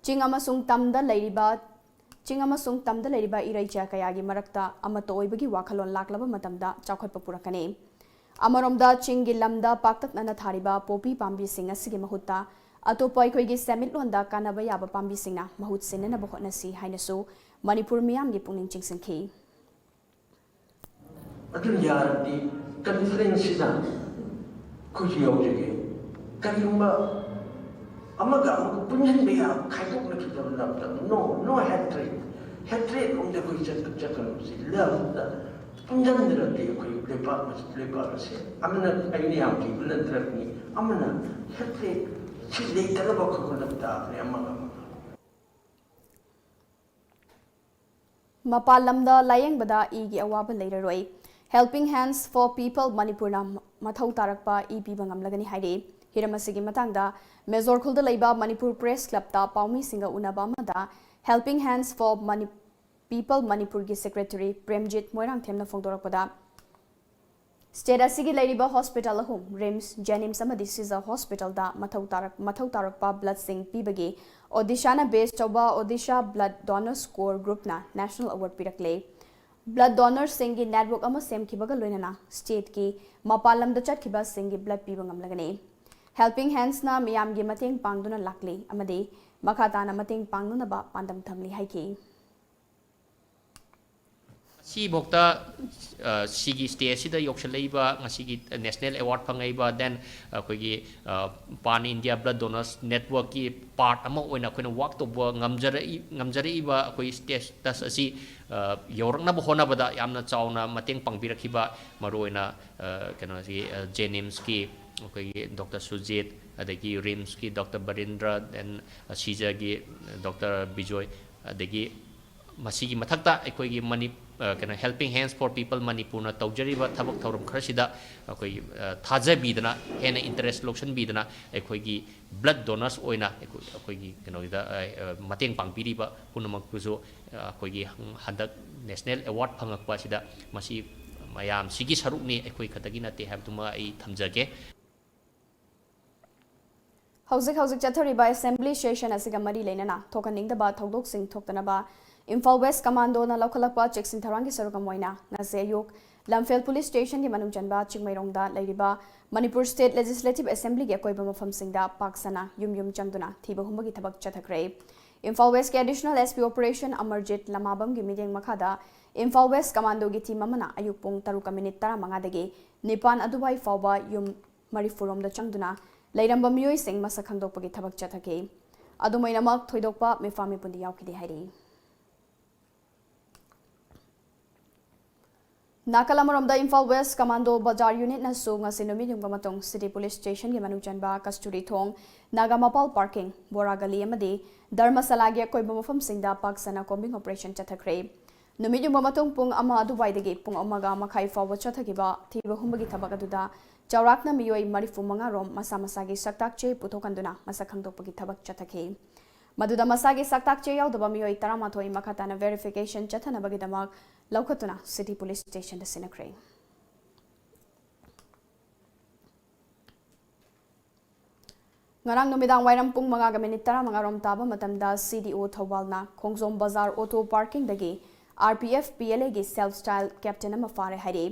ꯆꯤꯡ ꯑꯃꯁꯨꯡ ꯇꯝꯗ ꯂꯩꯔꯤꯕ ꯆꯤꯡ ꯑꯃꯁꯨꯡ ꯇꯝꯗ ꯂꯩꯔꯤꯕ ꯏꯔꯩꯆꯥ ꯀꯌꯥꯒꯤ ꯃꯔꯛꯇ ꯑꯃꯠꯇ ꯑꯣꯏꯕꯒꯤ ꯋꯥꯈꯜꯂꯣꯟ ꯂꯥꯛꯂꯕ ꯃꯇꯝꯗ ꯆꯥꯎꯈꯠꯄ ꯄꯨꯔꯛꯀꯅꯤ꯫ ꯑꯃꯔꯣꯝꯗ ꯆꯤꯡꯒꯤ ꯂꯝꯗ ꯄꯥꯛꯇꯛꯅꯅ ꯊꯥꯔꯤꯕ ꯄꯣꯄꯤ ꯄꯥꯝꯕꯤꯁꯤꯡ ꯑꯁꯤꯒꯤ ꯃꯍꯨꯠꯇ ꯑꯇꯣꯞꯄ ꯑꯩꯈꯣꯏꯒꯤ ꯁꯦꯟꯃꯤꯠꯂꯣꯟꯗ ꯀꯥꯟꯅꯕ ꯌꯥꯕ ꯄꯥꯝꯕꯤꯁꯤꯡꯅ ꯃꯍꯨꯠ ꯁꯤꯟꯅꯅꯕ ꯍꯣꯠꯅꯁꯤ ꯍꯥꯏꯅꯁꯨ ꯃꯅꯤꯄꯨꯔ ꯃꯤꯌꯥꯝꯒꯤ ꯄꯨꯛꯅꯤꯡ ꯆꯤꯡꯁꯤꯟꯈꯤ꯫ ꯑꯗꯨꯅ ꯌꯥꯔꯗꯤ ꯀꯟꯐꯔꯦꯟꯁꯁꯤꯗ ꯑꯩꯈꯣꯏꯁꯨ ꯌꯥꯎꯖꯒꯦ꯫ ꯀꯔꯤꯒꯨꯝꯕ ꯑꯃꯒ ꯑꯃꯒ ꯄꯨꯟꯁꯤꯟꯕ ꯌꯥꯕ ꯈꯥꯏꯗꯣꯛꯅꯈꯤꯗꯕ ꯂꯝꯗ no, no hatred, hatred ꯂꯣꯝꯗ ꯑꯩꯈꯣꯏ ꯆꯠ-, ꯆꯠꯀꯅꯨꯁꯤ꯫ ꯂꯚꯇ ꯄꯨꯟꯁꯤꯟꯗ꯭ꯔꯗꯤ ꯑꯩꯈꯣꯏ ꯂꯩꯕꯥꯛ ꯃꯁꯤ-, ꯂꯩꯕꯥꯛ ꯑꯁꯦ ꯑꯃꯅ ꯑꯩꯅ ꯌꯥꯝ ꯀꯤꯕ ꯅꯠꯇ꯭ꯔꯕꯅꯤ, ꯑꯃꯅ hatred ꯁꯤ ꯂꯩꯇꯅꯕ ꯑꯩꯈꯣꯏ ꯍꯣꯠꯅꯕ ꯇꯥꯕꯅꯤ ꯑꯃꯒ ꯑꯃꯒ꯫ ꯃꯄꯥꯟ ꯂꯝꯗ ꯂꯥꯌꯦꯡꯕꯗ ꯏꯒꯤ ꯑꯋꯥꯕ ꯂꯩꯔꯔꯣꯏ꯫ Helping Hands for People ꯃꯅꯤꯄꯨꯔꯅ ꯃꯊꯧ ꯇꯥꯔꯛꯄ ꯏ ꯄꯤꯕ ꯉꯝꯂꯒꯅꯤ ꯍꯥꯏꯔꯤ꯫ ꯍꯤꯔꯝ ꯑꯁꯤꯒꯤ ꯃꯇꯥꯡꯗ ꯃꯦꯖꯣꯔ ꯈꯨꯜꯗ ꯂꯩꯕ ꯃꯅꯤꯄꯨꯔ ꯄ꯭ꯔꯦꯁ ꯀ꯭ꯂꯕꯇ ꯄꯥꯎꯃꯤꯁꯤꯡꯒ ꯎꯅꯕ ꯑꯃꯗ Helping Hands for Mani-, People ꯃꯅꯤꯄꯨꯔꯒꯤ ꯁꯦꯀ꯭ꯔꯦꯇꯔꯤ ꯄ꯭ꯔꯦꯝꯖꯤꯠ ꯃꯣꯏꯔꯥꯡꯊꯦꯝꯅ ꯐꯣꯡꯗꯣꯔꯛꯄꯗ, ꯁ꯭ꯇꯦꯠ ꯑꯁꯤꯒꯤ ꯂꯩꯔꯤꯕ ꯍꯣꯁꯄꯤꯇꯥꯜ ꯑꯍꯨꯝ, ꯔꯤꯝꯁ, ꯖꯦꯅꯤꯝꯁ ꯑꯃꯗꯤ ꯁꯤꯖ ꯍꯣꯁꯄꯤꯇꯥꯜꯗ ꯃꯊꯧ ꯇꯥꯔꯛ-, ꯃꯊꯧ ꯇꯥꯔꯛꯄ ꯕ꯭ꯂꯗꯁꯤꯡ ꯄꯤꯕꯒꯤ ꯑꯣꯗꯤꯁꯥꯅ ꯕꯦꯁ ꯇꯧꯕ ꯑꯣꯗꯤꯁꯥ ꯕ꯭ꯂꯗ ꯗꯣꯅꯔꯁ ꯀꯣꯔ ꯒ꯭ꯔꯨꯞꯅ ꯅꯦꯁꯅꯦꯜ ꯑꯦꯋꯥꯔꯗ ꯄꯤꯔꯛꯂꯦ꯫ ꯕ꯭ꯂꯗ ꯗꯣꯅꯔꯁꯤꯡꯒꯤ ꯅꯦꯠꯋꯥꯔꯛ ꯑꯃ ꯁꯦꯝꯈꯤꯕꯒ ꯂꯣꯏꯅꯅ ꯁ꯭ꯇꯦꯠꯀꯤ ꯃꯄꯥꯟ ꯂꯝꯗ ꯆꯠꯈꯤꯕꯁꯤꯡꯒꯤ ꯕ꯭ꯂꯗ ꯄꯤꯕ ꯉꯝꯂꯒꯅꯤ꯫ Helping Handsꯅ ꯃꯤꯌꯥꯝꯒꯤ ꯃꯇꯦꯡ ꯄꯥꯡꯗꯨꯅ ꯂꯥꯛꯂꯤ ꯑꯃꯗꯤ ꯃꯈꯥ ꯇꯥꯅ ꯃꯇꯦꯡ ꯄꯥꯡꯅꯅꯕ ꯄꯥꯟꯗꯝ ꯊꯝꯂꯤ ꯍꯥꯏꯈꯤ꯫ ꯉꯁꯤꯐꯥꯎꯗ, ꯑ, ꯁꯤꯒꯤ ꯁ꯭ꯇꯦꯖꯁꯤꯗ ꯌꯧꯁꯤꯜꯂꯛꯏꯕ ꯉꯁꯤꯒꯤ ꯅꯦꯁꯅꯦꯜ ꯑꯦꯋꯥꯔꯗ ꯐꯪꯉꯛꯏꯕ, then ꯑꯩꯈꯣꯏꯒꯤ, ꯑ, ꯄꯥꯟ ꯏꯟꯗꯤꯌꯥ ꯕ꯭ꯂꯗ ꯗꯣꯅꯔꯁ ꯅꯦꯠꯋꯥꯔꯛꯀꯤ ꯄꯥꯔꯠ ꯑꯃ ꯑꯣꯏꯅ ꯑꯩꯈꯣꯏꯅ ꯋꯥꯔꯛ ꯇꯧꯕ ꯉꯝꯖꯔꯛꯏ-, ꯉꯝꯖꯔꯛꯏꯕ ꯑꯩꯈꯣꯏ ꯁ꯭ꯇꯦꯇꯁ ꯑꯁꯤ, ꯑ, ꯌꯧꯔꯛꯅꯕ ꯍꯣꯠꯅꯕꯗ ꯌꯥꯝꯅ ꯆꯥꯎꯅ ꯃꯇꯦꯡ ꯄꯥꯡꯕꯤꯔꯛꯈꯤꯕ ꯃꯔꯨꯑꯣꯏꯅ, ꯑ, ꯀꯩꯅꯣꯁꯤ, ꯑ, ꯖꯦꯅꯤꯝꯁꯀꯤ ꯑꯩꯈꯣꯏꯒꯤ ꯗꯣꯛꯇꯔ ꯁꯨꯖꯤꯠ, ꯑꯗꯒꯤ ꯔꯤꯝꯁꯀꯤ ꯗꯣꯛꯇꯔ ꯕꯔꯤꯟꯗ꯭ꯔ, then ꯁꯤꯖꯒꯤ ꯗꯣꯛꯇꯔ ꯕꯤꯖꯣꯏ, ꯑꯗꯒꯤ ꯃꯁꯤꯒꯤ ꯃꯊꯛꯇ ꯑꯩꯈꯣꯏꯒꯤ ꯃꯅꯤ ꯀꯩꯅꯣ Helping Hands for People ꯃꯅꯤꯄꯨꯔꯅ ꯇꯧꯖꯔꯤꯕ ꯊꯕꯛ ꯊꯧꯔꯝ ꯈꯔꯁꯤꯗ ꯑꯩꯈꯣꯏꯒꯤ ꯊꯥꯖꯕꯤꯗꯅ, ꯍꯦꯟꯅ interest ꯂꯧꯁꯤꯟꯕꯤꯗꯅ, ꯑꯩꯈꯣꯏꯒꯤ blood donors ꯑꯣꯏꯅ ꯑꯩꯈꯣꯏ ꯑꯩꯈꯣꯏꯒꯤ ꯀꯩꯅꯣꯒꯤꯗ ꯃꯇꯦꯡ ꯄꯥꯡꯕꯤꯔꯤꯕ ꯄꯨꯝꯅꯃꯛꯄꯨꯁꯨ ꯑꯩꯈꯣꯏꯒꯤ ꯍꯟꯗꯛ national award ꯐꯪꯉꯛꯄ ꯑꯁꯤꯗ ꯃꯁꯤ ꯃꯌꯥꯝꯁꯤꯒꯤ ꯁꯔꯨꯛꯅꯤ, ꯑꯩꯈꯣꯏ ꯈꯛꯇꯒꯤ ꯅꯠꯇꯦ ꯍꯥꯏꯕꯗꯨꯃ ꯑꯩ ꯊꯝꯖꯒꯦ꯫ ꯍꯧꯖꯤꯛ ꯍꯧꯖꯤꯛ ꯆꯠꯊꯔꯤꯕ assembly session ꯑꯁꯤꯒ ꯃꯔꯤ ꯂꯩꯅꯅ ꯊꯣꯛꯍꯟꯅꯤꯡꯗꯕ ꯊꯧꯗꯣꯛꯁꯤꯡ ꯊꯣꯛꯇꯅꯕ ꯏꯝꯐꯥꯜ West Commandoꯅ ꯂꯧꯈꯠꯂꯛꯄ ꯆꯦꯛꯁꯤꯟ ꯊꯧꯔꯥꯡꯒꯤ ꯁꯔꯨꯛ ꯑꯃ ꯑꯣꯏꯅ ꯉꯁꯤ ꯑꯌꯨꯛ ꯂꯝꯐꯦꯜ police stationꯒꯤ ꯃꯅꯨꯡ ꯆꯟꯕ ꯆꯤꯡꯃꯩꯔꯣꯡꯗ ꯂꯩꯔꯤꯕ ꯃꯅꯤꯄꯨꯔ state legislativeꯒꯤ ꯑꯀꯣꯏꯕ ꯃꯐꯝꯁꯤꯡꯗ ꯄꯥꯛ ꯁꯟꯅ ꯌꯨꯝ ꯌꯨꯝ ꯆꯪꯗꯨꯅ ꯊꯤꯕ ꯍꯨꯝꯕꯒꯤ ꯊꯕꯛ ꯆꯠꯊꯈ꯭ꯔꯦ꯫ Imphal Westꯀꯤ additional SP operation Amarjeet ꯂꯃꯥꯕꯝꯒꯤ ꯃꯤꯠꯌꯦꯡ ꯃꯈꯥꯗ ꯏꯝꯐꯥꯜ West Commandoꯒꯤ team ꯑꯃꯅ ꯑꯌꯨꯛ ꯄꯨꯡ ꯇꯔꯨꯛꯀ ꯃꯤꯅꯤꯠ ꯇꯔꯥꯃꯉꯥꯗꯒꯤ ꯅꯤꯄꯥꯟ ꯑꯗꯨꯋꯥꯏ ꯐꯥꯎꯕ ꯌꯨꯝ ꯃꯔꯤꯐꯨ ꯔꯣꯝꯗ ꯆꯪꯗꯨꯅ ꯂꯩꯔꯝꯕ ꯃꯤꯑꯣꯏꯁꯤꯡ ꯃꯁꯛ ꯈꯪꯗꯣꯛꯄꯒꯤ ꯊꯕꯛ ꯆꯠꯊꯈꯤ꯫ ꯑꯗꯨꯝ ꯑꯣꯏꯅꯃꯛ ꯊꯣꯏꯗꯣꯛꯄ ꯃꯤꯐꯥ ꯃꯤꯄꯨꯟꯗꯤ ꯌꯥꯎꯈꯤꯗꯦ ꯍꯥꯏꯔꯤ꯫ ꯅꯥꯀꯜ ꯑꯃꯔꯣꯝꯗ ꯏꯝꯐꯥꯜ West Commando Bazar unitꯅꯁꯨ ꯉꯁꯤ ꯅꯨꯃꯤꯠ ꯌꯨꯡꯕ ꯃꯇꯨꯡ city police stationꯒꯤ ꯃꯅꯨꯡ ꯆꯟꯕ ꯀꯁꯇꯨꯔꯤ ꯊꯣꯡ, ꯅꯥꯒꯥꯃꯄꯥꯜ parking, ꯕꯣꯔꯥ ꯒꯂꯤ ꯑꯃꯗꯤ ꯙꯔꯃꯁꯥꯂꯥꯒꯤ ꯑꯀꯣꯏꯕ ꯃꯐꯝꯁꯤꯡꯗ ꯄꯥꯛ ꯁꯟꯅ combing operation ꯆꯠꯊꯈ꯭ꯔꯦ꯫ ꯅꯨꯃꯤꯠ ꯌꯨꯡꯕ ꯃꯇꯨꯡ ꯄꯨꯡ ꯑꯃ ꯑꯗꯨꯋꯥꯏꯗꯒꯤ ꯄꯨꯡ ꯑꯃꯒ ꯃꯈꯥꯏ ꯐꯥꯎꯕ ꯆꯠꯊꯈꯤꯕ ꯊꯤꯕ ꯍꯨꯝꯕꯒꯤ ꯊꯕꯛ ꯑꯗꯨꯗ ꯆꯥꯎꯔꯥꯛꯅ ꯃꯤꯑꯣꯏ ꯃꯔꯤꯐꯨ ꯃꯉꯥ ꯔꯣꯝ ꯃꯁꯥ ꯃꯁꯥꯒꯤ ꯁꯛꯇꯥꯛ ꯆꯦ ꯄꯨꯊꯣꯛꯍꯟꯗꯨꯅ ꯃꯁꯛ ꯈꯪꯗꯣꯛꯄꯒꯤ ꯊꯕꯛ ꯆꯠꯊꯈꯤ꯫ ꯃꯗꯨꯗ ꯃꯁꯥꯒꯤ ꯁꯛꯇꯥꯛ ꯆꯦ ꯌꯥꯎꯗꯕ ꯃꯤꯑꯣꯏ ꯇꯔꯥꯃꯥꯊꯣꯏ ꯃꯈꯥ ꯇꯥꯅ verification ꯆꯠꯊꯅꯕꯒꯤꯗꯃꯛ ꯂꯧꯈꯠꯇꯨꯅ city police stationꯗ ꯁꯤꯟꯅꯈ꯭ꯔꯦ꯫ ꯉꯔꯥꯡ ꯅꯨꯃꯤꯗꯥꯡ ꯋꯥꯏꯔꯝ ꯄꯨꯡ ꯃꯉꯥꯒ ꯃꯤꯅꯤꯠ ꯇꯔꯥꯃꯉꯥ ꯔꯣꯝ ꯇꯥꯕ ꯃꯇꯝꯗ CDO ꯊꯧꯕꯥꯜꯅ ꯈꯣꯡꯖꯣꯝ ꯕꯖꯥꯔ auto parkingꯗꯒꯤ RPF PLAꯒꯤ self style captain ꯑꯃ ꯐꯥꯔꯦ ꯍꯥꯏꯔꯤ꯫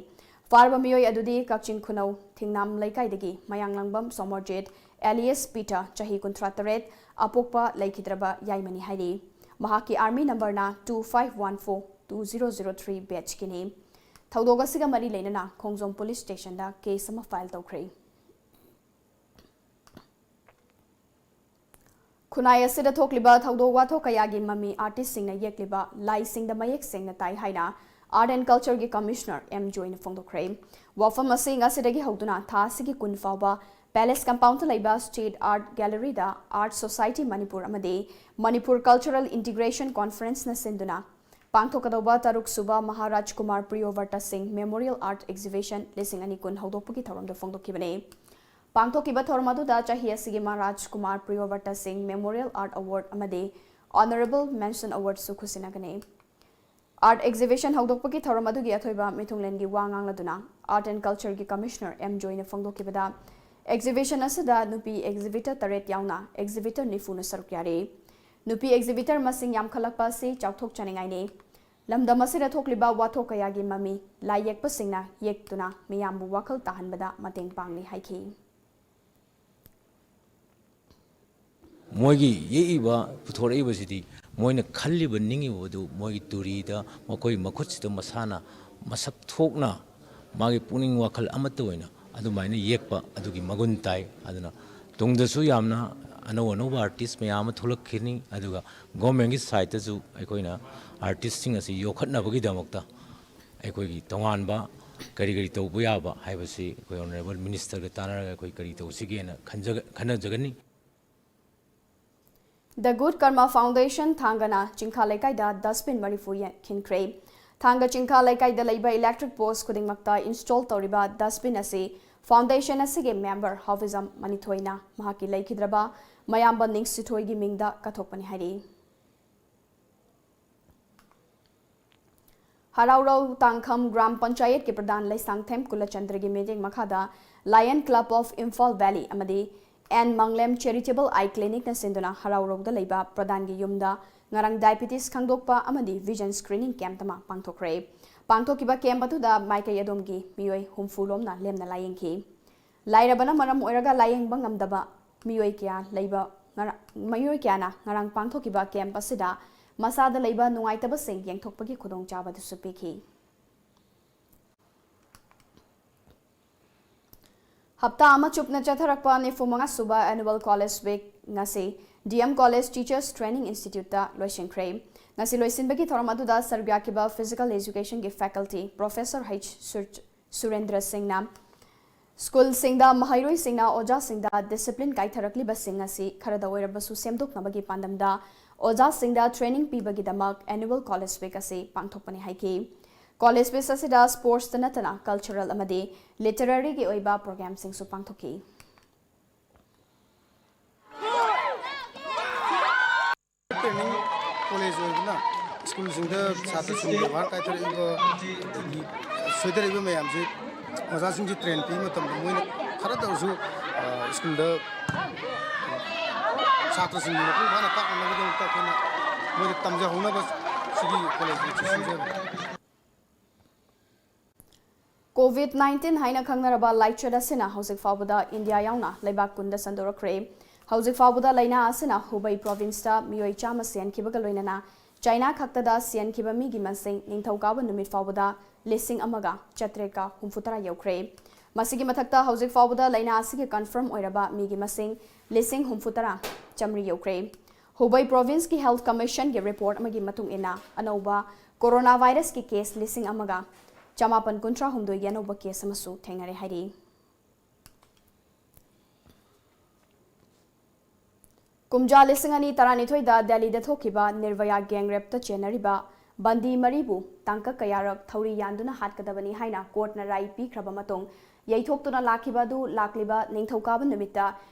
ꯐꯥꯔꯕ ꯃꯤꯑꯣꯏ ꯑꯗꯨꯗꯤ ꯀꯛꯆꯤꯡ ꯈꯨꯅꯧ ꯊꯤꯡꯅꯥꯝ ꯂꯩꯀꯥꯏꯗꯒꯤ ꯃꯌꯥꯡꯂꯪꯕꯝ ꯁꯣꯃꯔꯖꯤꯠ alias Peter, ꯆꯍꯤ ꯀꯨꯟꯊ꯭ꯔꯥ ꯇꯔꯦꯠ, ꯑꯄꯣꯛꯄ ꯂꯩꯈꯤꯗ꯭ꯔꯕ ꯌꯥꯏꯃꯅꯤ ꯍꯥꯏꯔꯤ꯫ ꯃꯍꯥꯛꯀꯤ army numberꯅ two five one four two zero zero three batchꯀꯤꯅꯤ꯫ ꯊꯧꯗꯣꯛ ꯑꯁꯤꯒ ꯃꯔꯤ ꯂꯩꯅꯅ ꯈꯣꯡꯖꯣꯝ police stationꯗ case ꯑꯃ file ꯇꯧꯈ꯭ꯔꯦ꯫ ꯈꯨꯟꯅꯥꯏ ꯑꯁꯤꯗ ꯊꯣꯛꯂꯤꯕ ꯊꯧꯗꯣꯛ ꯋꯥꯊꯣꯛ ꯀꯌꯥꯒꯤ ꯃꯃꯤ artistꯁꯤꯡꯅ ꯌꯦꯛꯂꯤꯕ ꯂꯥꯏꯁꯤꯡꯗ ꯃꯌꯦꯛ ꯁꯦꯡꯅ ꯇꯥꯏ ꯍꯥꯏꯅ Art and Culture ꯒꯤ Commissioner ꯑꯦꯝ ꯖꯣꯏꯅ ꯐꯣꯡꯗꯣꯛꯈ꯭ꯔꯦ꯫ ꯋꯥꯐꯝ ꯑꯁꯤ ꯉꯁꯤꯗꯒꯤ ꯍꯧꯗꯨꯅ ꯊꯥ ꯑꯁꯤꯒꯤ ꯀꯨꯟ ꯐꯥꯎꯕ Palace Compound ꯇ ꯂꯩꯕ State Art Gallery ꯗ Art Society ꯃꯅꯤꯄꯨꯔ ꯑꯃꯗꯤ Manipur Cultural Integration Conference ꯅ ꯁꯤꯟꯗꯨꯅ ꯄꯥꯡꯊꯣꯛꯀꯗꯧꯕ ꯇꯔꯨꯛ ꯁꯨꯕ ꯃꯍꯥꯔꯥꯖ ꯀꯨꯃꯥꯔ ꯄ꯭ꯔꯤꯌꯣꯚꯔꯇ ꯁꯤꯡ Memorial Art Exhibition ꯂꯤꯁꯤꯡ ꯑꯅꯤ ꯀꯨꯟ ꯍꯧꯗꯣꯛꯄꯒꯤ ꯊꯧꯔꯝꯗ ꯐꯣꯡꯗꯣꯛꯈꯤꯕꯅꯤ꯫ ꯄꯥꯡꯊꯣꯛꯈꯤꯕ ꯊꯧꯔꯝ ꯑꯗꯨꯗ ꯆꯍꯤ ꯑꯁꯤꯒꯤ ꯃꯍꯥꯔꯥꯖ ꯀꯨꯃꯥꯔ ꯄ꯭ꯔꯤꯌꯣꯚꯔꯇ ꯁꯤꯡ Memorial Art Award ꯑꯃꯗꯤ Honorable Mention Award ꯁꯨ ꯈꯨꯠꯁꯤꯟꯅꯒꯅꯤ꯫ Art Exhibition ꯍꯧꯗꯣꯛꯄꯒꯤ ꯊꯧꯔꯝ ꯑꯗꯨꯒꯤ ꯑꯊꯣꯏꯕ ꯃꯤꯊꯨꯡꯂꯦꯟꯒꯤ ꯋꯥ ꯉꯥꯡꯂꯗꯨꯅ Art and Culture ꯒꯤ Commissioner ꯑꯦꯝ ꯖꯣꯏꯅ ꯐꯣꯡꯗꯣꯛꯈꯤꯕꯗ, Exhibition ꯑꯁꯤꯗ ꯅꯨꯄꯤ exhibitor ꯇꯔꯦꯠ ꯌꯥꯎꯅ exhibitor ꯅꯤꯐꯨꯅ ꯁꯔꯨꯛ ꯌꯥꯔꯤ꯫ ꯅꯨꯄꯤ exhibitor ꯃꯁꯤꯡ ꯌꯥꯝꯈꯠꯂꯛꯄ ꯑꯁꯤ ꯆꯥꯎꯊꯣꯛꯆꯅꯤꯡꯉꯥꯏꯅꯤ꯫ ꯂꯝꯗꯝ ꯑꯁꯤꯗ ꯊꯣꯛꯂꯤꯕ ꯋꯥꯊꯣꯛ ꯀꯌꯥꯒꯤ ꯃꯃꯤ ꯂꯥꯏ ꯌꯦꯛꯄꯁꯤꯡꯅ ꯌꯦꯛꯇꯨꯅ ꯃꯤꯌꯥꯝꯕꯨ ꯋꯥꯈꯜ ꯇꯥꯍꯟꯕꯗ ꯃꯇꯦꯡ ꯄꯥꯡꯂꯤ ꯍꯥꯏꯈꯤ꯫ ꯃꯣꯏꯒꯤ ꯌꯦꯛꯏꯕ, ꯄꯨꯊꯣꯔꯛꯏꯕꯁꯤꯗꯤ ꯃꯣꯏꯅ ꯈꯜꯂꯤꯕ, ꯅꯤꯡꯉꯤꯕꯗꯨ ꯃꯣꯏꯒꯤ ꯇꯨꯔꯤꯗ, ꯃꯈꯣꯏ ꯃꯈꯨꯠꯁꯤꯗ ꯃꯁꯥꯅ ꯃꯁꯛ ꯊꯣꯛꯅ ꯃꯥꯒꯤ ꯄꯨꯛꯅꯤꯡ ꯋꯥꯈꯜ ꯑꯃꯠꯇ ꯑꯣꯏꯅ ꯑꯗꯨꯃꯥꯏꯅ ꯌꯦꯛꯄ ꯑꯗꯨꯒꯤ ꯃꯒꯨꯟ ꯇꯥꯏ꯫ ꯑꯗꯨꯅ ꯇꯨꯡꯗꯁꯨ ꯌꯥꯝꯅ ꯑꯅꯧ ꯑꯅꯧꯕ artist ꯃꯌꯥꯝ ꯑꯃ ꯊꯣꯛꯂꯛꯈꯤꯅꯤ꯫ ꯑꯗꯨꯒ government ꯀꯤ side ꯇꯁꯨ ꯑꯩꯈꯣꯏꯅ artist ꯁꯤꯡ ꯑꯁꯤ ꯌꯣꯛꯈꯠꯅꯕꯒꯤꯗꯃꯛꯇ ꯑꯩꯈꯣꯏꯒꯤ ꯇꯣꯉꯥꯟꯕ ꯀꯔꯤ ꯀꯔꯤ ꯇꯧꯕ ꯌꯥꯕ ꯍꯥꯏꯕꯁꯤ ꯑꯩꯈꯣꯏ Honourable Minister ꯒ ꯇꯥꯟꯅꯔꯒ ꯑꯩꯈꯣꯏ ꯀꯔꯤ ꯇꯧꯁꯤꯒꯦꯅ ꯈꯟꯖꯒ-, ꯈꯟꯅꯖꯒꯅꯤ꯫ The Good Karma Foundation ꯊꯥꯡꯒꯅ ꯆꯤꯡꯈꯥ ꯂꯩꯀꯥꯏꯗ dustbin ꯃꯔꯤꯐꯨ ꯌꯦꯟꯈꯤꯟꯈ꯭ꯔꯦ꯫ ꯊꯥꯡꯒ ꯆꯤꯡꯈꯥ ꯂꯩꯀꯥꯏꯗ ꯂꯩꯕ electric post ꯈꯨꯗꯤꯡꯃꯛꯇ install ꯇꯧꯔꯤꯕ dustbin ꯑꯁꯤ foundation ꯑꯁꯤꯒꯤ member ꯍꯥꯎꯐꯤꯖꯝ ꯃꯅꯤꯊꯣꯏꯅ ꯃꯍꯥꯛꯀꯤ ꯂꯩꯈꯤꯗ꯭ꯔꯕ ꯃꯌꯥꯝꯕ ꯅꯤꯡꯁꯤꯊꯣꯏꯒꯤ ꯃꯤꯡꯗ ꯀꯠꯊꯣꯛꯄꯅꯤ ꯍꯥꯏꯔꯤ꯫ ꯍꯔꯥꯎꯔꯧ ꯇꯥꯡꯈꯝ ꯒ꯭ꯔꯥꯝ ꯄꯟꯆꯥꯌꯠꯀꯤ ꯄ꯭ꯔꯙꯥꯟ ꯂꯩꯁꯥꯡꯊꯦꯝ ꯀꯨꯂꯆꯟꯗ꯭ꯔꯒꯤ ꯃꯤꯠꯌꯦꯡ ꯃꯈꯥꯗ Lion Club of Imphal Valley ꯑꯃꯗꯤ ꯑꯦꯟ ꯃꯪꯂꯦꯝ Charitable Eye Clinic ꯅ ꯁꯤꯟꯗꯨꯅ ꯍꯔꯥꯎꯔꯧꯗ ꯂꯩꯕ ꯄ꯭ꯔꯙꯥꯟꯒꯤ ꯌꯨꯝꯗ ꯉꯔꯥꯡ diabetes ꯈꯪꯗꯣꯛꯄ ꯑꯃꯗꯤ vision screening camp ꯑꯃ ꯄꯥꯡꯊꯣꯛꯈ꯭ꯔꯦ꯫ ꯄꯥꯡꯊꯣꯛꯈꯤꯕ camp ꯑꯗꯨꯗ ꯃꯥꯏꯀꯩ ꯑꯗꯣꯝꯒꯤ ꯃꯤꯑꯣꯏ ꯍꯨꯝꯐꯨ ꯂꯣꯝꯅ ꯂꯦꯝꯅ ꯂꯥꯌꯦꯡꯈꯤ꯫ ꯂꯥꯏꯔꯕꯅ ꯃꯔꯝ ꯑꯣꯏꯔꯒ ꯂꯥꯌꯦꯡꯕ ꯉꯝꯗꯕ ꯃꯤꯑꯣꯏ ꯀꯌꯥ ꯂꯩꯕ ꯉꯔꯥ-, ꯃꯤꯑꯣꯏ ꯀꯌꯥꯅ ꯉꯔꯥꯡ ꯄꯥꯡꯊꯣꯛꯈꯤꯕ camp ꯑꯁꯤꯗ ꯃꯁꯥꯗ ꯂꯩꯕ ꯅꯨꯡꯉꯥꯏꯇꯕꯁꯤꯡ ꯌꯦꯡꯊꯣꯛꯄꯒꯤ ꯈꯨꯗꯣꯡꯆꯥꯕ ꯑꯗꯨꯁꯨ ꯄꯤꯈꯤ꯫ ꯍꯞꯇꯥ ꯑꯃ ꯆꯨꯞꯅ ꯆꯠꯊꯔꯛꯄ ꯅꯤꯐꯨ ꯃꯉꯥ ꯁꯨꯕ Annual College Week ꯉꯁꯤ D M College Teachers Training Institute ꯇ ꯂꯣꯏꯁꯤꯟꯈ꯭ꯔꯦ꯫ ꯉꯁꯤ ꯂꯣꯏꯁꯤꯟꯕꯒꯤ ꯊꯧꯔꯝ ꯑꯗꯨꯗ ꯁꯔꯨꯛ ꯌꯥꯈꯤꯕ Physical Educationꯒꯤ faculty Professor H ꯁꯨꯔ- ꯁꯨꯔꯦꯟꯗ꯭ꯔ ꯁꯤꯡꯅ ꯁ꯭ꯀꯨꯜꯁꯤꯡꯗ ꯃꯍꯩꯔꯣꯏꯁꯤꯡꯅ ꯑꯣꯖꯥꯁꯤꯡꯗ discipline ꯀꯥꯏꯊꯔꯛꯂꯤꯕꯁꯤꯡ ꯑꯁꯤ ꯈꯔꯗ ꯑꯣꯏꯔꯕꯁꯨ ꯁꯦꯝꯗꯣꯛꯅꯕꯒꯤ ꯄꯥꯟꯗꯝꯗ ꯑꯣꯖꯥꯁꯤꯡꯗ training ꯄꯤꯕꯒꯤꯗꯃꯛ Annual College Week ꯑꯁꯤ ꯄꯥꯡꯊꯣꯛꯄꯅꯤ ꯍꯥꯏꯈꯤ꯫ College Week ꯑꯁꯤꯗ sportsꯇ ꯅꯠꯇꯅ cultural ꯑꯃꯗꯤ literaryꯒꯤ ꯑꯣꯏꯕ programmeꯁꯤꯡꯁꯨ ꯄꯥꯡꯊꯣꯛꯈꯤ꯫ Training college ꯑꯣꯏꯕꯅ ꯁ꯭ꯀꯨꯜꯁꯤꯡꯗ ꯁꯥꯇ꯭ꯔꯁꯤꯡꯒꯤ ꯕꯦꯕꯥꯔ ꯀꯥꯏꯊꯔꯛꯏꯕ, ꯑꯗꯒꯤ ꯁꯣꯏꯊꯔꯛꯏꯕ ꯃꯌꯥꯝꯁꯤ ꯑꯣꯖꯥꯁꯤꯡꯁꯤ train ꯄꯤꯕ ꯃꯇꯝꯗ ꯃꯣꯏꯅ ꯈꯔꯗ ꯑꯣꯏꯔꯁꯨ, ꯑ, ꯁ꯭ꯀꯨꯜꯗ ꯁꯥꯇ꯭ꯔꯁꯤꯡꯒꯤ ꯃꯄꯨꯡ ꯐꯥꯅ ꯇꯥꯛꯅꯅꯕꯒꯤꯗꯃꯛꯇ ꯑꯩꯈꯣꯏꯅ ꯃꯣꯏꯗ ꯇꯝꯖꯍꯧꯅꯕ ꯁꯤꯒꯤ college Weekꯁꯤ ꯁꯤꯟꯖꯕꯅꯤ꯫ Covid nineteen ꯍꯥꯏꯅ ꯈꯪꯅꯔꯕ ꯂꯥꯏꯆꯠ ꯑꯁꯤꯅ ꯍꯧꯖꯤꯛ ꯐꯥꯎꯕꯗ ꯏꯟꯗꯤꯌꯥ ꯌꯥꯎꯅ ꯂꯩꯕꯥꯛ ꯀꯨꯟꯗ ꯁꯟꯗꯣꯔꯛꯈ꯭ꯔꯦ꯫ ꯍꯧꯖꯤꯛ ꯐꯥꯎꯕꯗ ꯂꯥꯏꯅꯥ ꯑꯁꯤꯅ ꯍꯨꯕꯩ provinceꯇ ꯃꯤꯑꯣꯏ ꯆꯥꯝꯃ ꯁꯤꯍꯟꯈꯤꯕꯒ ꯂꯣꯏꯅꯅ ꯆꯥꯏꯅꯥ ꯈꯛꯇꯗ ꯁꯤꯍꯟꯈꯤꯕ ꯃꯤꯒꯤ ꯃꯁꯤꯡ ꯅꯤꯡꯊꯧꯀꯥꯕ ꯅꯨꯃꯤꯠ ꯐꯥꯎꯕꯗ ꯂꯤꯁꯤꯡ ꯑꯃꯒ ꯆꯥꯇ꯭ꯔꯦꯠꯀ ꯍꯨꯝꯐꯨꯇꯔꯥ ꯌꯧꯈ꯭ꯔꯦ꯫ ꯃꯁꯤꯒꯤ ꯃꯊꯛꯇ ꯍꯧꯖꯤꯛ ꯐꯥꯎꯕꯗ ꯂꯥꯏꯅꯥ ꯑꯁꯤꯒꯤ confirm ꯑꯣꯏꯔꯕ ꯃꯤꯒꯤ ꯃꯁꯤꯡ ꯂꯤꯁꯤꯡ ꯍꯨꯝꯐꯨꯇꯔꯥ ꯆꯥꯃꯔꯤ ꯌꯧꯈ꯭ꯔꯦ꯫ ꯍꯨꯕꯩ provinceꯀꯤ health commissionꯒꯤ report ꯑꯃꯒꯤ ꯃꯇꯨꯡ ꯏꯟꯅ ꯑꯅꯧꯕ coronavirusꯀꯤ case ꯂꯤꯁꯤꯡ ꯑꯃꯒ ꯆꯃꯥꯄꯟ ꯀꯨꯟꯊ꯭ꯔꯥ ꯍꯨꯝꯗꯣꯏꯒꯤ ꯑꯅꯧꯕ case ꯑꯃꯁꯨ ꯊꯦꯡꯅꯔꯦ ꯍꯥꯏꯔꯤ꯫ ꯀꯨꯝꯖꯥ ꯂꯤꯁꯤꯡ ꯑꯅꯤ ꯇꯔꯥꯅꯤꯊꯣꯏꯗ ꯗꯦꯜꯂꯤꯗ ꯊꯣꯛꯈꯤꯕ ꯅꯤꯔꯚꯌꯥ gang rapeꯇ ꯆꯦꯟꯅꯔꯤꯕ ꯕꯟꯗꯤ ꯃꯔꯤꯕꯨ ꯇꯥꯡꯀꯛ ꯀꯌꯥꯔꯛ ꯊꯧꯔꯤ ꯌꯥꯟꯗꯨꯅ ꯍꯥꯠꯀꯗꯕꯅꯤ ꯍꯥꯏꯅ courtꯅ ꯔꯥꯏ ꯄꯤꯈ꯭ꯔꯕ ꯃꯇꯨꯡ, ꯌꯩꯊꯣꯛꯇꯨꯅ ꯂꯥꯛꯈꯤꯕ ꯑꯗꯨ ꯂꯥꯛꯂꯤꯕ ꯅꯤꯡꯊꯧꯀꯥꯕ ꯅꯨꯃꯤꯠꯇ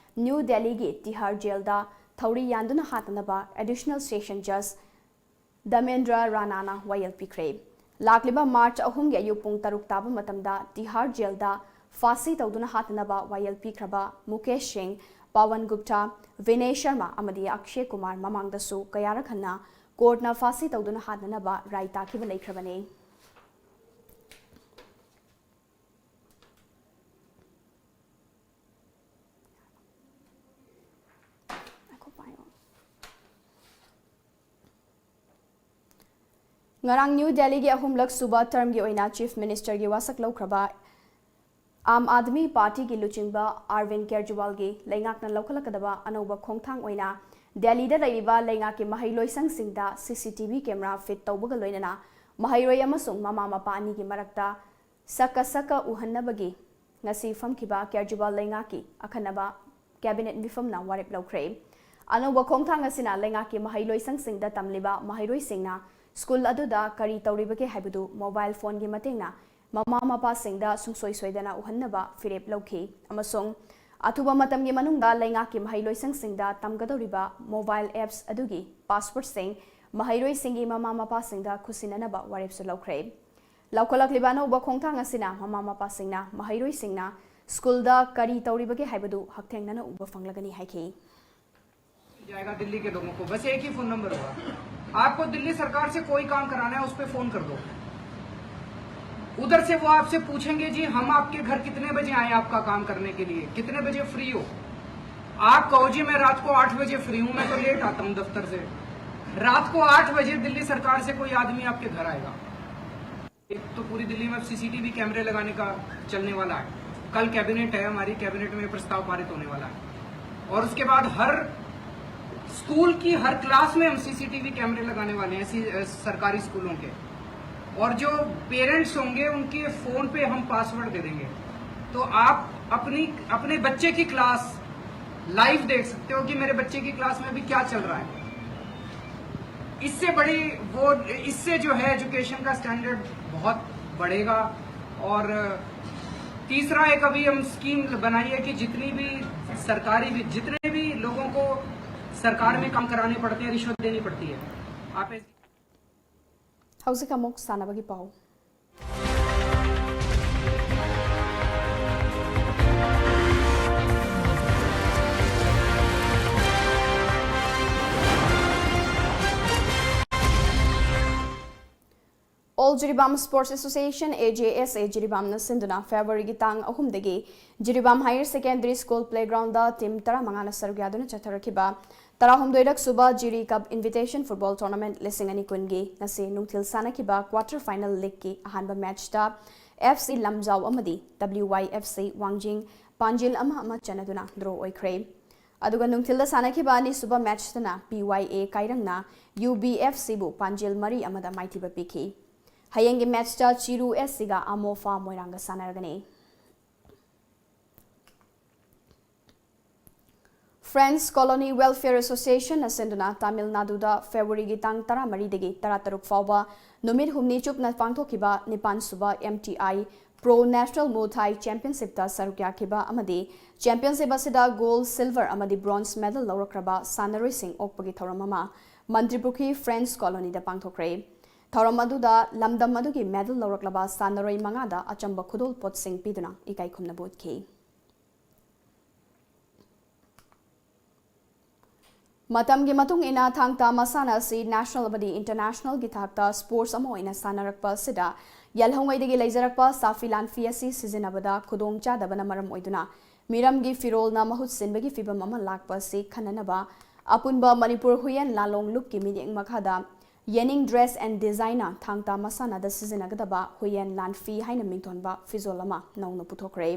ꯅ꯭ꯌꯨ ꯗꯦꯜꯂꯤꯒꯤ ꯇꯤꯍꯥꯔ ꯖꯦꯜꯗ ꯊꯧꯔꯤ ꯌꯥꯟꯗꯨꯅ ꯍꯥꯠꯅꯅꯕ Additional Session Judge ꯗꯃꯦꯟꯗ꯭ꯔ ꯔꯥꯅꯥꯅ ꯋꯥꯌꯦꯜ ꯄꯤꯈ꯭ꯔꯦ꯫ ꯂꯥꯛꯂꯤꯕ ꯃꯥꯔꯆ ꯑꯍꯨꯝꯒꯤ ꯑꯌꯨꯛ ꯄꯨꯡ ꯇꯔꯨꯛ ꯇꯥꯕ ꯃꯇꯝꯗ ꯇꯤꯍꯥꯔ ꯖꯦꯜꯗ ꯐꯥꯁꯤ ꯇꯧꯗꯨꯅ ꯍꯥꯠꯅꯅꯕ ꯋꯥꯌꯦꯜ ꯄꯤꯈ꯭ꯔꯕ ꯃꯨꯀꯦꯁ ꯁꯤꯡ, ꯄꯋꯟ ꯒꯨꯞꯇꯥ, ꯚꯤꯅꯦꯁ ꯁꯔꯃ ꯑꯃꯗꯤ ꯑꯛꯁꯦ ꯀꯨꯃꯥꯔ ꯃꯃꯥꯡꯗꯁꯨ ꯀꯌꯥꯔꯛ ꯍꯟꯅ courtꯅ ꯐꯥꯁꯤ ꯇꯧꯗꯨꯅ ꯍꯥꯠꯅꯅꯕ ꯔꯥꯏ ꯇꯥꯈꯤꯕ ꯂꯩꯈ꯭ꯔꯕꯅꯤ꯫ ꯉꯔꯥꯡ ꯅ꯭ꯌꯨ ꯗꯦꯜꯂꯤꯒꯤ ꯑꯍꯨꯝꯂꯛ ꯁꯨꯕ termꯒꯤ ꯑꯣꯏꯅ Chief Ministerꯒꯤ ꯋꯥꯁꯛ ꯂꯧꯈ꯭ꯔꯕ ꯑꯥꯝ ꯑꯥꯗꯃꯤ ꯄꯥꯔꯇꯤꯒꯤ ꯂꯨꯆꯤꯡꯕ ꯑꯥꯔꯕꯤꯟ ꯀꯦꯖ꯭ꯔꯤꯋꯥꯜꯒꯤ ꯂꯩꯉꯥꯛꯅ ꯂꯧꯈꯠꯂꯛꯀꯗꯕ ꯑꯅꯧꯕ ꯈꯣꯡꯊꯥꯡ ꯑꯣꯏꯅ ꯗꯦꯜꯂꯤꯗ ꯂꯩꯔꯤꯕ ꯂꯩꯉꯥꯛꯀꯤ ꯃꯍꯩꯂꯣꯏꯁꯪꯁꯤꯡꯗ ꯁꯤ C T V camera fit ꯇꯧꯕꯒ ꯂꯣꯏꯅꯅ ꯃꯍꯩꯔꯣꯏ ꯑꯃꯁꯨꯡ ꯃꯃꯥ ꯃꯄꯥ ꯑꯅꯤꯒꯤ ꯃꯔꯛꯇ ꯁꯛꯀ ꯁꯛꯀ ꯎꯍꯟꯅꯕꯒꯤ ꯉꯁꯤ ꯐꯝꯈꯤꯕ ꯀꯦꯖ꯭ꯔꯤꯋꯥꯜ ꯂꯩꯉꯥꯛꯀꯤ ꯑꯈꯟꯅꯕ ꯀꯦꯕꯤꯅꯦꯠ ꯃꯤꯐꯝꯅ ꯋꯥꯔꯦꯞ ꯂꯧꯈ꯭ꯔꯦ꯫ ꯑꯅꯧꯕ ꯈꯣꯡꯊꯥꯡ ꯑꯁꯤꯅ ꯂꯩꯉꯥꯛꯀꯤ ꯃꯍꯩꯂꯣꯏꯁꯪꯁꯤꯡꯗ ꯇꯝꯂꯤꯕ ꯃꯍꯩꯔꯣꯏꯁꯤꯡꯅ ꯁ꯭ꯀꯨꯜ ꯑꯗꯨꯗ ꯀꯔꯤ ꯇꯧꯔꯤꯕꯒꯦ ꯍꯥꯏꯕꯗꯨ ꯃꯣꯕꯥꯏꯜ ꯐꯣꯟꯒꯤ ꯃꯇꯦꯡꯅ ꯃꯃꯥ ꯃꯄꯥꯁꯤꯡꯗ ꯁꯨꯡꯁꯣꯏ ꯁꯣꯏꯗꯅ ꯎꯍꯟꯅꯕ ꯐꯤꯔꯦꯞ ꯂꯧꯈꯤ ꯑꯃꯁꯨꯡ ꯑꯊꯨꯕ ꯃꯇꯝꯒꯤ ꯃꯅꯨꯡꯗ ꯂꯩꯉꯥꯛꯀꯤ ꯃꯍꯩꯂꯣꯏꯁꯪꯁꯤꯡꯗ ꯇꯝꯒꯗꯧꯔꯤꯕ ꯃꯣꯕꯥꯏꯜ ꯑꯦꯞꯁ ꯑꯗꯨꯒꯤ ꯄꯥꯁꯋꯔꯗꯁꯤꯡ ꯃꯍꯩꯔꯣꯏꯁꯤꯡꯒꯤ ꯃꯃꯥ ꯃꯄꯥꯁꯤꯡꯗ ꯈꯨꯠꯁꯤꯟꯅꯅꯕ ꯋꯥꯔꯦꯞꯁꯨ ꯂꯧꯈ꯭ꯔꯦ꯫ ꯂꯧꯈꯠꯂꯛꯂꯤꯕ ꯑꯅꯧꯕ ꯈꯣꯡꯊꯥꯡ ꯑꯁꯤꯅ ꯃꯃꯥ ꯃꯄꯥꯁꯤꯡꯅ ꯃꯍꯩꯔꯣꯏꯁꯤꯡꯅ ꯁ꯭ꯀꯨꯜꯗ ꯀꯔꯤ ꯇꯧꯔꯤꯕꯒꯦ ꯍꯥꯏꯕꯗꯨ ꯍꯛꯊꯦꯡꯅꯅ ꯎꯕ ꯐꯪꯂꯒꯅꯤ ꯍꯥꯏꯈꯤ꯫ जाएगा दिल्ली के लोगों को, बस एक ही फोन नंबर होगा। आपको दिल्ली सरकार से कोई काम कराना है, उस पर फोन कर दो। उधर से वो आपसे पूछेंगे, जी हम आपके घर कितने बजे आए आपका काम करने के लिए, कितने बजे फ्री हो? आप कहो, जी मैं रात को आठ बजे फ्री हूँ, मैं तो लेट आता हूँ दफ्तर से। रात को आठ बजे दिल्ली सरकार से कोई आदमी आपके घर आएगा। एक तो पूरी दिल्ली में अब सी सी टी वी कैमरे लगाने का चलने वाला है। कल कैबिनेट है हमारी, कैबिनेट में प्रस्ताव पारित होने वाला है और उसके बाद हर स्कूल की हर क्लास में हम सी सी टी वी कैमरे लगाने वाले हैं, ऐसी अ, सरकारी स्कूलों के। और जो पेरेंट्स होंगे उनके फ़ोन पे हम पासवर्ड दे देंगे, तो आप अपनी अपने बच्चे की क्लास लाइव देख सकते हो कि मेरे बच्चे की क्लास में अभी क्या चल रहा है। इससे बड़ी वो इससे जो है एजुकेशन का स्टैंडर्ड बहुत बढ़ेगा। और तीसरा एक अभी हम स्कीम बनाई है कि जितनी भी सरकारी भी जितने भी लोगों को सरकार में काम कराने पड़ते हैं, रिश्वत देनी पड़ती है। आप ऐसी ꯍꯧꯖꯤꯛ ꯑꯃꯨꯛ ꯁꯥꯟꯅꯕꯒꯤ ꯄꯥꯎ꯫ All Jiribam Sports Association, A J S A, ꯖꯤꯔꯤꯕꯥꯝꯅ ꯁꯤꯟꯗꯨꯅ ꯐꯦꯕ꯭ꯔꯨꯋꯥꯔꯤꯒꯤ ꯇꯥꯡ ꯑꯍꯨꯝꯗꯒꯤ Jiribam higher secondary school playground team ꯇꯔꯥꯃꯉꯥꯅ ꯁꯔꯨꯛ ꯌꯥꯗꯨꯅ ꯆꯠꯊꯔꯛꯈꯤꯕ ꯇꯔꯥꯍꯨꯝꯗꯣꯏꯔꯛ ꯁꯨꯕ Jiri cup invitation football tournament ꯂꯤꯁꯤꯡ ꯑꯅꯤ ꯀꯨꯟꯒꯤ ꯉꯁꯤ ꯅꯨꯡꯊꯤꯜ ꯁꯥꯟꯅꯈꯤꯕ ꯀ꯭ꯋꯥꯇꯔ ꯐꯥꯏꯅꯦꯜ ꯂꯤꯒꯀꯤ ꯑꯍꯥꯟꯕ ꯃꯦꯆꯇ ꯑꯦꯐ ꯁꯤ ꯂꯝꯖꯥꯎ ꯑꯃꯗꯤ W Y F C ꯋꯥꯡꯖꯤꯡ ꯄꯥꯟꯖꯤꯜ ꯑꯃ ꯑꯃ ꯆꯟꯅꯗꯨꯅ ꯗ꯭ꯔꯣ ꯑꯣꯏꯈ꯭ꯔꯦ꯫ ꯑꯗꯨꯒ ꯅꯨꯡꯊꯤꯜꯗ ꯁꯥꯟꯅꯈꯤꯕ ꯑꯅꯤꯁꯨꯕ ꯃꯦꯠꯆꯇꯅ ꯄꯤ ꯋꯥꯏ ꯑꯦ ꯀꯥꯏꯔꯪꯅ ꯌꯨ ꯕꯤ ꯑꯦꯐ ꯁꯤꯕꯨ ꯄꯥꯟꯖꯤꯜ ꯃꯔꯤ ꯑꯃꯗ ꯃꯥꯏꯊꯤꯕ ꯄꯤꯈꯤ꯫ ꯍꯌꯦꯡꯒꯤ ꯃꯦꯠꯆꯇ ꯆꯤꯔꯨ ꯑꯦꯁ ꯁꯤꯒ ꯑꯃꯣꯐꯥ ꯃꯣꯏꯔꯥꯡꯒ ꯁꯥꯟꯅꯔꯒꯅꯤ꯫ Friends Colony Welfare Association ꯅ ꯁꯤꯟꯗꯨꯅ ꯇꯥꯃꯤꯜ ꯅꯥꯗꯨꯗ ꯐꯦꯕ꯭ꯔꯨꯋꯥꯔꯤꯒꯤ ꯇꯥꯡ ꯇꯔꯥꯃꯔꯤꯗꯒꯤ ꯇꯔꯥꯇꯔꯨꯛ ꯐꯥꯎꯕ ꯅꯨꯃꯤꯠ ꯍꯨꯝꯅꯤ ꯆꯨꯞꯅ ꯄꯥꯡꯊꯣꯛꯈꯤꯕ ꯅꯤꯄꯥꯟ ꯁꯨꯕ ꯑꯦꯝ ꯇꯤ ꯑꯥꯏ ꯄ꯭ꯔꯣ ꯅꯦꯁꯅꯦꯜ ꯃꯨ ꯊꯥꯏ ꯆꯦꯝꯄꯤꯌꯟꯁꯤꯞꯇ ꯁꯔꯨꯛ ꯌꯥꯈꯤꯕ ꯑꯃꯗꯤ ꯆꯦꯝꯄꯤꯌꯟꯁꯤꯞ ꯑꯁꯤꯗ ꯒꯣꯜꯗ, ꯁꯤꯜꯚꯔ ꯑꯃꯗꯤ ꯕ꯭ꯔꯣꯟꯖ ꯃꯦꯗꯜ ꯂꯧꯔꯛꯈ꯭ꯔꯕ ꯁꯥꯟꯅꯔꯣꯏꯁꯤꯡ ꯑꯣꯛꯄꯒꯤ ꯊꯧꯔꯝ ꯑꯃ ꯃꯟꯇ꯭ꯔꯤꯄꯨꯈ꯭ꯔꯤ ꯐ꯭ꯔꯦꯟꯁ ꯀꯣꯂꯣꯅꯤꯗ ꯄꯥꯡꯊꯣꯛꯈ꯭ꯔꯦ꯫ ꯊꯧꯔꯝ ꯑꯗꯨꯗ ꯂꯝꯗꯝ ꯑꯗꯨꯒꯤ ꯃꯦꯗꯜ ꯂꯧꯔꯛꯂꯕ ꯁꯥꯟꯅꯔꯣꯏ ꯃꯉꯥꯗ ꯑꯆꯝꯕ ꯈꯨꯗꯣꯜꯄꯣꯠꯁꯤꯡ ꯄꯤꯗꯨꯅ ꯏꯀꯥꯏ ꯈꯨꯝꯅꯕ ꯎꯠꯈꯤ꯫ ꯃꯇꯝꯒꯤ ꯃꯇꯨꯡ ꯏꯟꯅ ꯊꯥꯡ ꯇꯥ ꯃꯁꯥꯟꯅ ꯑꯁꯤ ꯅꯦꯁꯅꯦꯜ ꯑꯃꯗꯤ ꯏꯟꯇꯔꯅꯦꯁꯅꯦꯜꯒꯤ ꯊꯥꯛꯇ ꯁ꯭ꯄꯣꯔꯠꯁ ꯑꯃ ꯑꯣꯏꯅ ꯁꯥꯟꯅꯔꯛꯄ ꯑꯁꯤꯗ ꯌꯦꯜꯍꯧꯉꯩꯗꯒꯤ ꯂꯩꯖꯔꯛꯄ ꯁꯥꯐꯤ ꯂꯥꯟꯐꯤ ꯑꯁꯤ ꯁꯤꯖꯤꯟꯅꯕꯗ ꯈꯨꯗꯣꯡꯆꯥꯗꯕꯅ ꯃꯔꯝ ꯑꯣꯏꯗꯨꯅ ꯃꯤꯔꯝꯒꯤ ꯐꯤꯔꯣꯜꯅ ꯃꯍꯨꯠ ꯁꯤꯟꯕꯒꯤ ꯐꯤꯚꯝ ꯑꯃ ꯂꯥꯛꯄ ꯑꯁꯤ ꯈꯟꯅꯅꯕ ꯑꯄꯨꯟꯕ ꯃꯅꯤꯄꯨꯔ ꯍꯨꯏꯌꯦꯟ ꯂꯥꯂꯣꯡ ꯂꯨꯞꯀꯤ ꯃꯤꯠꯌꯦꯡ ꯃꯈꯥꯗ ꯌꯦꯅꯤꯡ ꯗ꯭ꯔꯦꯁ ꯑꯦꯟ ꯗꯤꯖꯥꯏꯟꯅ ꯊꯥꯡ ꯇꯥ ꯃꯁꯥꯟꯅꯗ ꯁꯤꯖꯤꯟꯅꯒꯗꯕ ꯍꯨꯏꯌꯦꯟ ꯂꯥꯟꯐꯤ ꯍꯥꯏꯅ ꯃꯤꯡꯊꯣꯟꯕ ꯐꯤꯖꯣꯜ ꯑꯃ ꯅꯧꯅ ꯄꯨꯊꯣꯛꯈ꯭ꯔꯦ꯫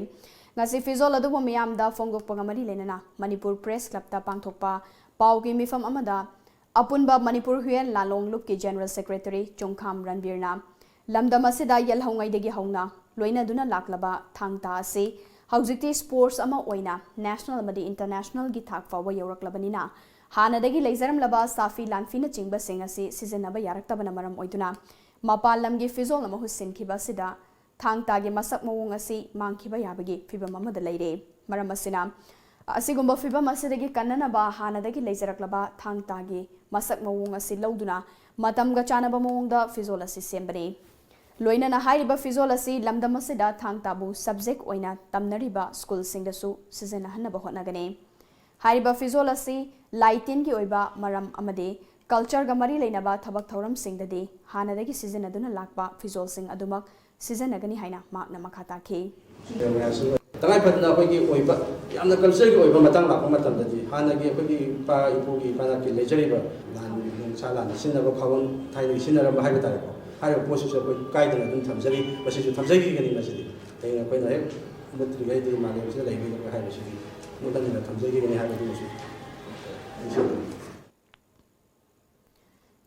ꯉꯁꯤ ꯐꯤꯖꯣꯜ ꯑꯗꯨꯕꯨ ꯃꯤꯌꯥꯝꯗ ꯐꯣꯡꯗꯣꯛꯄꯒ ꯃꯔꯤ ꯂꯩꯅꯅ ꯃꯅꯤꯄꯨꯔ ꯄ꯭ꯔꯦꯁ ꯀ꯭ꯂꯕꯇ ꯄꯥꯡꯊꯣꯛꯄ ꯄꯥꯎꯒꯤ ꯃꯤꯐꯝ ꯑꯃꯗ ꯑꯄꯨꯟꯕ ꯃꯅꯤꯄꯨꯔ ꯍꯨꯏꯌꯦꯟ ꯂꯥꯂꯣꯡ ꯂꯨꯞꯀꯤ ꯖꯦꯅꯔꯦꯜ ꯁꯦꯀ꯭ꯔꯦꯇꯔꯤ ꯆꯣꯡꯈꯥꯝ ꯔꯟꯕꯤꯔꯅ ꯂꯝꯗꯝ ꯑꯁꯤꯗ ꯌꯦꯜꯍꯧꯉꯩꯗꯒꯤ ꯍꯧꯅ ꯂꯣꯏꯅꯗꯨꯅ ꯂꯥꯛꯂꯕ ꯊꯥꯡ ꯇꯥ ꯑꯁꯤ ꯍꯧꯖꯤꯛꯇꯤ ꯁ꯭ꯄꯣꯔꯠꯁ ꯑꯃ ꯑꯣꯏꯅ ꯅꯦꯁꯅꯦꯜ ꯑꯃꯗꯤ ꯏꯟꯇꯔꯅꯦꯁꯅꯦꯜꯒꯤ ꯊꯥꯛ ꯐꯥꯎꯕ ꯌꯧꯔꯛꯂꯕꯅꯤꯅ ꯍꯥꯟꯅꯗꯒꯤ ꯂꯩꯖꯔꯝꯂꯕ ꯁꯥꯐꯤ ꯂꯥꯟꯐꯤꯅꯆꯤꯡꯕꯁꯤꯡ ꯑꯁꯤ ꯁꯤꯖꯤꯟꯅꯕ ꯌꯥꯔꯛꯇꯕꯅ ꯃꯔꯝ ꯑꯣꯏꯗꯨꯅ ꯃꯄꯥꯟ ꯂꯝꯒꯤ ꯐꯤꯖꯣꯜꯅ ꯃꯍꯨꯠ ꯁꯤꯟꯈꯤꯕ ꯑꯁꯤꯗ ꯊꯥꯡ ꯇꯥꯒꯤ ꯃꯁꯛ ꯃꯑꯣꯡ ꯑꯁꯤ ꯃꯥꯡꯈꯤꯕ ꯌꯥꯕꯒꯤ ꯐꯤꯚꯝ ꯑꯃꯗ ꯂꯩꯔꯦ꯫ ꯃꯔꯝ ꯑꯁꯤꯅ, ꯑꯁꯤꯒꯨꯝꯕ ꯐꯤꯚꯝ ꯑꯁꯤꯗꯒꯤ ꯀꯟꯅꯅꯕ ꯍꯥꯟꯅꯗꯒꯤ ꯂꯩꯖꯔꯛꯂꯕ ꯊꯥꯡ ꯇꯥꯒꯤ ꯃꯁꯛ ꯃꯑꯣꯡ ꯑꯁꯤ ꯂꯧꯗꯨꯅ ꯃꯇꯝꯒ ꯆꯥꯟꯅꯕ ꯃꯑꯣꯡꯗ ꯐꯤꯖꯣꯜ ꯑꯁꯤ ꯁꯦꯝꯕꯅꯤ꯫ ꯂꯣꯏꯅꯅ ꯍꯥꯏꯔꯤꯕ ꯐꯤꯖꯣꯜ ꯑꯁꯤ ꯂꯝꯗꯝ ꯑꯁꯤꯗ ꯊꯥꯡ ꯇꯥꯕꯨ ꯁꯕꯖꯦꯛ ꯑꯣꯏꯅ ꯇꯝꯅꯔꯤꯕ ꯁ꯭ꯀꯨꯜꯁꯤꯡꯗꯁꯨ ꯁꯤꯖꯤꯟꯅꯍꯟꯅꯕ ꯍꯣꯠꯅꯒꯅꯤ꯫ ꯍꯥꯏꯔꯤꯕ ꯐꯤꯖꯣꯜ ꯑꯁꯤ ꯂꯥꯏ ꯇꯤꯟꯒꯤ ꯑꯣꯏꯕ ꯃꯔꯝ ꯑꯃꯗꯤ ꯀꯜꯆꯔꯒ ꯃꯔꯤ ꯂꯩꯅꯕ ꯊꯕꯛ ꯊꯧꯔꯝꯁꯤꯡꯗꯗꯤ ꯍꯥꯟꯅꯗꯒꯤ ꯁꯤꯖꯤꯟꯅꯗꯨꯅ ꯂꯥꯛꯄ ꯐꯤꯖꯣꯜꯁꯤꯡ ꯑꯗꯨꯃꯛ ꯁꯤꯖꯤꯟꯅꯒꯅꯤ ꯍꯥꯏꯅ ꯃꯍꯥꯛꯅ ꯃꯈꯥ ꯇꯥꯈꯤ꯫ ꯇꯉꯥꯏ ꯐꯗꯅ ꯑꯩꯈꯣꯏꯒꯤ ꯑꯣꯏꯕ, ꯌꯥꯝꯅ ꯀꯜꯆꯔꯒꯤ ꯑꯣꯏꯕ ꯃꯇꯥꯡ ꯂꯥꯛꯄ ꯃꯇꯝꯗꯗꯤ ꯍꯥꯟꯅꯒꯤ ꯑꯩꯈꯣꯏꯒꯤ ꯏꯄꯥ ꯏꯄꯨꯒꯤ ꯏꯄꯥ ꯅꯥꯄꯤ ꯂꯩꯖꯔꯤꯕ ꯂꯥꯟ ꯅꯨꯡꯁꯥ ꯂꯥꯟꯗ ꯁꯤꯖꯤꯟꯅꯕ ꯈꯥꯎꯕꯝ ꯊꯥꯏꯅꯒꯤ ꯁꯤꯖꯤꯟꯅꯔꯝꯕ ꯍꯥꯏꯕ ꯇꯥꯔꯦꯀꯣ꯫ ꯍꯥꯏꯔꯤꯕ ꯄꯣꯠꯁꯤꯁꯨ ꯑꯩꯈꯣꯏ ꯀꯥꯏꯗꯅ ꯑꯗꯨꯝ ꯊꯝꯖꯔꯤ, ꯃꯁꯤꯁꯨ ꯊꯝꯖꯈꯤꯒꯅꯤ꯫ ꯃꯁꯤꯗꯤ ꯍꯌꯦꯡ ꯑꯩꯈꯣꯏꯅ ꯍꯦꯛ ꯃꯨꯠꯇ꯭ꯔꯤꯉꯩꯗꯤ ꯃꯥꯂꯦꯝꯁꯤꯗ ꯂꯩꯕꯤꯔꯣꯏ ꯍꯥꯏꯕꯁꯤꯗꯤ ꯃꯇꯝ ꯍꯦꯟꯅ ꯊꯝꯖꯈꯤꯒꯅꯤ ꯍꯥꯏꯕꯗꯨꯃꯁꯨ ꯅꯤꯡꯁꯤꯡꯕꯤꯌꯨ꯫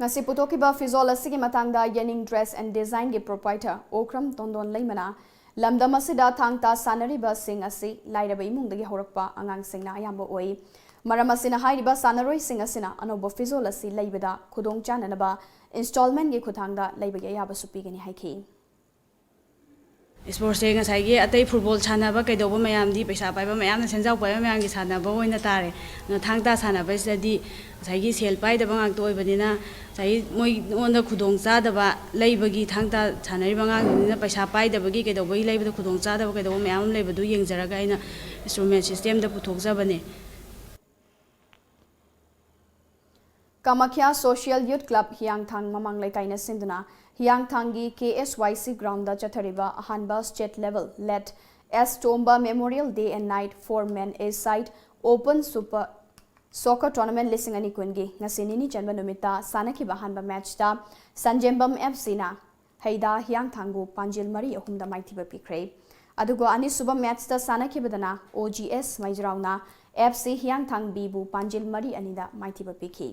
ꯉꯁꯤ ꯄꯨꯊꯣꯛꯈꯤꯕ ꯐꯤꯖꯣꯜ ꯑꯁꯤꯒꯤ ꯃꯇꯥꯡꯗ ꯌꯦꯅꯤꯡ Dress and Designꯒꯤ proprietor ꯑꯣꯀ꯭ꯔꯝ ꯇꯣꯟꯗꯣꯟ ꯂꯩꯃꯅ, ꯂꯝꯗꯝ ꯑꯁꯤꯗ ꯊꯥꯡ ꯇꯥ ꯁꯥꯟꯅꯔꯤꯕꯁꯤꯡ ꯑꯁꯤ ꯂꯥꯏꯔꯕ ꯏꯃꯨꯡꯗꯒꯤ ꯍꯧꯔꯛꯄ ꯑꯉꯥꯡꯁꯤꯡꯅ ꯑꯌꯥꯝꯕ ꯑꯣꯏ꯫ ꯃꯔꯝ ꯑꯁꯤꯅ ꯍꯥꯏꯔꯤꯕ ꯁꯥꯟꯅꯔꯣꯏꯁꯤꯡ ꯑꯁꯤꯅ ꯑꯅꯧꯕ ꯐꯤꯖꯣꯜ ꯑꯁꯤ ꯂꯩꯕꯗ ꯈꯨꯗꯣꯡ ꯆꯥꯅꯅꯕ installmentꯒꯤ ꯈꯨꯠꯊꯥꯡꯗ ꯂꯩꯕꯒꯤ ꯑꯌꯥꯕꯁꯨ ꯄꯤꯒꯅꯤ ꯍꯥꯏꯈꯤ꯫ Sportsꯁꯦ ꯉꯁꯥꯏꯒꯤ ꯑꯇꯩ football ꯁꯥꯟꯅꯕ ꯀꯩꯗꯧꯕ ꯃꯌꯥꯝꯗꯤ ꯄꯩꯁꯥ ꯄꯥꯏꯕ ꯃꯌꯥꯝꯅ, ꯁꯦꯟꯖꯥꯎ ꯄꯥꯏꯕ ꯃꯌꯥꯝꯒꯤ ꯁꯥꯟꯅꯕ ꯑꯣꯏꯅ ꯇꯥꯔꯦ꯫ ꯑꯗꯨꯅ ꯊꯥꯡ ꯇꯥ ꯁꯥꯟꯅꯕꯁꯤꯗꯗꯤ ꯉꯁꯥꯏꯒꯤ ꯁꯦꯜ ꯄꯥꯏꯗꯕ ꯉꯥꯛꯇ ꯑꯣꯏꯕꯅꯤꯅ ꯉꯁꯥꯏꯒꯤ ꯃꯣꯏꯉꯣꯟꯗ ꯈꯨꯗꯣꯡ ꯆꯥꯗꯕ ꯂꯩꯕꯒꯤ, ꯊꯥꯡ ꯇꯥ ꯁꯥꯟꯅꯔꯤꯕ ꯑꯉꯥꯡꯁꯤꯡꯁꯤꯅ ꯄꯩꯁꯥ ꯄꯥꯏꯗꯕꯒꯤ ꯀꯩꯗꯧꯕꯒꯤ ꯂꯩꯕꯗ ꯈꯨꯗꯣꯡ ꯆꯥꯗꯕ ꯀꯩꯗꯧꯕ ꯃꯌꯥꯝ ꯑꯃ ꯂꯩꯕꯗꯨ ꯌꯦꯡꯖꯔꯒ ꯑꯩꯅ instrument systemꯗ ꯄꯨꯊꯣꯛꯆꯕꯅꯦ꯫ Kamakhya Social Youth Club ꯍꯤꯌꯥꯡꯊꯥꯡ ꯃꯃꯥꯡ ꯂꯩꯀꯥꯏꯅ ꯁꯤꯟꯗꯨꯅ ꯍꯤꯌꯥꯡꯊꯥꯡꯒꯤ K S Y C groundꯗ ꯆꯠꯊꯔꯤꯕ ꯑꯍꯥꯟꯕ state level Late S Tomba Memorial Day and Night for Men A Side Open Super Soccer Tournament ꯂꯤꯁꯤꯡ ꯑꯅꯤ ꯀꯨꯟꯒꯤ ꯉꯁꯤ ꯅꯤꯅꯤ ꯆꯟꯕ ꯅꯨꯃꯤꯠꯇ ꯁꯥꯟꯅꯈꯤꯕ ꯑꯍꯥꯟꯕ matchꯇ ꯁꯟꯖꯦꯝꯕꯝ F Cꯅ ꯍꯩꯗꯥ ꯍꯤꯌꯥꯡꯊꯥꯡꯕꯨ ꯄꯥꯟꯖꯤꯜ ꯃꯔꯤ ꯑꯍꯨꯝꯗ ꯃꯥꯏꯊꯤꯕ ꯄꯤꯈ꯭ꯔꯦ꯫ ꯑꯗꯨꯒ ꯑꯅꯤꯁꯨꯕ matchꯇ ꯁꯥꯟꯅꯈꯤꯕꯗꯅ O G S ꯃꯩꯖ꯭ꯔꯥꯎꯅ F C ꯍꯤꯌꯥꯡꯊꯥꯡ Bꯕꯨ ꯄꯥꯟꯖꯤꯜ ꯃꯔꯤ ꯑꯅꯤꯗ ꯃꯥꯏꯊꯤꯕ ꯄꯤꯈꯤ꯫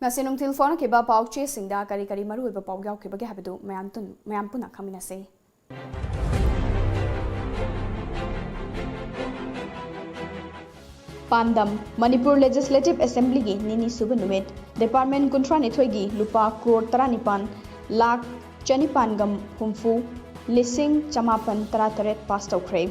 ꯉꯁꯤ ꯅꯨꯡꯊꯤꯜ ꯐꯣꯡꯅꯈꯤꯕ ꯄꯥꯎ ꯆꯦꯁꯤꯡꯗ ꯀꯔꯤ ꯀꯔꯤ ꯃꯔꯨꯑꯣꯏꯕ ꯄꯥꯎ ꯌꯥꯎꯈꯤꯕꯒꯦ ꯍꯥꯏꯕꯗꯨ ꯃꯌꯥꯝ ꯇꯨꯟ-, ꯃꯌꯥꯝ ꯄꯨꯟꯅ ꯈꯪꯃꯤꯟꯅꯁꯤ꯫ ꯄꯥꯟꯗꯝ, ꯃꯅꯤꯄꯨꯔ Legislative Assemblyꯒꯤ ꯅꯤꯅꯤ ꯁꯨꯕ ꯅꯨꯃꯤꯠ, department ꯀꯨꯟꯊ꯭ꯔꯥ ꯅꯤꯊꯣꯏꯒꯤ ꯂꯨꯄꯥ ꯀ꯭ꯔꯣꯔ ꯇꯔꯥꯅꯤꯄꯥꯟ ꯂꯥꯈ ꯆꯅꯤꯄꯥꯟꯒ ꯍꯨꯝꯐꯨ ꯂꯤꯁꯤꯡ ꯆꯃꯥꯄꯟ ꯇꯔꯥꯇꯔꯦꯠ pass ꯇꯧꯈ꯭ꯔꯦ꯫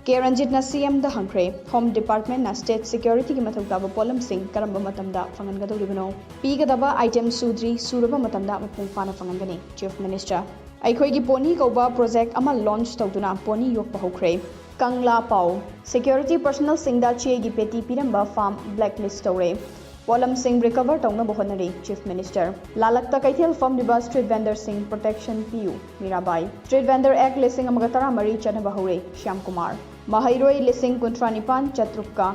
ꯀꯦ ꯔꯟꯖꯤꯠꯅ C Mꯗ ꯍꯪꯈ꯭ꯔꯦ, Home Departmentꯅ state securityꯒꯤ ꯃꯊꯧ ꯇꯥꯕ ꯄꯣꯠꯂꯝꯁꯤꯡ ꯀꯔꯝꯕ ꯃꯇꯝꯗ ꯐꯪꯍꯟꯒꯗꯧꯔꯤꯕꯅꯣ? ꯄꯤꯒꯗꯕ item ꯁꯨꯗ꯭ꯔꯤ, ꯁꯨꯔꯕ ꯃꯇꯝꯗ ꯃꯄꯨꯡ ꯐꯥꯅ ꯐꯪꯍꯟꯒꯅꯤ, Chief Minister꯫ ꯑꯩꯈꯣꯏꯒꯤ ꯄꯣꯅꯤ ꯀꯧꯕ project ꯑꯃ launch ꯇꯧꯗꯨꯅ ꯄꯣꯅꯤ ꯌꯣꯛꯄ ꯍꯧꯈ꯭ꯔꯦ꯫ ꯀꯪꯂꯥ ꯄꯥꯎ, security personnelꯁꯤꯡꯗ ꯆꯦꯒꯤ ꯄꯦꯇꯤ ꯄꯤꯔꯝꯕ firm blacklist ꯇꯧꯔꯦ꯫ ꯄꯣꯠꯂꯝꯁꯤꯡ recover ꯇꯧꯅꯕ ꯍꯣꯠꯅꯔꯤ, Chief Minister꯫ ꯂꯥꯂꯛꯇ ꯀꯩꯊꯦꯜ ꯐꯝꯂꯤꯕ street vendorꯁꯤꯡ protection ꯄꯤꯌꯨ, ꯃꯤꯔꯥꯕꯥꯏ꯫ Street Vendor Act ꯂꯤꯁꯤꯡ ꯑꯃꯒ ꯇꯔꯥꯃꯔꯤ ꯆꯠꯅꯕ ꯍꯧꯔꯦ, ꯁ꯭ꯌꯥꯝ ꯀꯨꯃꯥꯔ꯫ ꯃꯍꯩꯔꯣꯏ ꯂꯤꯁꯤꯡ ꯀꯨꯟꯊ꯭ꯔꯥ ꯅꯤꯄꯥꯟ ꯆꯥꯇ꯭ꯔꯨꯛꯀ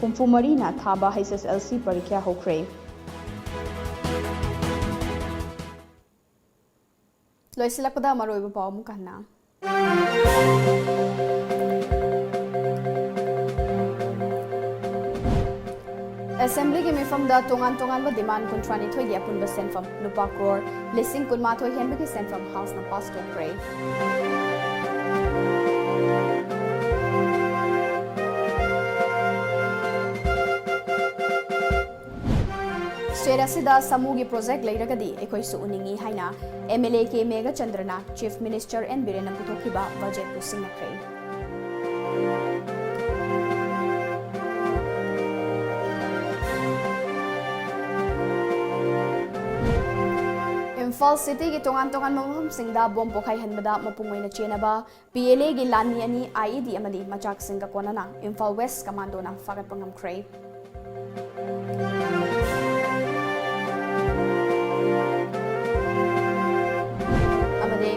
ꯍꯨꯝꯐꯨ ꯃꯔꯤꯅ ꯊꯥꯕ H S L C ꯄꯔꯤꯈ꯭ꯌꯥ ꯍꯧꯈ꯭ꯔꯦ꯫ ꯂꯣꯏꯁꯤꯜꯂꯛꯄꯗ ꯃꯔꯨꯑꯣꯏꯕ ꯄꯥꯎ ꯑꯃꯨꯛ ꯍꯟꯅ꯫ ꯑꯦꯁꯦꯝꯕ꯭ꯂꯤꯒꯤ ꯃꯤꯐꯝꯗ ꯇꯣꯉꯥꯟ ꯇꯣꯉꯥꯟꯕ demand ꯀꯨꯟꯊ꯭ꯔꯥ ꯅꯤꯊꯣꯏꯒꯤ ꯑꯄꯨꯟꯕ ꯁꯦꯟꯐꯝ ꯂꯨꯄꯥ ꯀ꯭ꯔꯣꯔ ꯂꯤꯁꯤꯡ ꯀꯨꯟꯃꯥꯊꯣꯏ ꯍꯦꯟꯕꯒꯤ ꯁꯦꯟꯐꯝ ꯍꯥꯎꯁꯅ ꯄꯥꯁ ꯇꯧꯈ꯭ꯔꯦ꯫ ꯁ꯭ꯇꯦꯠ ꯑꯁꯤꯗ ꯁꯥꯃꯨꯒꯤ ꯄ꯭ꯔꯣꯖꯦꯛ ꯂꯩꯔꯒꯗꯤ ꯑꯩꯈꯣꯏꯁꯨ ꯎꯅꯤꯡꯏ ꯍꯥꯏꯅ ꯑꯦꯝ ꯑꯦꯜ ꯑꯦ ꯀꯦ ꯃꯦꯘꯆꯟꯗ꯭ꯔꯅ ꯆꯤꯐ ꯃꯤꯅꯤꯁꯇꯔ ꯑꯦꯟ ꯕꯤꯔꯦꯟꯅ ꯄꯨꯊꯣꯛꯈꯤꯕ ꯕꯖꯦꯠꯄꯨ ꯁꯤꯡꯅꯈ꯭ꯔꯦ꯫ ꯏꯝꯐꯥꯜ ꯁꯤꯇꯤꯒꯤ ꯇꯣꯉꯥꯟ ꯇꯣꯉꯥꯟꯕ ꯃꯐꯝꯁꯤꯡꯗ ꯕꯣꯝ ꯄꯣꯈꯥꯏꯍꯟꯕꯗ ꯃꯄꯨꯡ ꯑꯣꯏꯅ ꯆꯦꯟꯅꯕ ꯄꯤ ꯑꯦꯜ ꯑꯦꯒꯤ ꯂꯥꯟꯃꯤ ꯑꯅꯤ ꯑꯥꯏ ꯏ ꯗꯤ ꯑꯃꯗꯤ ꯃꯆꯥꯛꯁꯤꯡꯒ ꯀꯣꯟꯅꯅ ꯏꯝꯐꯥꯜ ꯋꯦꯁ ꯀꯃꯥꯟꯗꯣꯅ ꯐꯥꯒꯠꯄ ꯉꯝꯈ꯭ꯔꯦ꯫ ꯑꯃꯗꯤ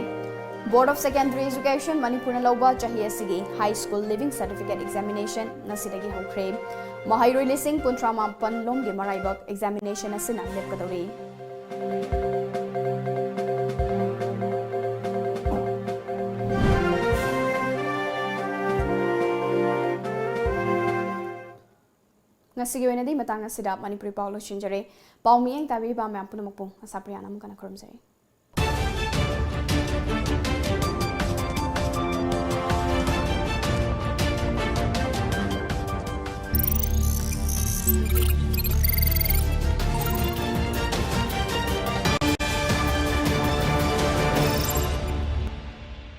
Board of Secondary Education ꯃꯅꯤꯄꯨꯔꯅ ꯂꯧꯕ ꯆꯍꯤ ꯑꯁꯤꯒꯤ High School Leaving Certificate Examination ꯉꯁꯤꯗꯒꯤ ꯍꯧꯈ꯭ꯔꯦ꯫ ꯃꯍꯩꯔꯣꯏ ꯂꯤꯁꯤꯡ ꯀꯨꯟꯊ꯭ꯔꯥ ꯃꯥꯄꯟ ꯂꯣꯝꯒꯤ ꯃꯔꯥꯏꯕꯛ examination ꯑꯁꯤꯅ ꯂꯦꯞꯀꯗꯧꯔꯤ꯫ ꯉꯁꯤꯒꯤ ꯑꯣꯏꯅꯗꯤ ꯃꯇꯥꯡ ꯑꯁꯤꯗ ꯃꯅꯤꯄꯨꯔꯤ ꯄꯥꯎ ꯂꯣꯏꯁꯤꯟꯖꯔꯦ꯫ ꯄꯥꯎ ꯃꯤꯠꯌꯦꯡ ꯇꯥꯕꯤꯔꯤꯕ ꯃꯌꯥꯝ ꯄꯨꯝꯅꯃꯛꯄꯨ ꯑꯁꯥ ꯄ꯭ꯔꯤꯌꯥꯅ ꯑꯃꯨꯛ ꯍꯟꯅ ꯈꯨꯔꯨꯝꯖꯔꯤ꯫